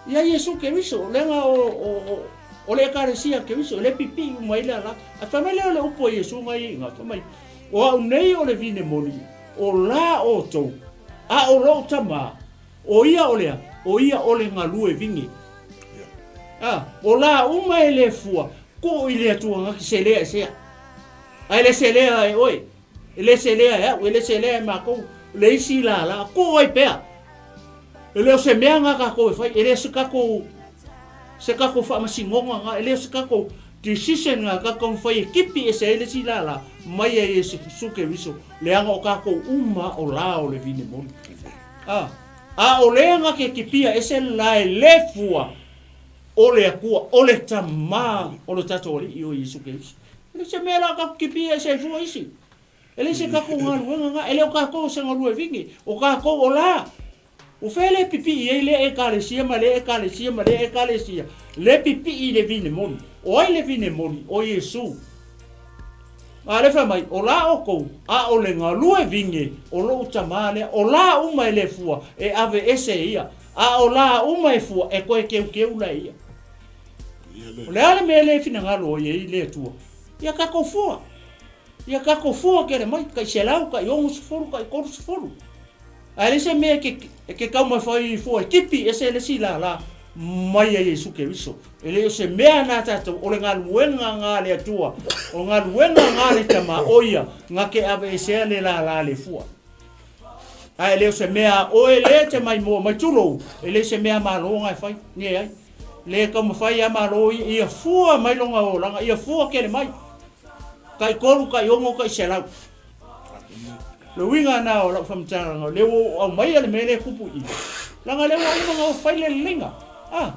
ia Iesu Keriso, leaga o, o, o, o le ekalesia Keriso, le pipii uma ai le ala. Ae fai mai lea o le upu a Iesu ngai ai iga, fai mai, o au nei o le vine moni, o la outou, a o lou Tama, O ia o lea, o ia o le galue vine. A, o la uma e le fua, tuu i le Atua na te selea e sea. A e le selea e oe, e le selea e au, e le selea e matou, le isi lala, tuu ai pea. E le o se mea na tatou e fai, e le o se tatou, se tatou faamasinoga na, e le o se tatou decision na tatou fai e kipi ese ai le isi lala mai a Iesu Keriso, leaga o tatou uma o la o le vine moni. A, a o le na ke kipia ese la e le fua o le Atua, o le Tama o le tatou Alii o Iesu Keriso. E le se mea la ka kipia ese ai fua isi. E le se tatou galuega na, e le o tatou se galue vine, o tatou o la. O fea le pipii ai le ekalesia ma le ekalesia ma le ekalesia, le pipii i le vine moni. O ai le vine moni? O Iesu. A lea fai mai, o la outou, a o le galue vine o lou tama lea, o la uma e le fua, e ave ese e ia, a o la uma e fua, e toe keukeu la e ia. O le a le mea lea e finagalo ai ai le Atua? Ia tatou fua. Ia tatou fua kele mai, tai 100, tai 60, tai 30. Ae leai se mea e ke taumafai fua e tipi ese le isi lala mai a Iesu Keriso. E le o se mea na tatou, o le galuega nga le Atua, o galuega nga le Tama, o ia nga ke aveesea le lala le fua. Ae le o se mea a oe le te mai moa mai tulou, e le se mea malo nga e fai, ne ai. Le taumafai a malo ia, ia fua mai longa olaga, ia fua kele mai. Tai kolu, tai ono, tai selau. Le uiga na o lau faamatalaga, lea ua ou aumaia le mea lea e tupu i i, leaga lea ua uma ona fai le leleiga. A,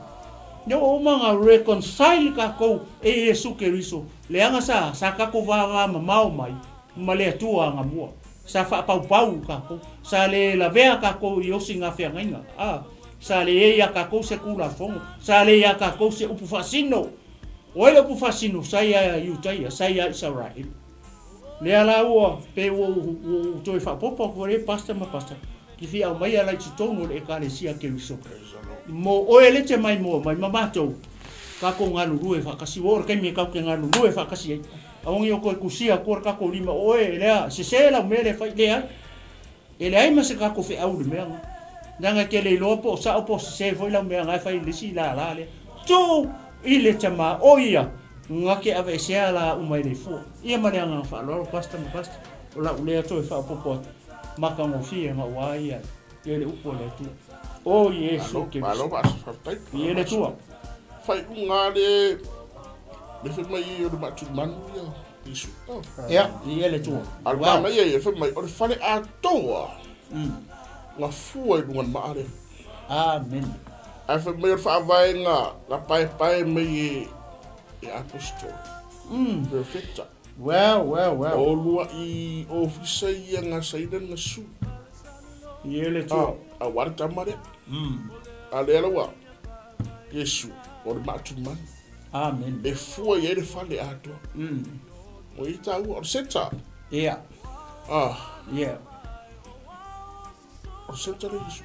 lea ua uma ona reconcile tatou e Iesu Keriso, leaga sa, sa tatou vavamamao mai ma le Atua anamua. Sa faapaupau tatou, sa le lavea tatou i osi gafeagaiga. A, sa leai ia tatou se Tulafono, sa leai ia tatou se upu faasino. O ai le upu faasino? Sa ia Iutaia, sa ia Isaraelu. Lea la ua, pei ua ou, ua ou toe faaopoopo atu ai Pastor ma Pastor, ki fia aumaia la i totonu o le Ekalesia Keriso. Mo oe le te maimoa mai ma matou, tatou galulue faatasi, ua oo le taimi e tatou te galulue faatasi ai. Aua ne i o toe tusia atua le tatou lima, o oe e lea, sese lau mea lea e fai, leai. E leai ma se tatou feau i le mea lena. Leaga e te le iloa po o sao po o sese foi lau mea na e fai i le isi lala lea. Tuu i le tama o ia na te aveesea la uma i le ifua. Ia ma le agaga faaaloalo Pastor ma Pastor, o lau lea toe faaopoopo atu, matagofie na ua ia ia le upu a le Atua. O Iesu Keriso. Malo faafetai. Ia le Atua. Faaiuga le le fai mai o le maatulimanu ia. Isu. Ia, i le Atua. A o le manaia ia, fai mai, o le fale atoa na fua i luga o le maa lea. Amen. Ae fai mai o le faavaega na paepae mai e, e apostol. Perfecta. Well, well, well. O lua i ofisa ia nga saina nga su. Ia le Atua. Aua le tama lea. A lea la ua Iesu o le maatumanu. Amen. E fua i ai le fale atoa. O i taua, o le seta. Ia. Ah. Ia. O le seta le Iesu.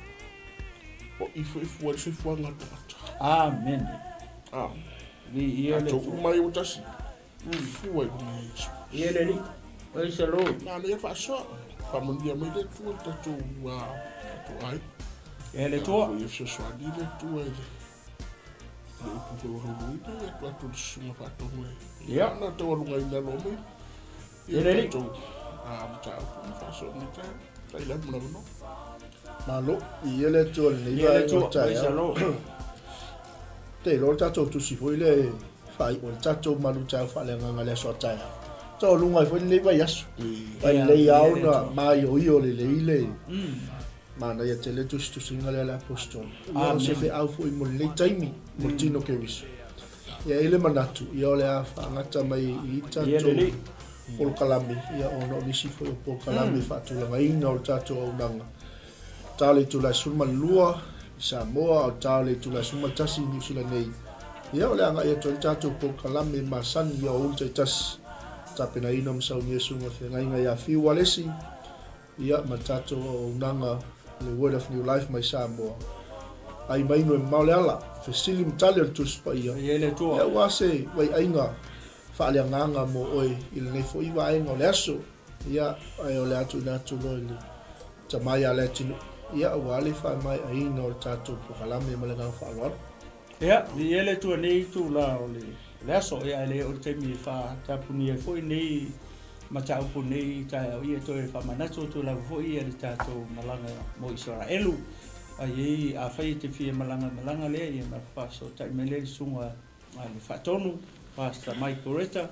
O i foi fua i le soifuaga o le tagata. Amen. Ah. Viia le Tatou Atua. uma ia ua tasi. Fua i luga o Iesu. Ia le Alii. Praise the Lord. Na lea faasoa. Faamanuia mai le Atua i le tatou, tatou aiga. Ia le Atua. Foi e fesoasoani le Atua i le le upu foi ua luluina ia atu atu le susuga faatonu e. Ia. Na taualugaina loa mai. Ia le Alii. Tatou mataupu ma faasoa nei taeao. Tai lava ma le avanoa. Malo, viia le Atua i lenei Ia le vaega o le Atua. Praise the taeao. Lord. Te iloa le tatou tusi foi lea e faaiu ai le tatou malutaeao faaleagaga i le aso a taeao. Taualuga ai foi lenei vaiaso. Ai lenei ao na maioio lelei le manaia tele tusitusiga lea a le Aposetolo. Ia o se feau foi mo lenei taimi mo le tino Keriso. Ia e i le manatu, ia o le a faagata mai i tatou polokalame, ia ona o nisi foi o polokalame faatulagaina o le tatou auaunaga. Ta o le itula e 12 i Samoa, a o le ta o le itula e 11 i Niu Sila nei. Ia, o le agai atu ai le tatou polokalame masani i aoauli taitasi, tapenaina ma saunia e Susuga Feagaiga ia Fiu Alesi, ia, ma le tatou auaunaga le Word of New Life mai Samoa. Ai mai inu e mamao le ala, fesili ma tali o le Tusi Paia, Ia le Atua. ia aua se vaiaiga faaleagaga mo oe i lenei foi vaega o le aso. Ia, ae o le a tuuina atu loa i le Tama ia Leatinuu, ia aua le faamaeaina o le tatou polokalame ma le agaga faaaloalo. Ia, viia le Atua nei itula o le, le aso, ia ae le oo le taimi e faatapunia ai foi nei mataupu nei taeao, ia toe faamanatu atu lava foi ia le tatou malaga mo Isaraelu. Ai ei, afai e te fia malaga malaga lea, ia na faafesootai mai lea i le susuga a le Faatonu, Pastor Mike Coretta,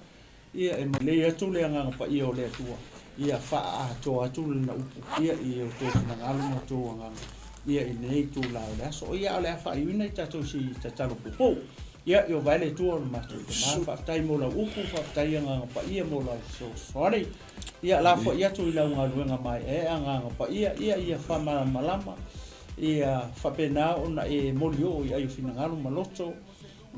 Ia e malei atu le Agaga Paia o le Atua, ia faaatoa atu lana upu, ia i outou finagalo ma outou agaga, ia i lenei itula o le aso. Ia, a o le a faaiuina i tatou si tatalo puupuu. Ia, Ieova e le Atua o le matou Tama, faafetai mo lau upu, faafetai Agaga Paia mo lau fesoasoani. Ia, lafoai atu i lau galuega maeaea, Agaga Paia, ia, ia faamalamalama, ia faapena ona e molioo i ai o finagalo ma loto,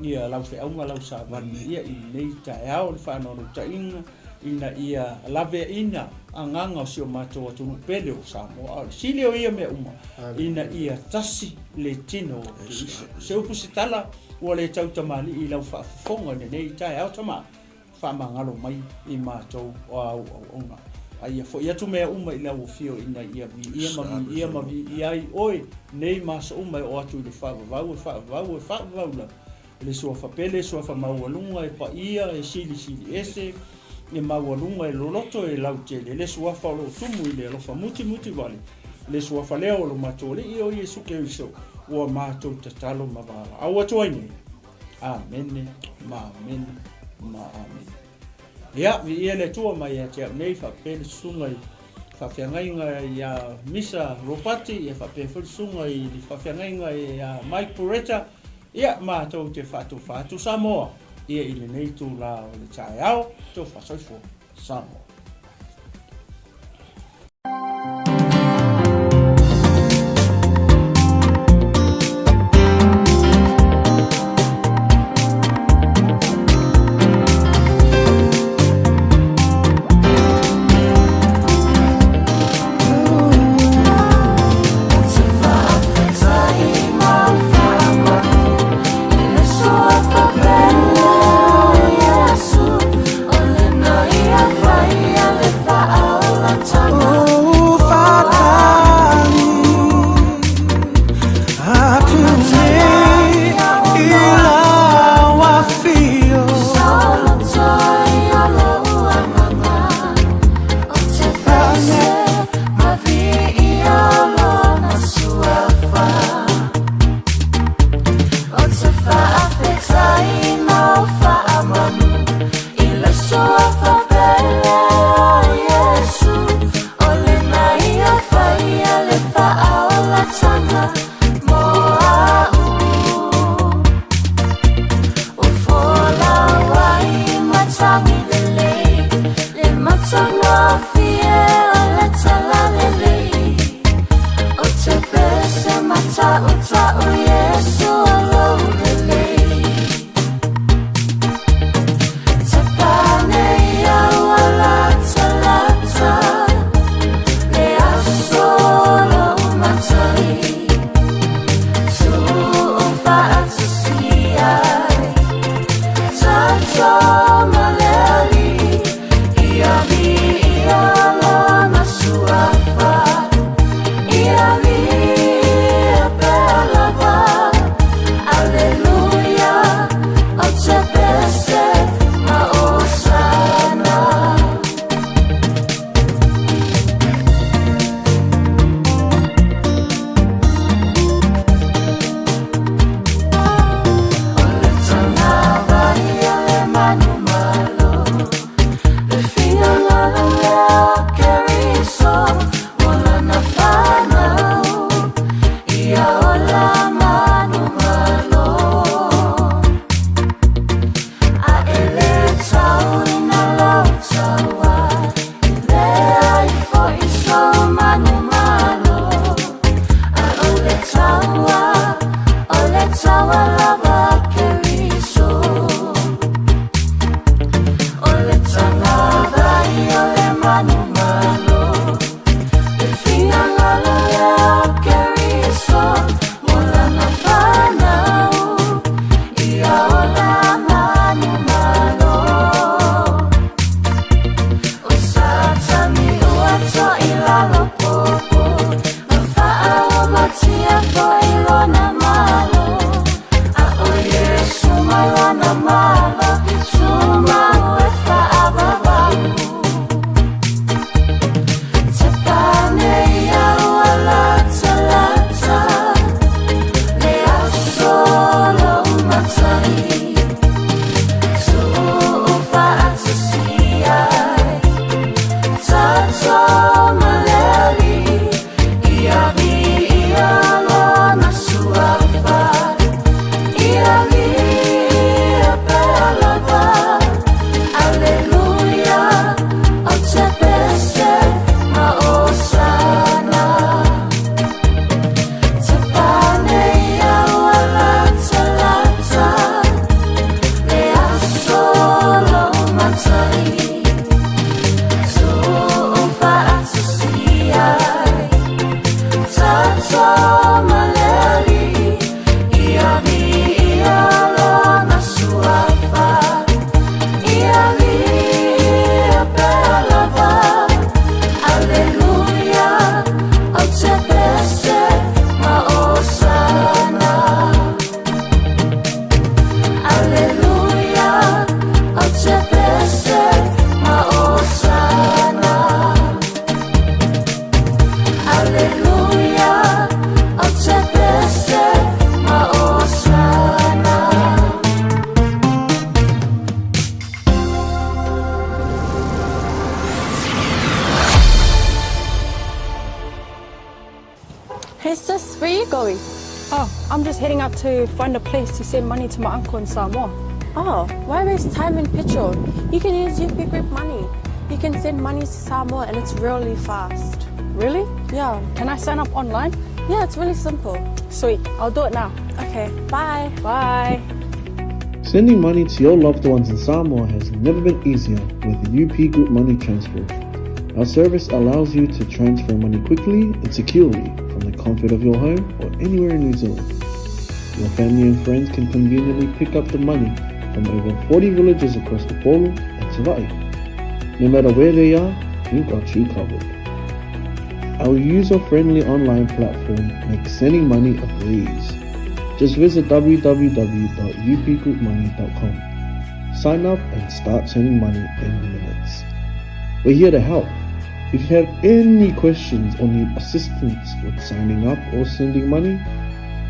Ia lau feau ma lau savali ia i lenei taeao le faanoanoutaiga ina ia laveaina agaga o si o matou atunuu pele o Samoa. A o le sili o ia mea uma, ina ia tasi le tino o Keriso. Se upu se tala ua le tau tamalii i lau faafofoga i lenei taeao tama, faamagalo mai i matou o āu auauna. A ia foi atu mea uma i lau afio ina ia viia ma viia ma viia ai oe nei ma aso uma e oo atu i le faavavau e faavavau e faavavau lava le suafa pele suafa maualuga e paia e silisili ese e maualuga e loloto e lautele le suafa o lo o tumu i le alofa mutimuti wale le suafa lea o lo matou Alii o Iesu Keriso ua matou tatalo ma valaau atu ai nei. Amene, ma amene, ma amene. Ia, viia le Atua mai ia te au nei, faapea le susuga i faafeagaiga ia Misa Ropati, ia faapea foi le susuga i le faafeagaiga ia Mike Poretta, ia matou te faatofa atu Samoa, ia i lenei itula o le taeao, tofa soifua. Samoa. Hey sis, where you going? Oh, I'm just heading out to find a place to send money to my uncle in Samoa. Oh, why waste time and petrol? You can use UP Group Money. You can send money to Samoa and it's really fast. Really? Yeah. Can I sign up online? Yeah, it's really simple. Sweet, I'll do it now. Okay, bye. Bye. Sending money to your loved ones in Samoa has never been easier with UP Group Money Transfer. Our service allows you to transfer money quickly and securely from the comfort of your home or anywhere in New Zealand. Your family and friends can conveniently pick up the money from over 40 villages across Upolu and Savai'i. No matter where they are, we've got you covered. Our user-friendly online platform makes sending money a breeze. Just visit www.upgroupmoney.com. Sign up and start sending money in minutes. We're here to help. If you have any questions or need assistance with signing up or sending money,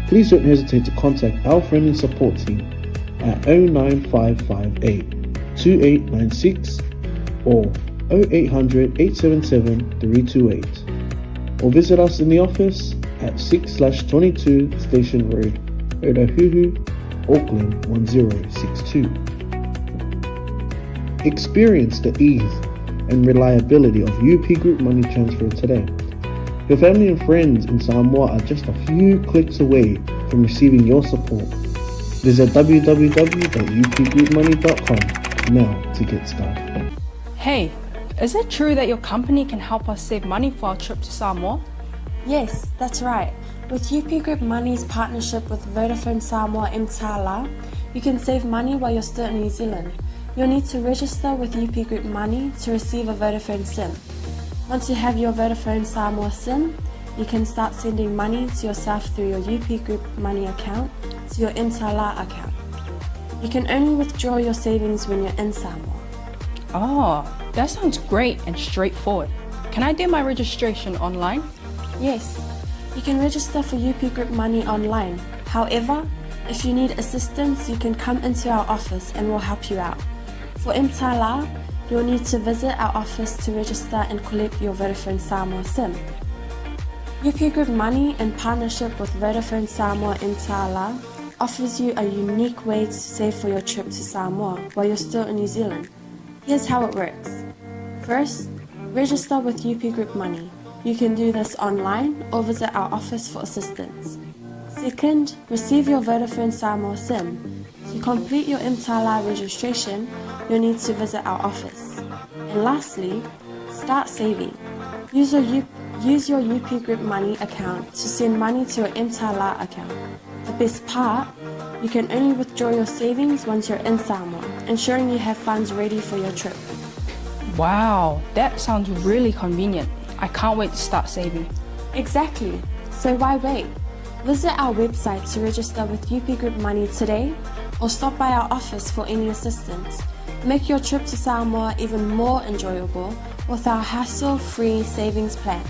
please don't hesitate to contact our friendly support team at 09558 2896 or 0800 877 328 or visit us in the office at 6/22 Station Road, Otahuhu, Auckland 1062. Experience the ease and reliability of UP Group Money Transfer today. Your family and friends in Samoa are just a few clicks away from receiving your support. Visit www.upgroupmoney.com now to get started. Hey, is it true that your company can help us save money for our trip to Samoa? Yes, that's right. With UP Group Money's partnership with Vodafone Samoa Mtala, you can save money while you're still in New Zealand. You'll need to register with UP Group Money to receive a Vodafone SIM. Once you have your Vodafone Samoa SIM, you can start sending money to yourself through your UP Group Money account to your Mtala account. You can only withdraw your savings when you're in Samoa. Oh, that sounds great and straightforward. Can I do my registration online? Yes, you can register for UP Group Money online. However, if you need assistance, you can come into our office and we'll help you out. For Mtala, you'll need to visit our office to register and collect your Vodafone Samoa SIM. UP Group Money, in partnership with Vodafone Samoa Mtala, offers you a unique way to save for your trip to Samoa while you're still in New Zealand. Here's how it works. First, register with UP Group Money. You can do this online or visit our office for assistance. Second, receive your Vodafone Samoa SIM. To complete your Mtala registration, you'll need to visit our office. And lastly, start saving. Use your, U- use your UP Group Money account to send money to your Mtala account. The best part, you can only withdraw your savings once you're in Samoa, ensuring you have funds ready for your trip. Wow, that sounds really convenient. I can't wait to start saving. Exactly. So why wait? Visit our website to register with UP Group Money today or stop by our office for any assistance. Make your trip to Samoa even more enjoyable with our hassle free savings plan.